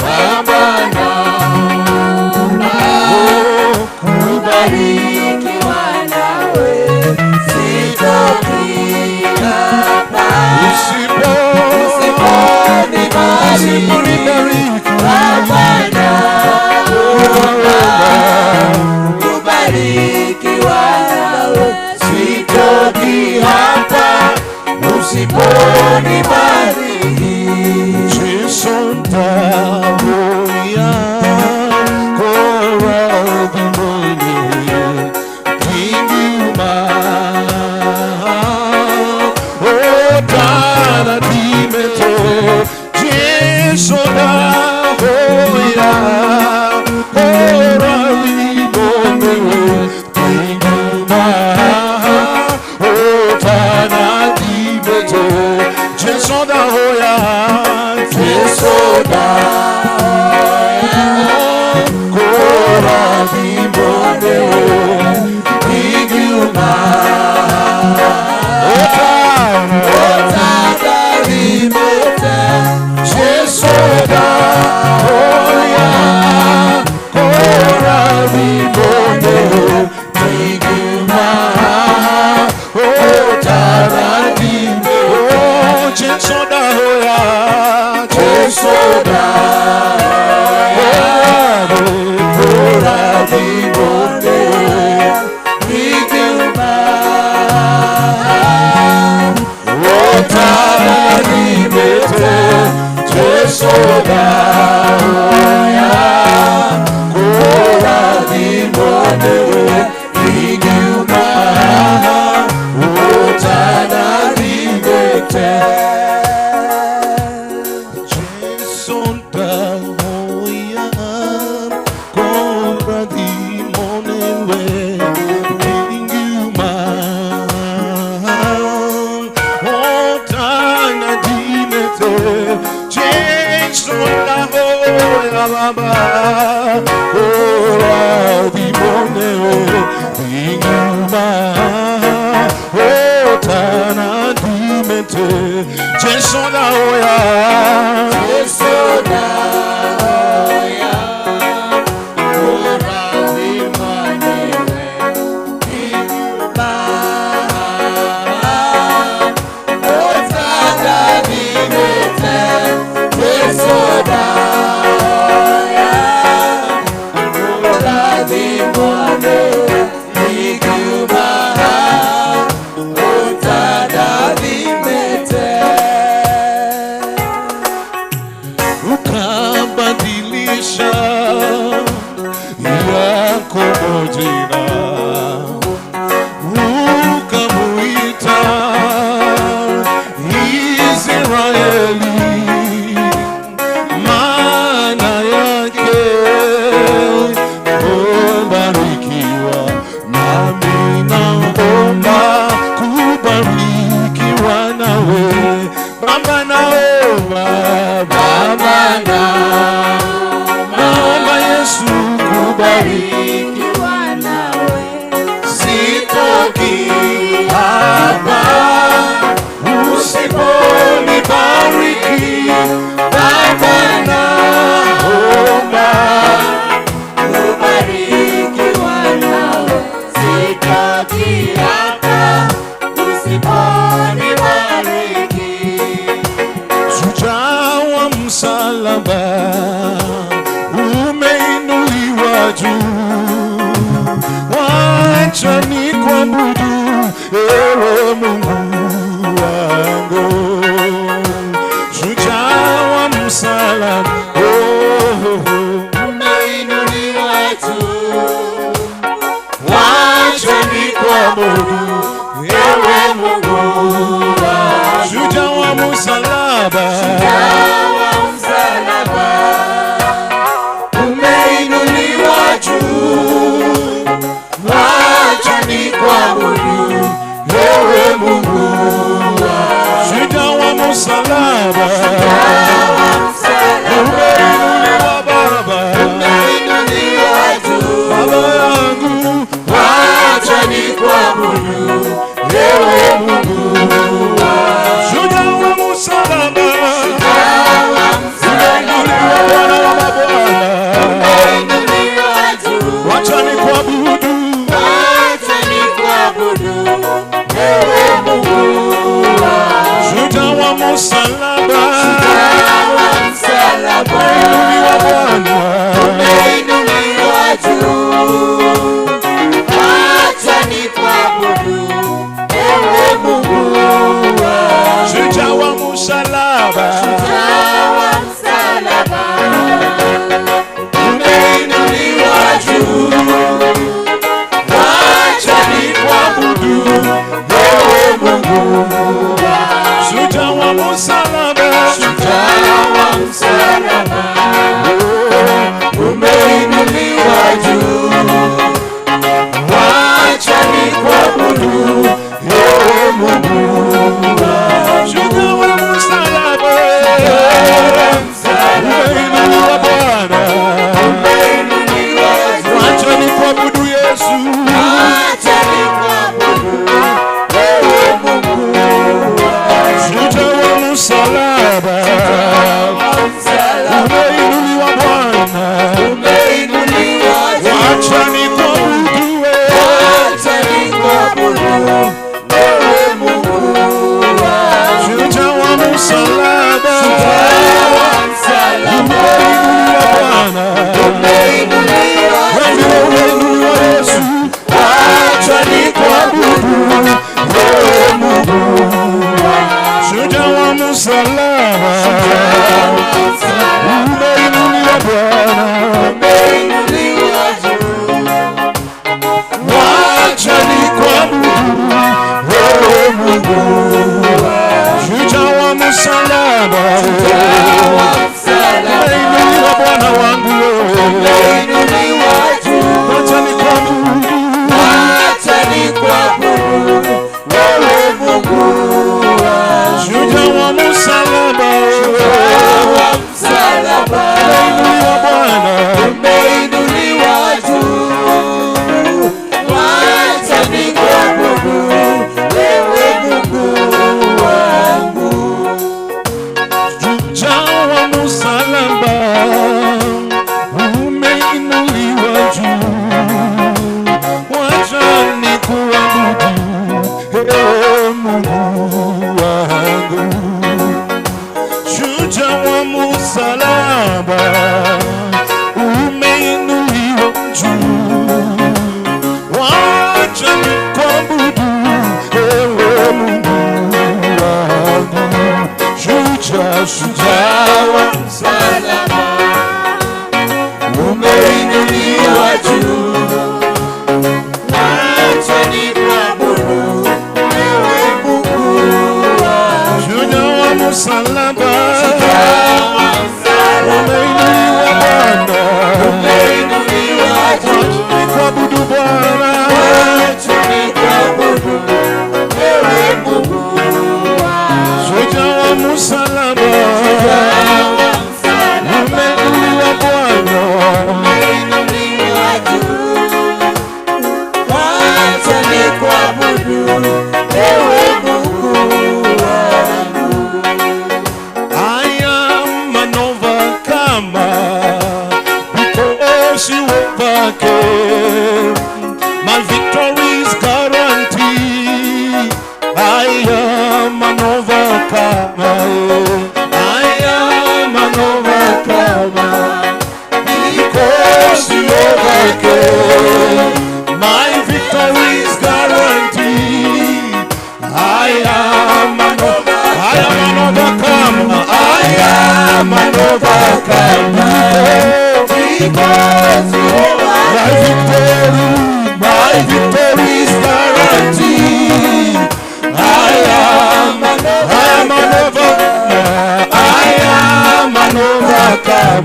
Baba naomba oh, kubarikiwa nawe, sitoki hapa usipo usiponibariki. usiponibariki. Baba naomba kubarikiwa nawe, sitoki hapa usiponibariki. Jesu ndahoya kora bimoni kingiuma otara dimete. Jesu ndahoya kora bimoni kingiuma otara dimete. Jesu ndahoya, Jesu ndahoya kora bimoni kingiuma otara otara dimete. Jesu ndahoya kora bimoni Kingiuma otara dimete. Oh, Jesu ndahoya, Jesu ndahoya kora bimoni kingiuma otara dimete. Jesu ndahoya kora bimoni kingiuma otara dimete. Jesu ndahoya kora dimonewe kingiuma otana dimete. Jesu ndahoya Baba kora dimonewe kingiuma otana dimete. Jesu ndahoya, Jesu ndahoya kora dimonewe kingiuma otana dimete. Jesu ndahoya kora dimonewe kingiuma otana dimete. Ukabadilisha Yakobo jina ukamuita Israeli, maana yake kubarikiwa. Nami naomba kubarikiwa nawe Baba, naomba Baba naomba Yesu kubariki kubarikiwa nawe, Wacha nikuabudu ewe Mungu wangu, shujaa wa msalaba. Oh, oh, oh. Umeinuliwa juu, wacha nikuabudu ewe Mungu wangu. Shujaa wa msalaba. Shujaa wa msalaba, umeinuliwa juu, wacha nikuabudu ewe Mungu wangu. Shujaa wa msalaba. Shujaa wa msalaba, Umeinuliwa Baba. Umeinuliwa juu, Baba yangu. Wacha nikuabudu ewe Mungu wangu. Shujaa wa msalaba. Shujaa wa msalaba, Umeinuliwa Bwana wa mabwana. Umeinuliwa juu, Wacha nikuabudu. Wacha nikuabudu ewe Mungu wangu. Shujaa wa msalaba. Shujaa wa msalaba, Umeinuliwa Bwana. Umeinuliwa juu, wacha nikuabudu ewe Mungu wangu. Shujaa wa msalaba. Shujaa wa msalaba, umeinuliwa juu, wacha nikuabudu ewe Mungu wangu. Shujaa wa msalaba. Shujaa wa msalaba, umeinuliwa juu, wacha nikuabudu ewe Mungu wangu. Shujaa wa msalaba. Umeinuliwa Bwana. Umeinuliwa juu, Wacha nikuabudu Yesu. Wacha nikuabudu ewe Mungu wangu. Shujaa wa msalaba. Msalaba, Umeinuliwa Bwana. Umeinuliwa juu, Wacha nikuabudu wewe. Wacha nikuabudu ewe Mungu wangu. Shujaa wa msalaba. Msalaba, Umeinuliwa Bwana. Umeinuliwa Wewe juu, umeinuliwa Yesu. Wacha nikuabudu ewe Mungu wangu. Shujaa wa msalaba. Umeinuliwa Bwana. Umeinuliwa juu, Wacha nikuabudu wewe Mungu. Shujaa wa msalaba. Msalaba, Umeinuliwa Bwana wangu wewe. Umeinuliwa juu, Wacha nikuabudu. Wacha nikuabudu wewe Mungu wangu. Shujaa wa msalaba. Msalaba, Umeinuliwa Bwana. Umeinuliwa juu, wacha nikuabudu wewe Mungu wangu. Shujaa wa msalaba. Umeinuliwa juu. Wacha nikuabudu ewe Mungu wangu. Shujaa wa msalaba. Umeinuliwa juu. Wacha nikuabudu ewe Mungu wangu. Shujaa, shujaa wa Msalaba, umeinuliwa juu, wacha nikuabudu wewe Mungu wangu. Shujaa wa msalaba. Msalaba, Umeinuliwa Bwana. Umeinuliwa juu, Nikuabudu Bwana. Wacha nikuabudu wewe Mungu wangu. Shujaa wa msalaba.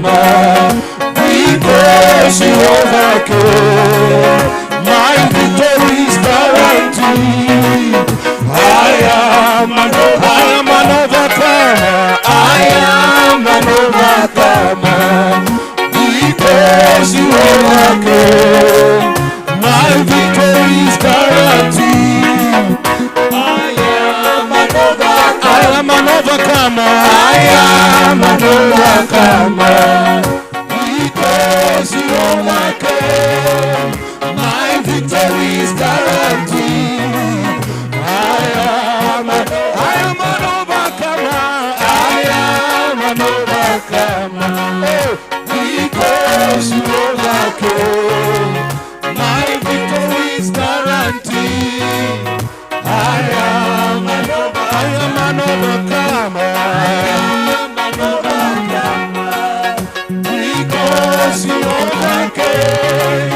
overcomer. Because you overcame, my victory is guaranteed. I am an overcomer. I am an overcomer. Because you overcame, my victory is guaranteed. I am an overcomer. I am an overcomer. Because you overcame, my victory is guaranteed. I am an overcomer. I am an overcomer. Oh, because you overcame, my victory is guaranteed. I am an overcomer. I am an overcomer. Because you overcame,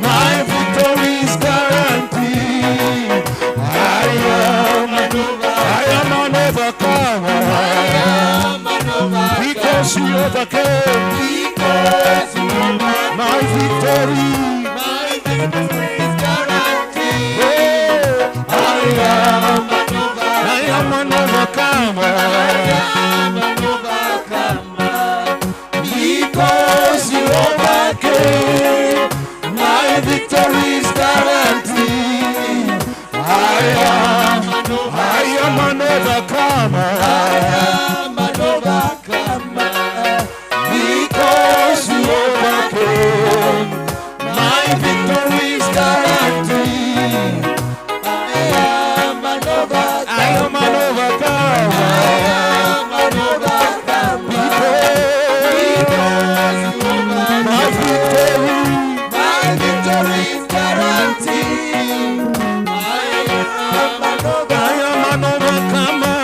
my victory is guaranteed. I am an overcomer. I am an overcomer. Because you overcame, because you overcame, my victory, my victory is guaranteed. Oh, I am an overcomer. I am an overcomer. Because you overcame, my victory is guaranteed. I am an overcomer. I am an overcomer. Because you overcame, my victory is guaranteed. I am an overcomer. I am an overcomer. Because you overcame, my victory is guaranteed. I am an overcomer. I am an overcomer.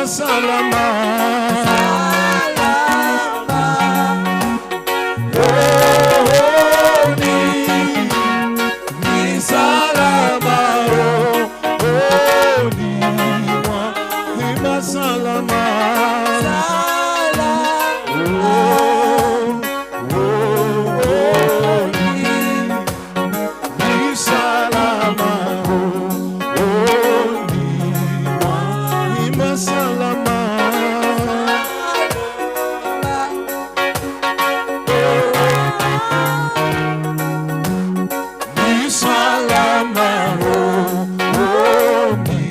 Imba salama. Salama. Rohoni ni salama. Rohoni imba salama. Salama. Rohoni ni salama. Rohoni imba salama. Ni salama. Rohoni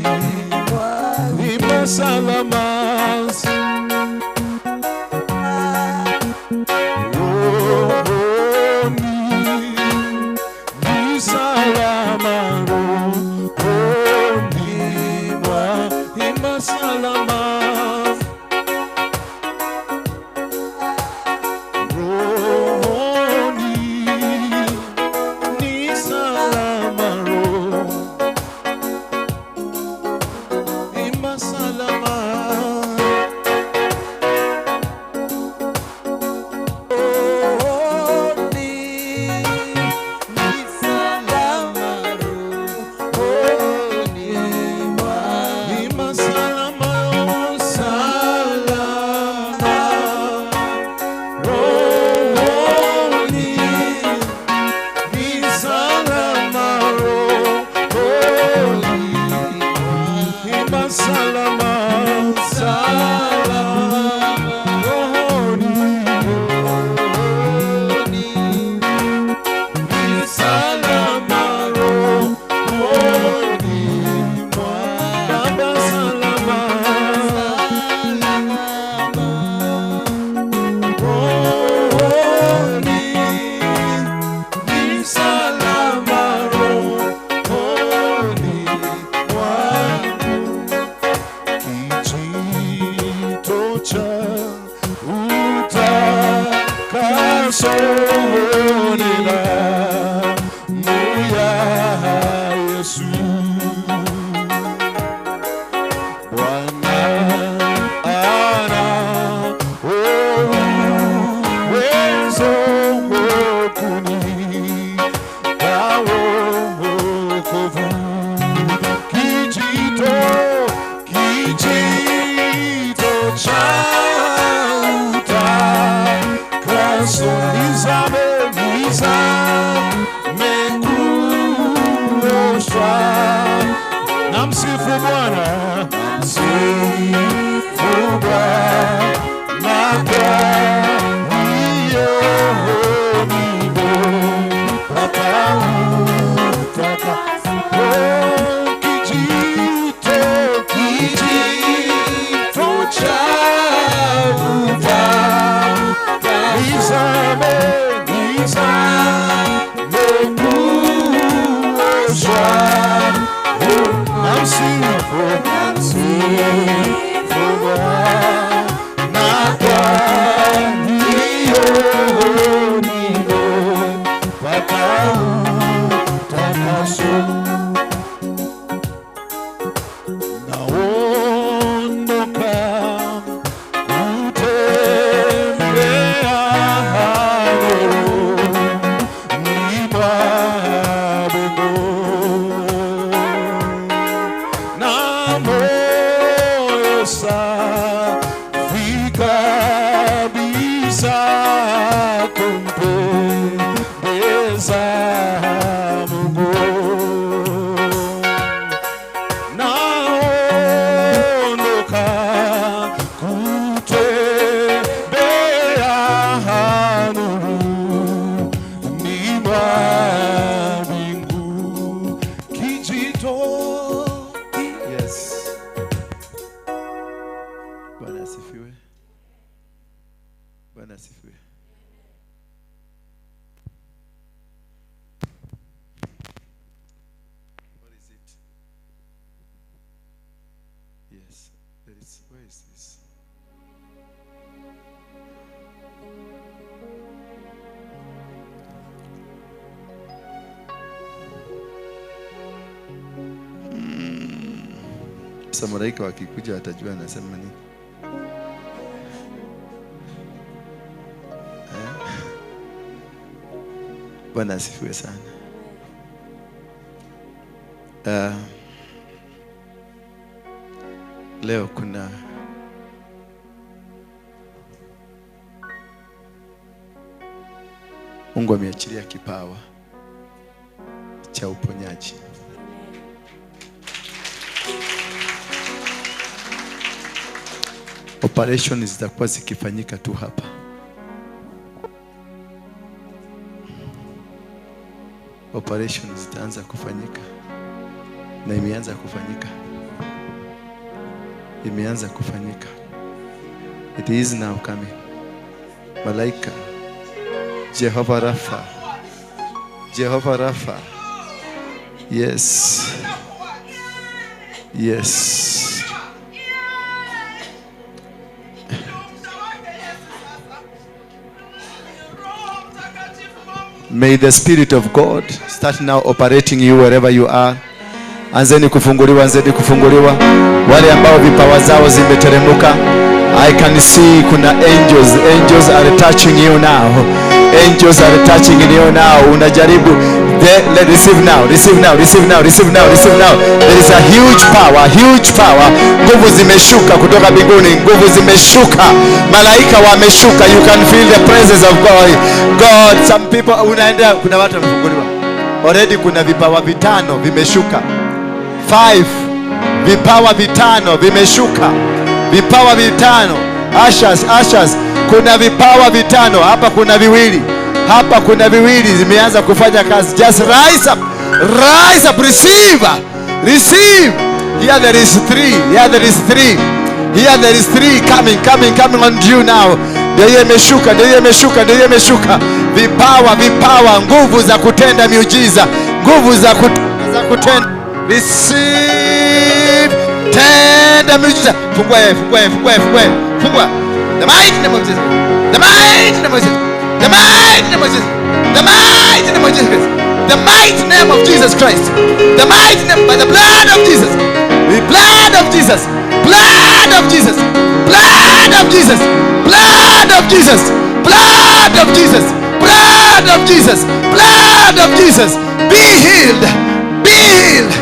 imba salama. Rohoni ni salama. Rohoni imba salama. Rohoni ni salama. Rohoni imba salama. Rohoni ni salama. Rohoni Imba salama, salama. Rohoni ni salama. Rohoni imba salama, salama. Rohoni, rohoni ni salama. Rohoni Baba salama. Rohoni ni salama. Rohoni mwangu kijito cha utakaso ni damu ya Yesu. Bwana ana uwezo kunipa wokovu. Kijito, kijito cha utakaso, nizame, nizame kuoshwa. Namsifu Bwana, namsifu Bwana kwa hiyo nimepata utakaso. Oh, kijito, kijito cha utakaso, nizame, nizame kuoshwa. Namsifu, namsifu Bwana kwa hiyo nimepata utakaso. Naondoka kutembea rohoni mwa Mungu. Na moyo safi kabisa kumpendeza Mungu. Naondoka kutembea nuruni mwa mbingu. Kijito. Yes. Bwana asifiwe. Bwana asifiwe. What is it? Yes. There is, where is this? Sasa malaika wakikuja watajua anasema nini. Bwana asifiwe sana. Leo kuna Mungu ameachilia kipawa cha uponyaji. Operation zitakuwa zikifanyika tu hapa. Operation zitaanza kufanyika. Na imeanza kufanyika. Imeanza kufanyika. It is now coming. Malaika Jehovah Rapha. Jehovah Rapha. Yes. Yes. May the Spirit of God start now operating you wherever you are. Anzeni kufunguliwa, anzeni kufunguliwa. Wale ambao vipawa zao zimeteremuka, I can see kuna angels. Angels are touching you now. Angels are touching you now. Unajaribu. Let receive now, receive now, receive now, receive now, receive now. There is a huge power, huge power. Nguvu zimeshuka kutoka mbinguni, nguvu zimeshuka. Malaika wameshuka. You can feel the presence of God. God, some people unaenda, kuna watu wamefunguliwa. Already kuna vipawa vitano vimeshuka. 5 vipawa vitano vimeshuka. Vipawa vitano. Ashes, ashes. Kuna vipawa vitano. Hapa kuna viwili. Hapa kuna viwili zimeanza kufanya kazi. Just rise up. Rise up, receive. Receive. Here there is 3. Here there is 3. Here there is 3 coming, coming, coming on you now. Ndio hiyo imeshuka, ndio hiyo imeshuka, ndio hiyo imeshuka. Vipawa, vipawa, nguvu za kutenda miujiza, nguvu za kutenda. Receive. Tenda miujiza. Fungua, fungua, fungua, fungua. Fungua. The mighty name of Jesus. The mighty name of Jesus. The mighty name of Jesus. The mighty name of Jesus. The mighty name of Jesus Christ. The mighty name, by the blood of Jesus. The blood of Jesus. Blood of Jesus. Blood of Jesus. Blood of Jesus. Blood of Jesus. Blood of Jesus. Blood of Jesus. Be healed. Be healed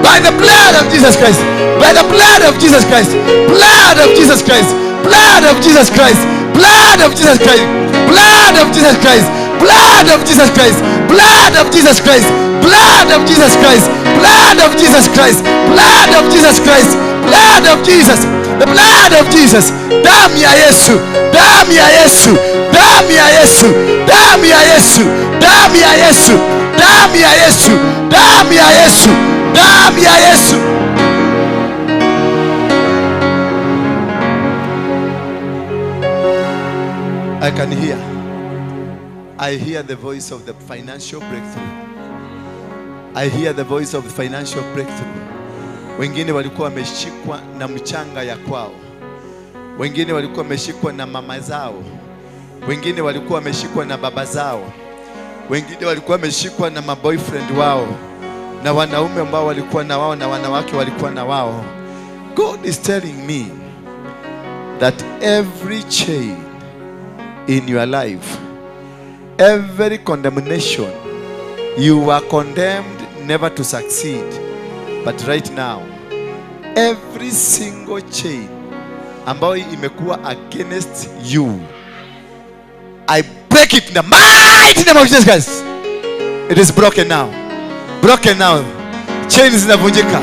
by the blood of Jesus Christ. By the blood of Jesus Christ. Blood of Jesus Christ. Blood of Jesus Christ. Blood of Jesus Christ. Blood of Jesus Christ. Blood of Jesus Christ. Blood of Jesus Christ. Blood of Jesus Christ. Blood of Jesus Christ. Blood of Jesus Christ. Blood of Jesus. The blood of Jesus. Damu ya Yesu. Damu ya Yesu. Damu ya Yesu. Damu ya Yesu. Damu ya Yesu. Damu ya Yesu. Damu ya Yesu. Damu ya Yesu. I can hear. I hear the voice of the financial breakthrough. I hear the voice of the financial breakthrough. Wengine walikuwa wameshikwa na mchanga ya kwao. Wengine walikuwa wameshikwa na mama zao. Wengine walikuwa wameshikwa na baba zao. Wengine walikuwa wameshikwa na maboyfriend wao. Na wanaume ambao walikuwa na wao na wanawake walikuwa na wao. God is telling me that every chain in your life, every condemnation, you were condemned never to succeed. But right now, every single chain ambayo imekuwa against you, I break it in the mighty name of Jesus Christ. It is broken now. Broken now. Chains zinavunjika.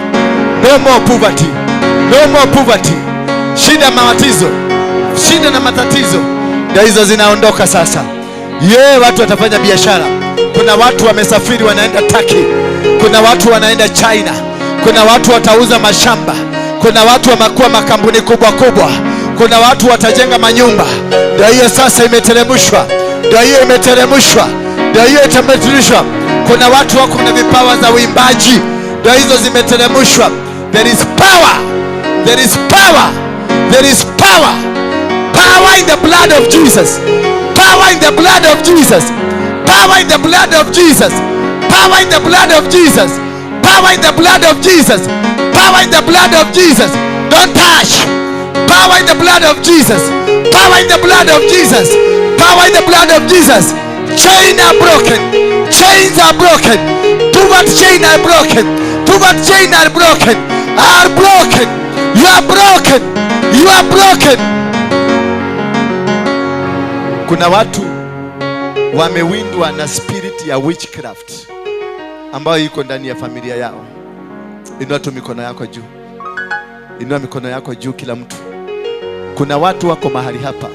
No more poverty. No more poverty. Shida matatizo. Shida na matatizo. Ndio hizo zinaondoka sasa. Ye, watu watafanya biashara. Kuna watu wamesafiri wanaenda Turkey. Kuna watu wanaenda China. Kuna watu watauza mashamba. Kuna watu wamekuwa makampuni kubwa kubwa. Kuna watu watajenga manyumba. Ndio hiyo sasa imeteremshwa. Ndio hiyo imeteremshwa. Ndio hiyo imeteremshwa. Kuna watu wako na vipawa za uimbaji. Ndio hizo zimeteremshwa. There is power. There is power. There is power. Power in the blood of Jesus. Power in the blood of Jesus. Power in the blood of Jesus. Power in the blood of Jesus. Power in the blood of Jesus. Power in the blood of Jesus. Don't touch. Power in the blood of Jesus. Power in the blood of Jesus. Power in the blood of Jesus. Chains are broken. Chains are broken. Poverty chains are broken. Poverty chains are broken. Are broken. You are broken. You are broken. Kuna watu wamewindwa na spirit ya witchcraft ambayo iko ndani ya familia yao. Inua tu mikono yako juu. Inua mikono yako juu kila mtu. Kuna watu wako mahali hapa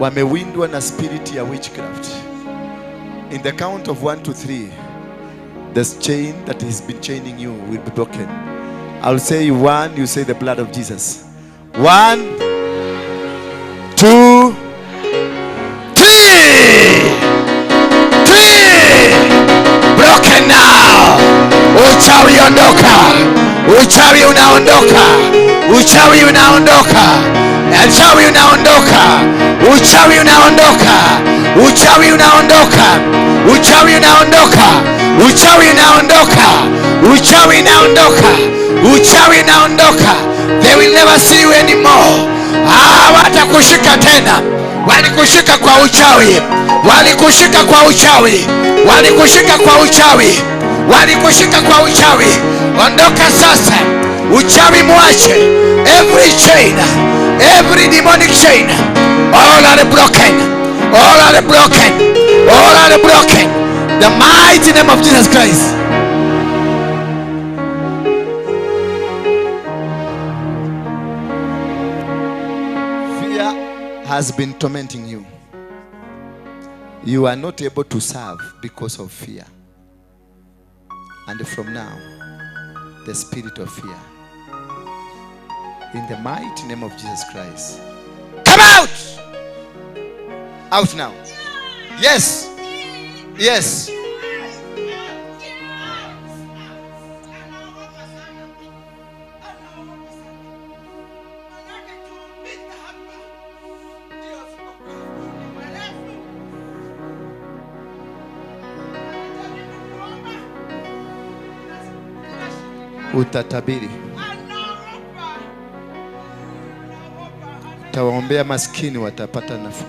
wamewindwa na spirit ya witchcraft. In the count of 1 to 3, this chain that has been chaining you will be broken. I'll say 1, you say the blood of Jesus. 1, 2, 3. 3. Broken now. Uchawi ondoka. Uchawi unaondoka. Uchawi unaondoka. Uchawi unaondoka. Uchawi unaondoka. Uchawi unaondoka. Uchawi unaondoka. Uchawi unaondoka. Uchawi unaondoka. Uchawi unaondoka. They will never see you anymore. Hawatakushika tena. Walikushika kwa uchawi. Walikushika kwa uchawi. Walikushika kwa uchawi. Walikushika kwa uchawi. Ondoka sasa. Uchawi muache. Every chain, every demonic chain, all are broken. All are broken. All are broken. The mighty name of Jesus Christ. Fear has been tormenting you. You are not able to serve because of fear. And from now, the spirit of fear, in the mighty name of Jesus Christ, come out! Out now. Yes. Yes. Utatabiri. Utawaombea maskini watapata nafuu.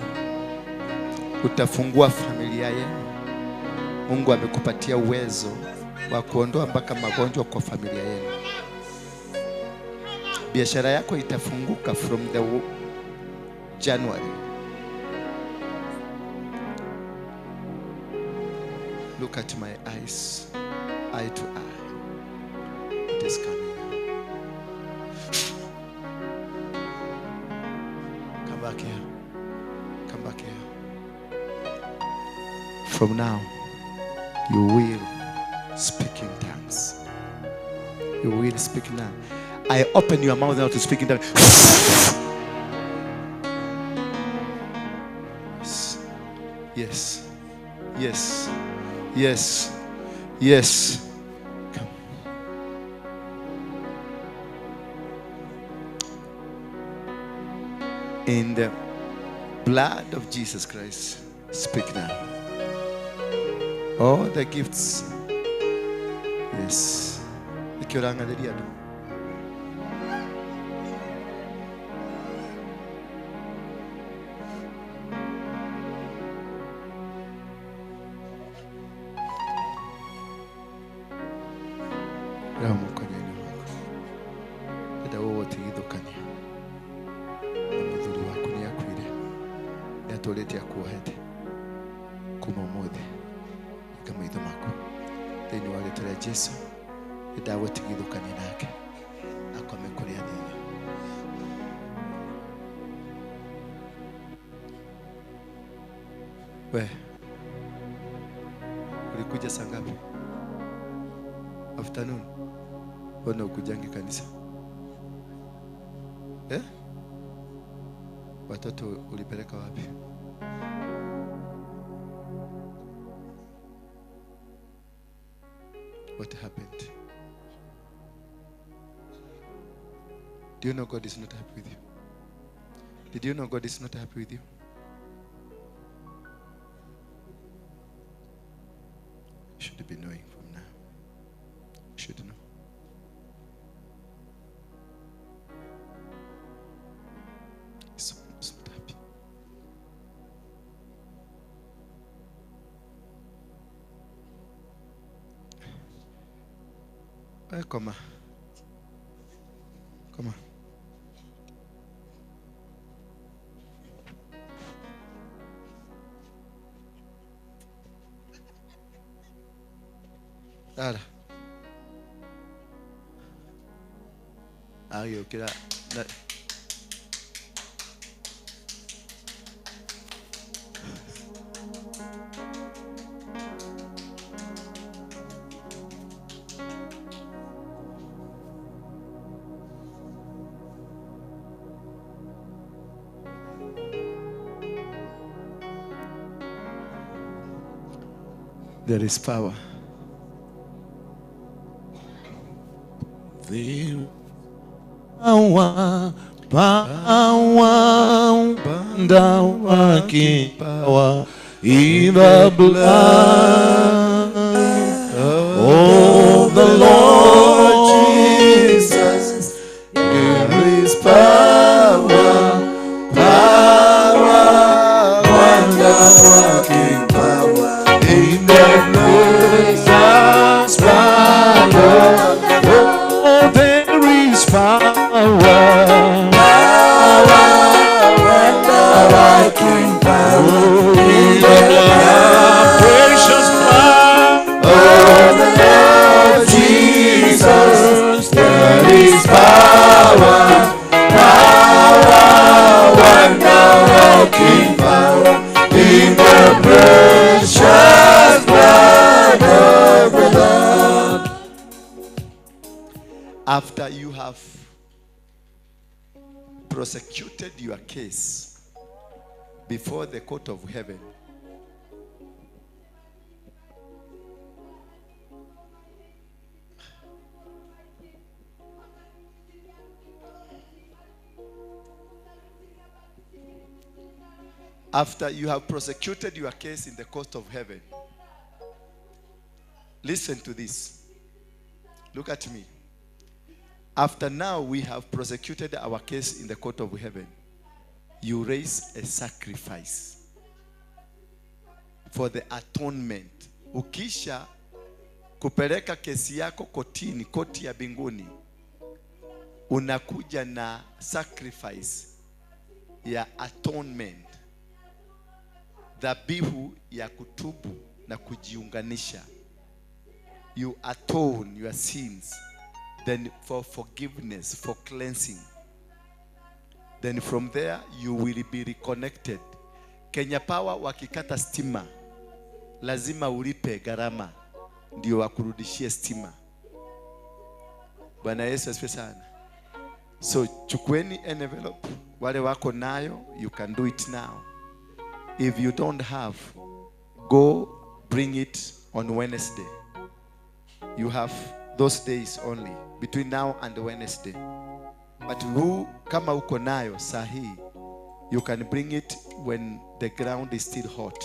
Utafungua familia yenu. Mungu amekupatia uwezo wa kuondoa mpaka magonjwa kwa familia yenu. Biashara yako itafunguka from the January. Look at my eyes, eye to eye. It is coming. Come back here. Come back here. From now, you will speak in tongues. You will speak now. I open your mouth now to speak in tongues. Yes. Yes. Yes. Yes. Yes. Come. In the blood of Jesus Christ, speak now. All the gifts. Yes. We, ulikuja saa ngapi? Afternoon. Mbona ukujangi kanisa? Eh? Watoto ulipeleka wapi? What happened? Do you know God is not happy with you? Did you know God is not happy with you? You should be knowing from now. You should know. Koma. Koma. Ara. Agĩũkĩra na There is power. The power, power, working power in the blood of the Lord Jesus. There is power, power, wonder working power in the precious blood. Oh, there is power, power, wonder working power in the blood, precious blood of the Lord Jesus. There is power, power, wonder working power in the precious blood of the Lord. After you have prosecuted your case before the court of heaven, after you have prosecuted your case in the court of heaven, listen to this. Look at me. After now we have prosecuted our case in the court of heaven, you raise a sacrifice for the atonement. Ukisha kupeleka kesi yako kotini, koti ya binguni, unakuja na sacrifice ya atonement, dhabihu ya kutubu na kujiunganisha. You atone your sins, then for forgiveness, for cleansing. Then from there you will be reconnected. Kenya Power wakikata stima, lazima ulipe gharama ndio wakurudishie stima. Bwana Yesu asifiwe sana. So chukueni envelope, wale wako nayo, you can do it now. If you don't have, go bring it on Wednesday. You have those days only, between now and Wednesday. But who, kama uko nayo sahi, you can bring it when the ground is still hot.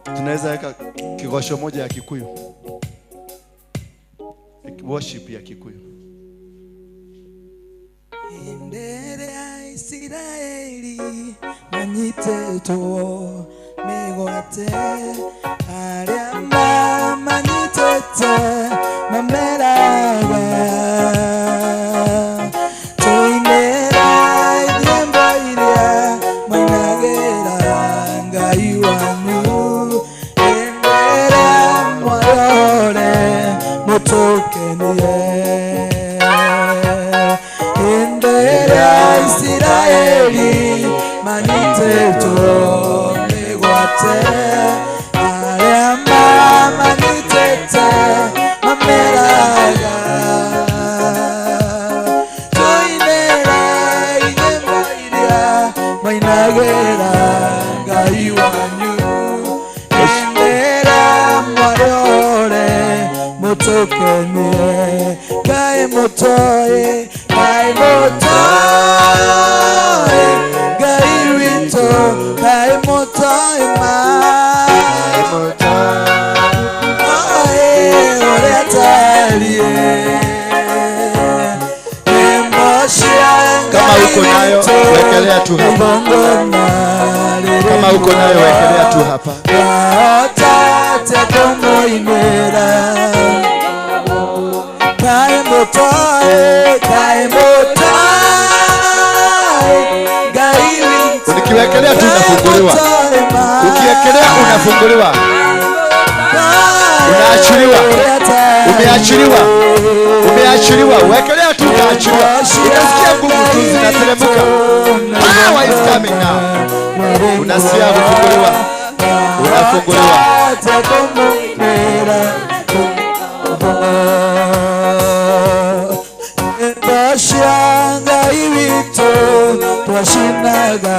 Tunaweza weka kigosho moja ya Kikuyu, worship ya Kikuyu. Mbere ya Isiraeli manyitĩtwo mĩgwate, arĩa mamanyitĩte mameraga tũinĩra nyĩmbo iria mũinagĩra Ngai wanyu, ĩndĩra mwarore mũtũkenie. Mbere Isiraeli manyitĩtwo mĩgwate, arĩa Mũtũkenie Ngai mũtoĩ, Ngai mũtoĩ, Ngai witũ, Ngai mũtoĩ ma, ũrĩa tariĩ. Kama uko nayo, wekelea tu hapa. Kama uko nayo, wekelea tu hapa. Watate kũmũinĩra Ngai mũtoĩ, Ngai mũtoĩ, Ngai witũ. Ukiwekelea tu unafunguliwa. Ukiwekelea unafunguliwa. Unaachiliwa. Umeachiliwa. Umeachiliwa. Wekelea tu utaachiliwa. Utasikia nguvu tu zinateremka. Power is coming now. Unasikia kufunguliwa. Unafunguliwa. Ngai witũ twacinaga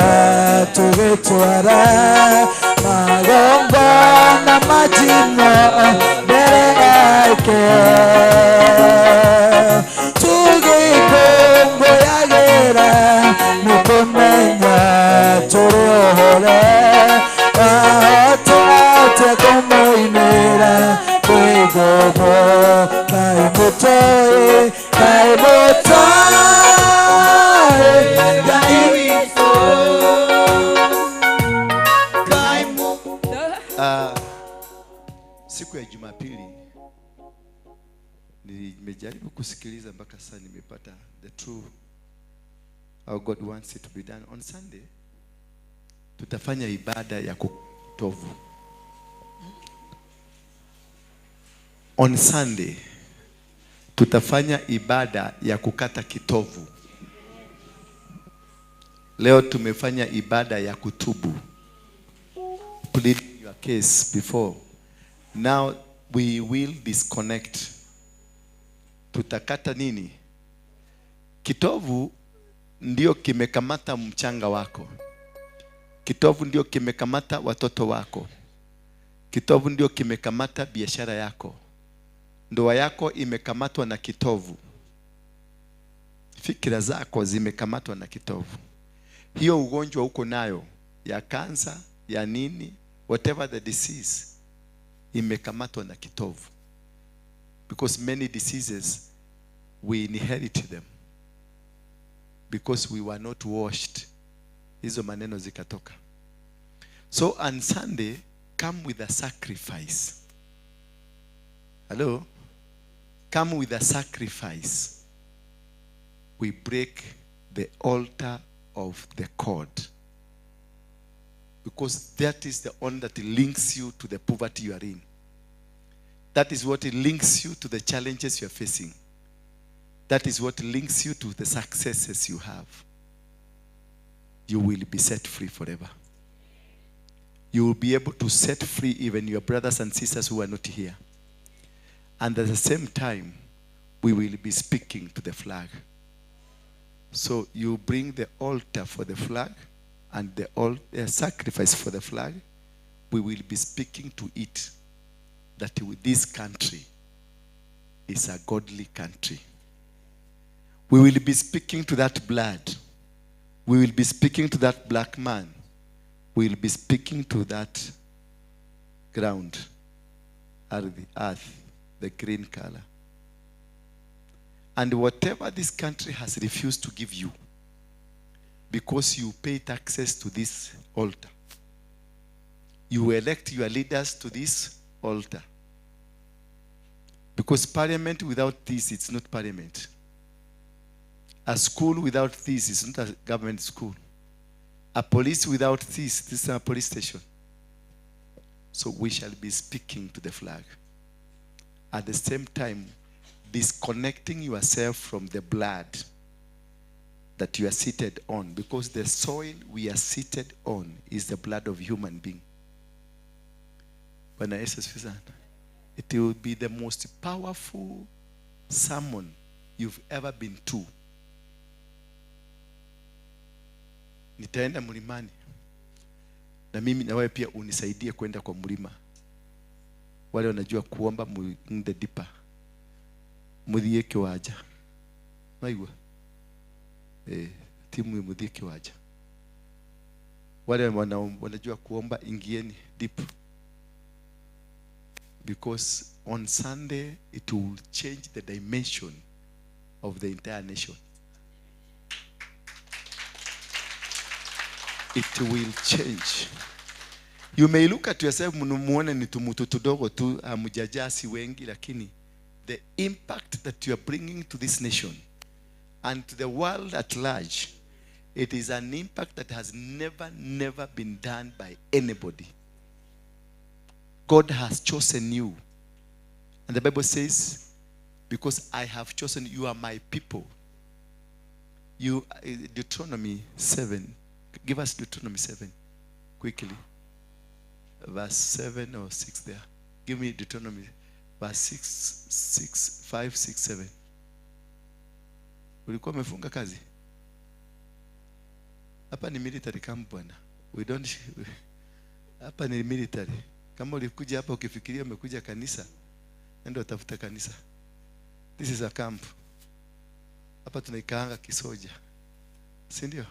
tũgĩtwara magongona majino mbere yake, tũgĩkũngũyagĩra nĩ kũmenya tũrĩ ohore, wahotete kũmũinĩra kwĩ ngũngũ. Ngai mũtoĩ, Ngai mũtoĩ, Ngai witũ. Siku ya Jumapili nimejaribu kusikiliza mpaka sasa nimepata the true how God wants it to be done. On Sunday tutafanya ibada ya kutovu. On Sunday tutafanya ibada ya kukata kitovu. Leo tumefanya ibada ya kutubu. Plead your case before. Now we will disconnect. Tutakata nini? Kitovu ndio kimekamata mchanga wako. Kitovu ndio kimekamata watoto wako. Kitovu ndio kimekamata biashara yako. Ndoa yako imekamatwa na kitovu. Fikira zako zimekamatwa na kitovu. Hiyo ugonjwa uko nayo ya kansa, ya nini, whatever the disease, imekamatwa na kitovu. Because many diseases, we inherit them. Because we were not washed. Hizo maneno zikatoka. So on Sunday, come with a sacrifice. Hello? Come with a sacrifice. We break the altar of the cord. Because that is the one that links you to the poverty you are in. That is what links you to the challenges you are facing. That is what links you to the successes you have. You will be set free forever. You will be able to set free even your brothers and sisters who are not here. And at the same time, we will be speaking to the flag. So you bring the altar for the flag and the sacrifice for the flag. We will be speaking to it that this country is a godly country. We will be speaking to that blood. We will be speaking to that black man. We will be speaking to that ground, or the earth, the green color. And whatever this country has refused to give you, because you pay taxes to this altar, you elect your leaders to this altar. Because parliament without this, it's not parliament. A school without this is not a government school. A police without this, this is a police station. So we shall be speaking to the flag. At the same time, disconnecting yourself from the blood that you are seated on, because the soil we are seated on is the blood of human being. It will be the most powerful sermon you've ever been to. Nitaenda mlimani. Na mimi na wewe pia unisaidie kwenda kwa mlima. Wale wanajua kuomba muende deeper. Muthie kiwanja. Maigua? Timu muthie kiwanja. Wale wanajua kuomba, ingieni deep. Because on Sunday it will change the dimension of the entire nation. It will change. You may look at yourself muone ni tumutu tudogo tu, hamjajasi wengi, lakini the impact that you are bringing to this nation and to the world at large, it is an impact that has never, never been done by anybody. God has chosen you. And the Bible says, because I have chosen you are my people. You, Deuteronomy 7. Give us Deuteronomy 7 quickly. Verse 7 or 6 there. Give me Deuteronomy verse 6, 6, 5, 6, 7. Ulikuwa umefunga kazi? Hapa ni military camp bwana. We don't, hapa ni military. Kama ulikuja hapa ukifikiria umekuja kanisa, nenda utafuta kanisa. This is a camp. Hapa tunaikaanga kisoja. Si ndio?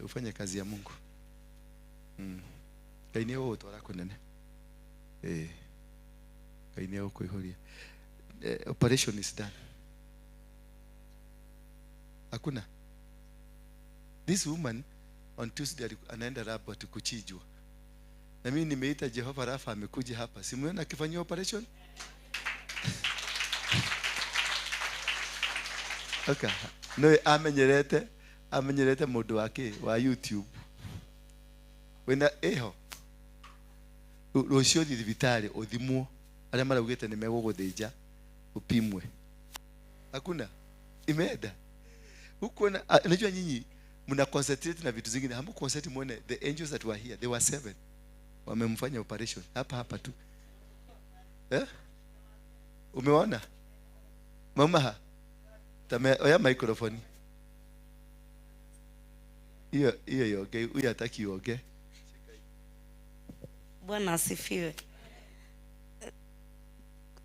Ufanye kazi ya Mungu. Kaini wewe utwara kunene. Kaini wewe kuihoria. Operation is done. Hakuna. This woman on Tuesday anaenda Rabat kuchijwa. Na mimi nimeita Jehova Rafa amekuja hapa. Simuona akifanywa operation? Okay. No amenyerete mundu wake wa YouTube. Wena eho. Rucio thibitari uthimwo aria maraugite ni meguguthinja upimwe. Hakuna. Imeenda. Huko na unajua nyinyi mna concentrate na vitu zingine, hamu concentrate muone the angels that were here, they were 7. Wamemfanya operation hapa hapa tu. Umeona? Mama tame oya microphone. Hiyo hiyo yoge, huyu hataki yoge. Bwana asifiwe.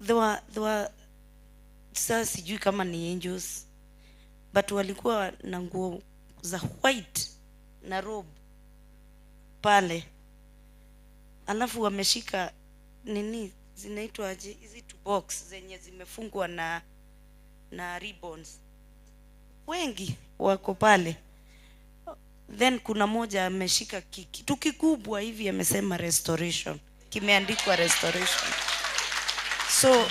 There were sasa sijui kama ni angels, but walikuwa na nguo za white na robe pale. Alafu wameshika nini zinaitwa aje hizi two box zenye zimefungwa na ribbons. Wengi wako pale. Then kuna moja ameshika kitu kikubwa hivi amesema restoration. Kimeandikwa restoration. So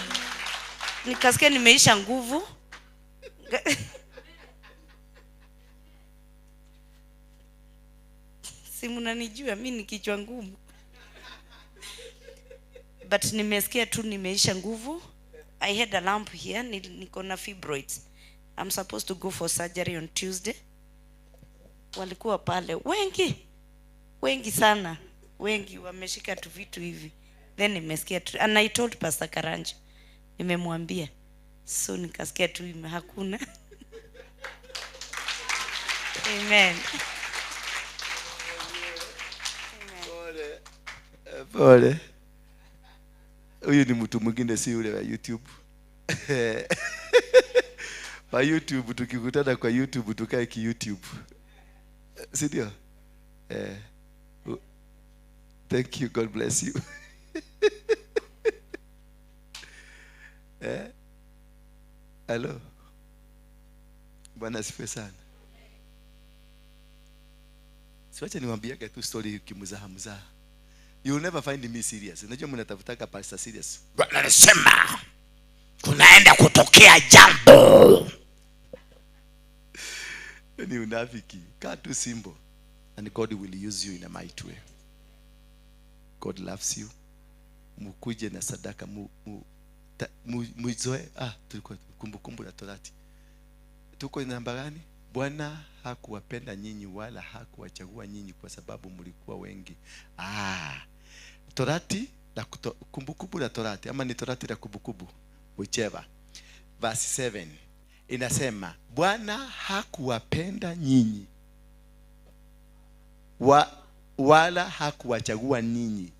nikasikia nimeisha nguvu. Si mnanijua mimi ni kichwa ngumu. But nimesikia tu nimeisha nguvu. I had a lump here, niko na fibroids. I'm supposed to go for surgery on Tuesday. Walikuwa pale wengi, wengi sana, wengi wameshika tu vitu hivi. Then nimesikia tu, and I told Pastor Karanja, nimemwambia. So nikasikia tu hakuna. Amen. Pole. Pole. Huyu ni mtu mwingine, si yule wa YouTube. Kwa YouTube tukikutana kwa YouTube tukae ki YouTube. Si ndio? Thank you, God bless you. Hello. Bwana asifiwe sana. Siwache niwaambiage tu story kimzaha mzaha. You will never find me serious. Unajua mnatafutaka pastor serious. Bwana anasema kunaenda kutokea jambo. Ni unafiki. Kaa tu simple and God will use you in a mighty way. God loves you. Mukuje na sadaka muizoe. Tulikuwa kumbukumbu la Torati. Tuko namba gani? Bwana hakuwapenda nyinyi wala hakuwachagua nyinyi kwa sababu mlikuwa wengi. Torati la kumbukumbu la Torati ama ni Torati la kumbukumbu, whichever. Verse 7 inasema Bwana hakuwapenda nyinyi wala hakuwachagua ninyi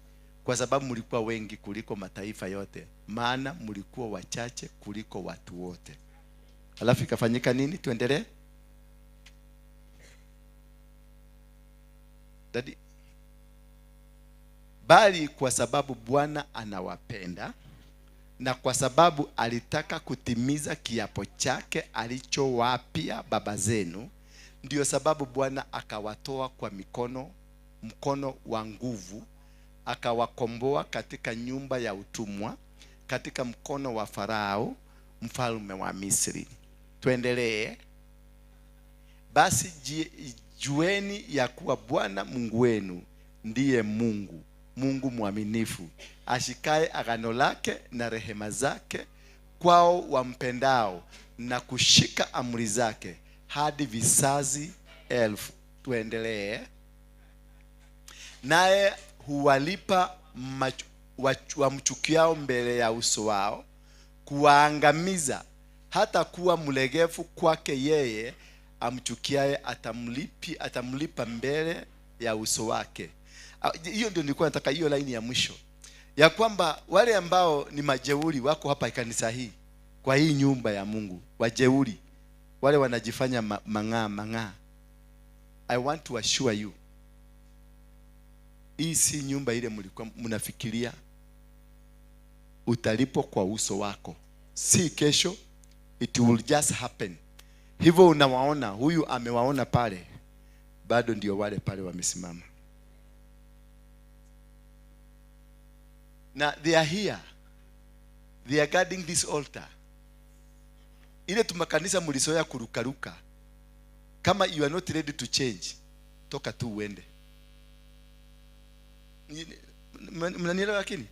kwa sababu mlikuwa wengi kuliko mataifa yote, maana mlikuwa wachache kuliko watu wote. Alafu ikafanyika nini? Tuendelee. Dadi. Bali kwa sababu Bwana anawapenda na kwa sababu alitaka kutimiza kiapo chake alichowapia baba zenu, ndio sababu Bwana akawatoa kwa mkono wa nguvu, akawakomboa katika nyumba ya utumwa, katika mkono wa Farao mfalme wa Misri. Tuendelee. Basi jueni ya kuwa Bwana Mungu wenu ndiye Mungu, Mungu mwaminifu, ashikaye agano lake na rehema zake kwao wampendao na kushika amri zake hadi vizazi 1000. Tuendelee. Naye huwalipa wamchukiao mbele ya uso wao, kuwaangamiza, hata kuwa mlegevu kwake yeye amchukiaye atamlipa mbele ya uso wake. Hiyo ndio nilikuwa nataka, hiyo line ya mwisho, ya kwamba wale ambao ni majeuri wako hapa kanisa hii, kwa hii nyumba ya Mungu, wajeuri wale wanajifanya mang'aa. I want to assure you, hii si nyumba ile mlikuwa mnafikiria. Utalipo kwa uso wako, si kesho. It will just happen. Hivyo unawaona, huyu amewaona pale, bado ndio wale pale wamesimama. Na they are here. They are guarding this altar. Ile tumakanisa mlizoea kurukaruka. Kama you are not ready to change, toka tu uende. Mnanielewa lakini?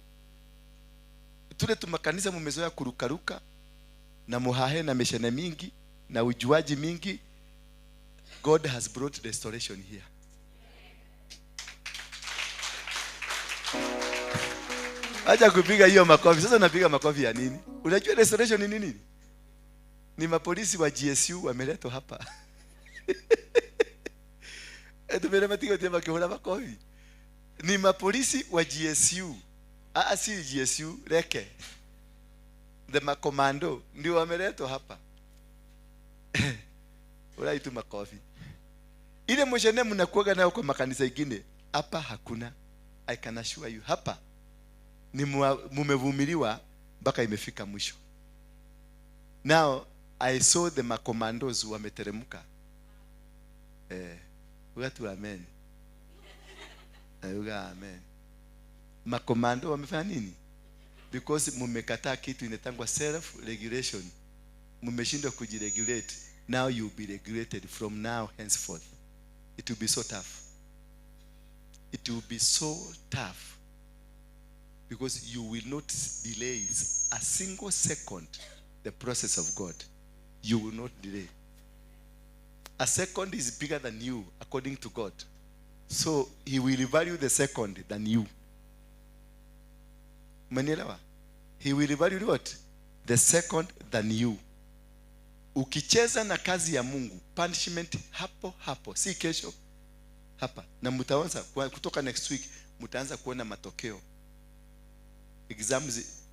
Tule tumakanisa mumezoea kurukaruka na muhahe na meshene mingi na ujuaji mingi. God has brought restoration here. Acha kupiga hiyo makofi. Sasa unapiga makofi ya nini? Unajua restoration ni nini? Ni mapolisi wa GSU wameletwa hapa. Tumele matiko tema kihura makofi. Ni mapolisi wa GSU. Si GSU, reke. The makomando ndio wameletwa hapa. Uraitu makofi. Ile mshene mnakuaga nayo kwa makanisa ingine, hapa hakuna. I can assure you, hapa ni mumevumiliwa mpaka imefika mwisho. Now I saw the makommandos wameteremka. Watu amen. Uga amen. Makomando wamefanya nini? Because mumekataa kitu inatangwa self regulation. Mumeshindwa kujiregulate. Now you will be regulated from now henceforth. It will be so tough. It will be so tough. Because you will not delay a single second the process of God. You will not delay. A second is bigger than you, according to God. So he will value the second than you. Umenielewa? He will value what? The second than you. Ukicheza na kazi ya Mungu, punishment hapo hapo, si kesho, hapa. Na mtaanza kutoka next week, mtaanza kuona matokeo.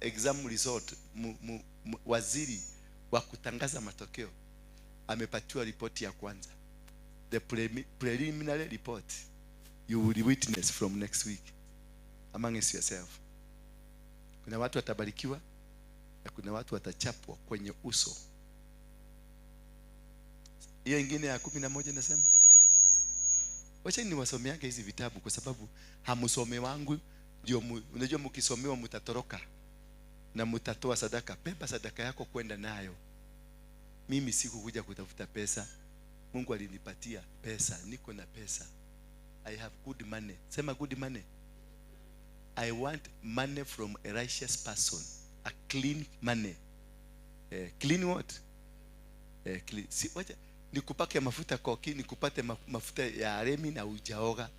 Exam result, waziri wa kutangaza matokeo amepatiwa ripoti ya kwanza. The preliminary report you will witness from next week amongst yourself. Kuna watu watabarikiwa na kuna watu watachapwa kwenye uso. Hiyo ingine ya 11 nasema, wacha niwasomeange hizi vitabu kwa sababu hamusome wangu ndio unajua mkisomewa mtatoroka na mtatoa sadaka. Beba sadaka yako kwenda nayo. Mimi sikukuja kutafuta pesa. Mungu alinipatia pesa, niko na pesa. I have good money. Sema good money. I want money from a righteous person. A clean money. Clean what? Clean. Si, wacha nikupake mafuta koki, nikupate mafuta ya aremi na ujaoga.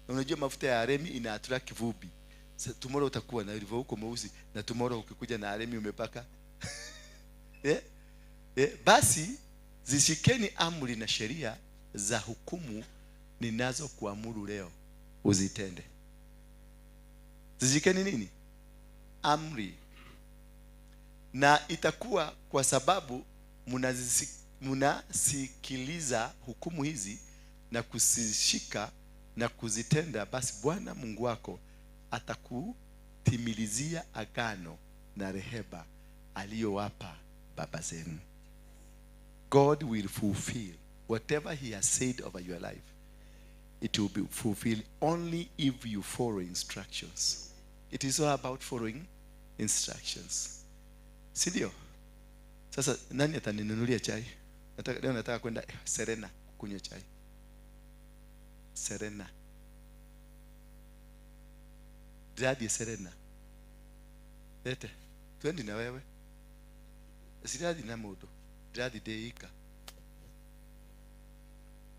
Na unajua mafuta ya aremi ina attract kivumbi. So, tomorrow utakuwa na ilivyo huko mweusi na tomorrow ukikuja na aremi umepaka. Basi zishikeni amri na sheria za hukumu ninazo kuamuru leo uzitende. Zishikeni nini? Amri. Na itakuwa kwa sababu munasikiliza hukumu hizi na kuzishika na kuzitenda, basi Bwana Mungu wako atakutimilizia agano na rehema aliyowapa baba zenu. God will fulfill whatever he has said over your life. It will be fulfilled only if you follow instructions. It is all about following instructions. Si ndio? Sasa nani ataninunulia chai? Leo nataka kwenda Serena kunywa chai. Serena. Daddy Serena. Lete. Twendi na wewe. Siradi na mundu. Daddy deika.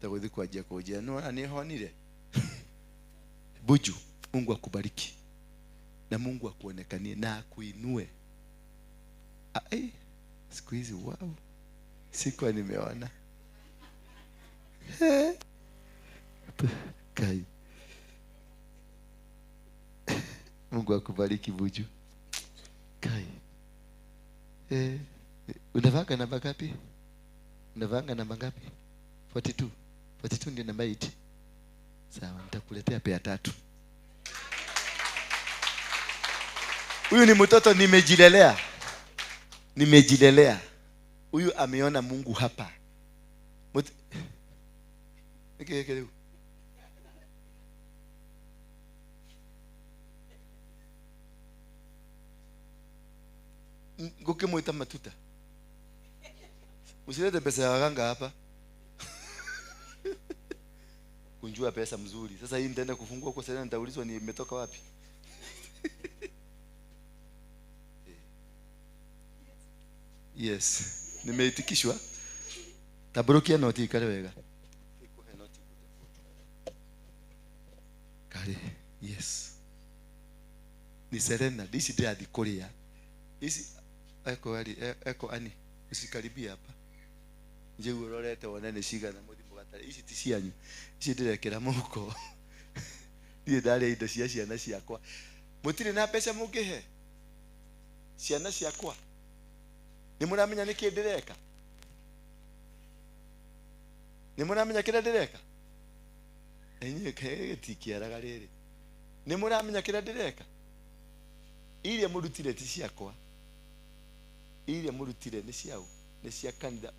Tagothi kwanjia kujia no ni honire. Buju, Mungu akubariki. Na Mungu akuonekanie na akuinue. Ai, siku hizi wow. Sikuwa nimeona. Kai. Mungu akubariki Buju. Kai. Unavanga namba ngapi? Unavanga namba ngapi? 42. 42 ndio namba 8. Sawa, nitakuletea pea 3. Huyu ni mtoto nimejilelea. Nimejilelea. Huyu ameona Mungu hapa. Niki ngukimwita matuta. Usilete pesa ya waganga hapa. Kunjua pesa mzuri. Sasa hii nitaenda kufungua kwa sasa, nitaulizwa nimetoka wapi. Yes, nimeitikishwa. Taburukia noti ikale wega. Kale, yes. Ni Serena, this is the Korea. Isi eko ali eko ani usikaribia hapa. Nje urorete wonene cigana muthi mugatare. Ici ti cianyu. Ici ndirekera muhuko. Ndiĩ ndarĩa indo cia ciana ciakwa. Mũtirĩ na mbeca mũngĩhe ciana ciakwa. Nĩ mũramenya nĩkĩ ndĩreka? Nĩ mũramenya kĩrĩa ndĩreka? Inyuĩ gĩtikĩaraga rĩrĩ. Nĩ mũramenya kĩrĩa ndĩreka? Iria mũrutire ti ciakwa. Iria mũrutire nĩ ciao, nĩ cia kanitha.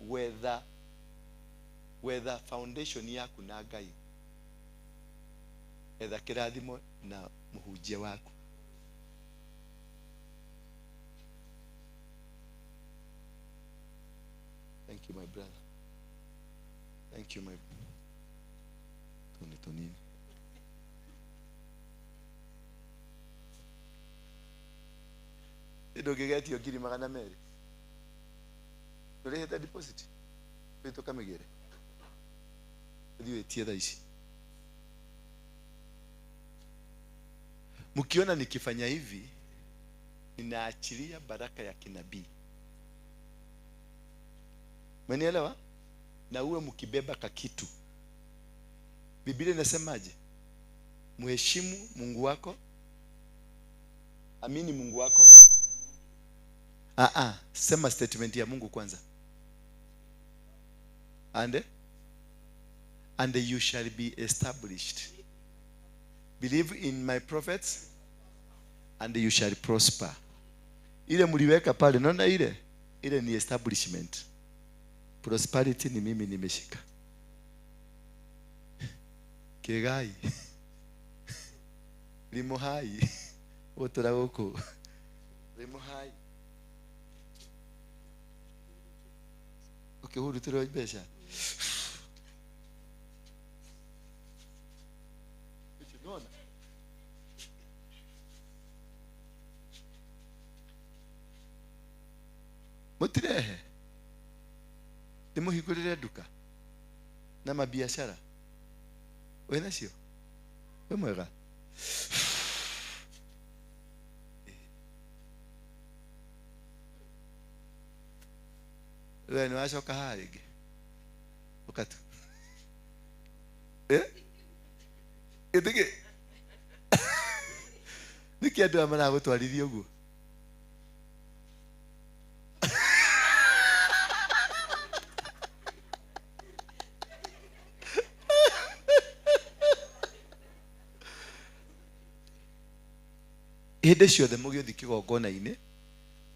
Wetha foundation yaku na Ngai. Etha kĩrathimo na mũhunjia waku. Thank you, my brother. Thank you, my Tony. Ndũngĩgetio ngiri magana merĩ. Ndũrĩhĩte deposit. Tũkamĩgĩre. Ũthiĩ wĩtie thaa ici. Mkiona nikifanya hivi, ninaachilia baraka ya kinabii. Umenielewa? Na uwe mkibeba kakitu. Biblia inasemaje? Muheshimu Mungu wako. Amini Mungu wako. Sema statement ya Mungu kwanza. And you shall be established. Believe in my prophets and you shall prosper. Ile mliweka pale, naona ile? Ile ni establishment. Prosperity ni mimi nimeshika. Kegai. Limo hai. Otora goko. Limo hai. Ukihurutira mbeca. Unaona? Mutirehe. Ndimuhingurire nduka na mabiashara. We nacio? We mwega? We nĩ wacoka haha rĩngĩ? Ũka tu. Ĩtĩkĩ? Nĩkĩ andũ aya maragũtwarithia ũguo? Hĩndĩ ciothe mũgĩthiĩ kĩgongona-inĩ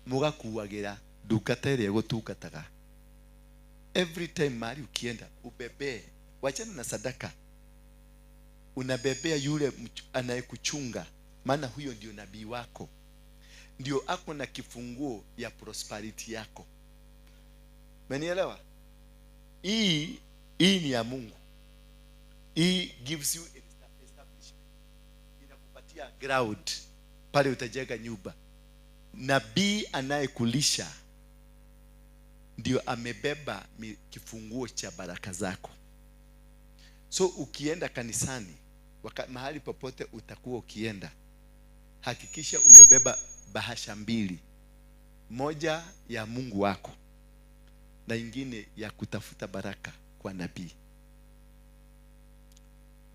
mũgakuagĩra ndungata ĩrĩa ĩgũtungataga. Every time mahali ukienda ubebee, wachana na sadaka, unabebea yule anayekuchunga, maana huyo ndio nabii wako, ndio ako na kifunguo ya prosperity yako. Umenielewa? Hii ni ya Mungu. Hii gives you establishment, inakupatia ground pale utajenga nyumba. Nabii anayekulisha ndio amebeba kifunguo cha baraka zako. So ukienda kanisani, mahali popote utakuwa ukienda, hakikisha umebeba bahasha mbili, moja ya Mungu wako na ingine ya kutafuta baraka kwa nabii.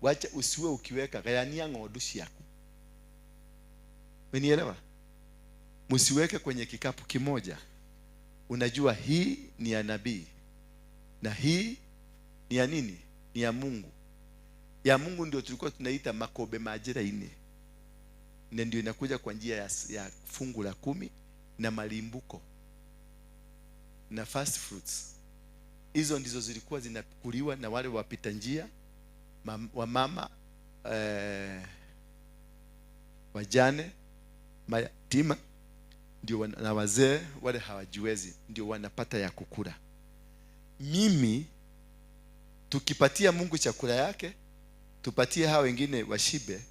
Wacha usiwe ukiweka gayania ng'ondu ciaku. Umenielewa? Msiweke kwenye kikapu kimoja. Unajua hii ni ya nabii na hii ni ya nini? Ni ya Mungu. Ya Mungu ndio tulikuwa tunaita makobe majira ine, na ndio inakuja kwa njia ya fungu la 10 na malimbuko na first fruits. Hizo ndizo zilikuwa zinakuliwa na wale wapita njia, wamama, wajane, mayatima, ndio na wazee wale hawajiwezi, ndio wanapata ya kukula. Mimi tukipatia Mungu chakula yake, tupatie hao wengine washibe,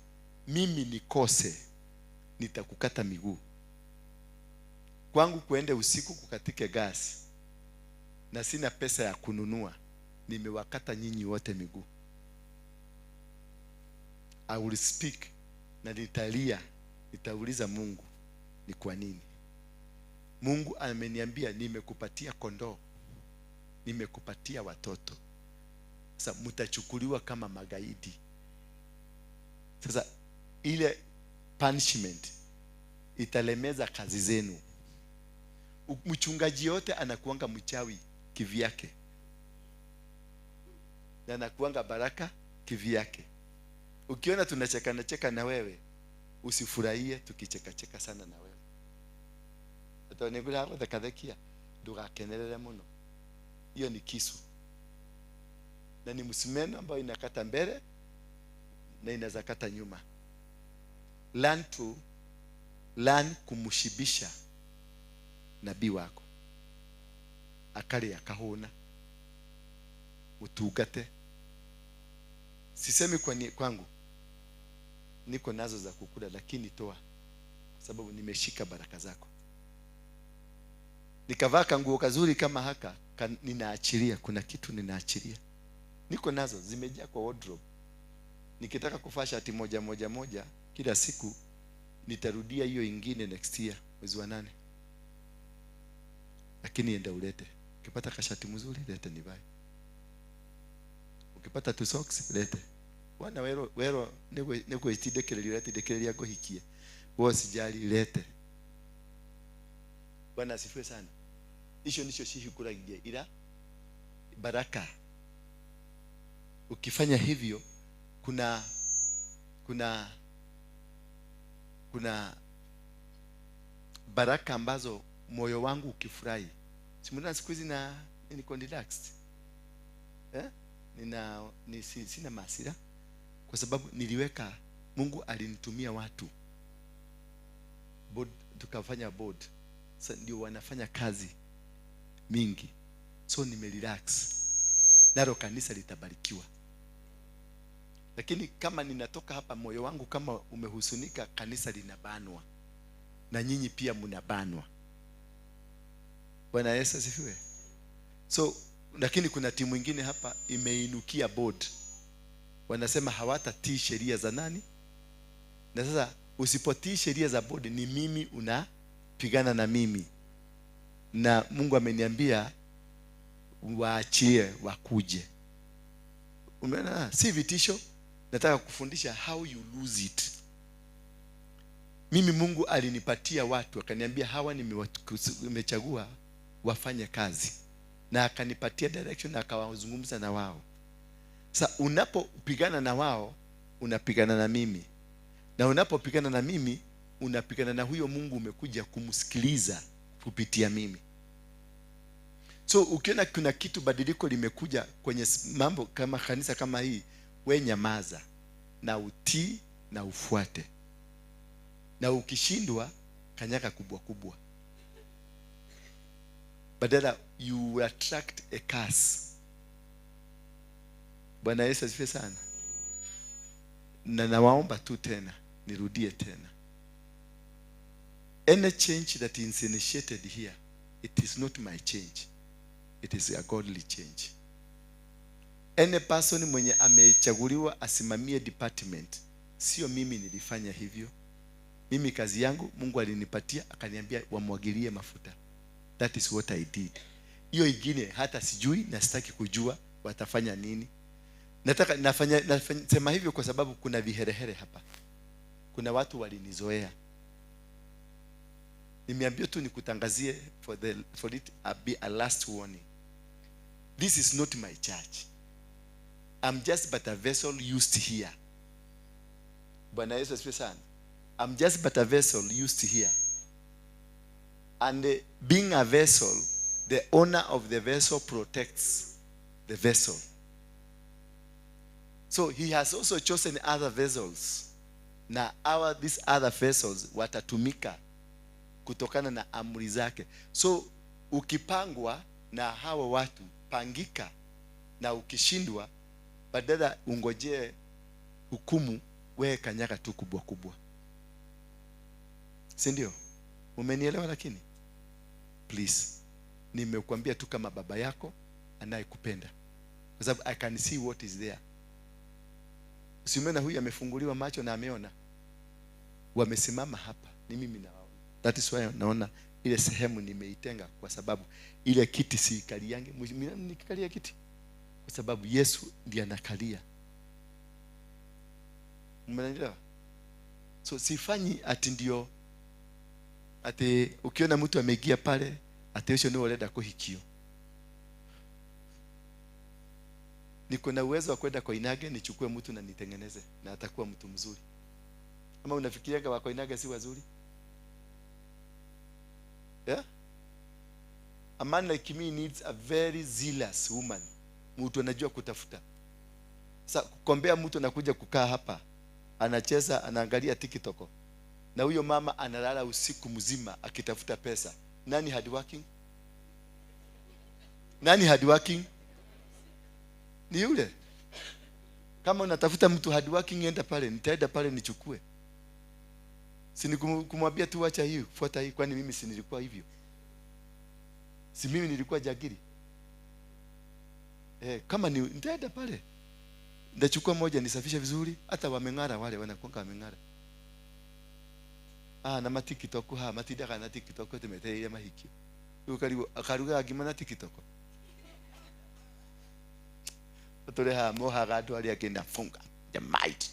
mimi nikose, nitakukata miguu. Kwangu kuende usiku kukatike gas na sina pesa ya kununua, nimewakata nyinyi wote miguu. I will speak na nitalia, nitauliza Mungu ni kwa nini. Mungu ameniambia nimekupatia kondoo, nimekupatia watoto. Sasa mtachukuliwa kama magaidi. Sasa ile punishment italemeza kazi zenu. Mchungaji yote anakuanga mchawi kivyake, na anakuanga baraka kivyake. Ukiona tunacheka cheka na wewe, usifurahie tukicheka cheka sana na wewe. Ata nigura guthekathekia ndugakenerere muno. Hiyo ni kisu, na ni msumeno ambayo inakata mbele na inazakata nyuma. Learn to learn kumshibisha nabii wako, akali akahona, utugate. Sisemi kwa kwangu niko nazo za kukula, lakini toa, kwa sababu nimeshika baraka zako. Nikavaa kanguo kazuri kama haka, ninaachilia, kuna kitu ninaachilia. Niko nazo zimejaa kwa wardrobe. Nikitaka kuvaa shati moja moja moja kila siku, nitarudia hiyo ingine next year mwezi wa 8. Lakini enda ulete. Ukipata kashati mzuri lete nivae. Ukipata two socks lete. Wana wero wero niko itidekereria itidekereria gohikie. Wewe sijali lete. Bwana asifiwe sana. Icho nicho shihikuragia ila baraka. Ukifanya hivyo kuna baraka ambazo moyo wangu ukifurahi. Simuona siku hizi na niko relaxed. Sina hasira kwa sababu niliweka, Mungu alinitumia watu. Board, tukafanya board. Sasa ndio wanafanya kazi mingi. So nimerelax. Nalo kanisa litabarikiwa. Lakini kama ninatoka hapa moyo wangu kama umehusunika, kanisa linabanwa. Na nyinyi pia mnabanwa. Bwana Yesu asifiwe. So lakini kuna timu nyingine hapa imeinukia board. Wanasema hawatatii sheria za nani? Na sasa usipotii sheria za board ni mimi unapigana na mimi. Na Mungu ameniambia waachie wakuje. Umeona, si vitisho. Nataka kufundisha how you lose it. Mimi Mungu alinipatia watu akaniambia hawa nimechagua wafanye kazi, na akanipatia direction na akawazungumza na wao. Sasa unapopigana na wao unapigana na mimi, na unapopigana na mimi unapigana na huyo Mungu umekuja kumsikiliza kupitia mimi. So ukiona kuna kitu badiliko limekuja kwenye mambo kama kanisa kama hii, we nyamaza na utii na ufuate. Na ukishindwa kanyaga kubwa kubwa. Badala you attract a curse. Bwana Yesu asifiwe sana. Na nawaomba tu tena, nirudie tena. Any change that is initiated here, it is not my change. It is a godly change. Any person mwenye amechaguliwa asimamie department, sio mimi nilifanya hivyo. Mimi kazi yangu Mungu alinipatia akaniambia wamwagilie mafuta. That is what I did. Hiyo ingine hata sijui na sitaki kujua watafanya nini. Nataka nafanya sema hivyo kwa sababu kuna viherehere hapa. Kuna watu walinizoea. Nimeambiwa tu nikutangazie for it be a last warning. This is not my church. I'm just but a vessel used here. Bwana Yesu asifiwe sana. I'm just but a vessel used here. And being a vessel, the owner of the vessel protects the vessel. So he has also chosen other vessels. Na these other vessels watatumika kutokana na amri zake. So ukipangwa na hawa watu, pangika. Na ukishindwa, badala ungojee hukumu, wewe kanyaga tu kubwa kubwa. Si ndio? Umenielewa lakini? Please. Nimekuambia tu kama baba yako anayekupenda. Kwa sababu I can see what is there. Usimuone huyu amefunguliwa macho na ameona. Wamesimama hapa, ni mimi nawaona. That is why naona ile sehemu nimeitenga, kwa sababu ile kiti siikaliange. Mimi nikikalia kiti kwa sababu Yesu ndiye anakalia. Umeelewa? So sifanyi ati ndio ati ukiona mtu ameingia pale ati ucio ni urenda kuhikio. Niko na uwezo wa kwenda Koinange nichukue mtu na nitengeneze na atakuwa mtu mzuri. Ama unafikiriaga wa Koinange si wazuri? Yeah? A man like me needs a very zealous woman. Mtu anajua kutafuta. Sasa kukombea mtu anakuja kukaa hapa, anacheza, anaangalia TikTok. Na huyo mama analala usiku mzima akitafuta pesa. Nani hard working? Nani hard working? Ni yule. Kama unatafuta mtu hard working, enda pale, nitaenda pale nichukue. Si ni kumwambia tu acha hii, fuata hii, kwani mimi si nilikuwa hivyo? Si mimi nilikuwa jagiri? Kama ni nitaenda pale. Ndachukua moja nisafishe vizuri, hata wameng'ara wale wanakuanga wameng'ara. Na matikitoko ha, matidaga na tikitoko tumeteire mahikio. Ukaribu akaruga ngima na tikitoko. Tore ha mohaga andu aria angi na funga. The might.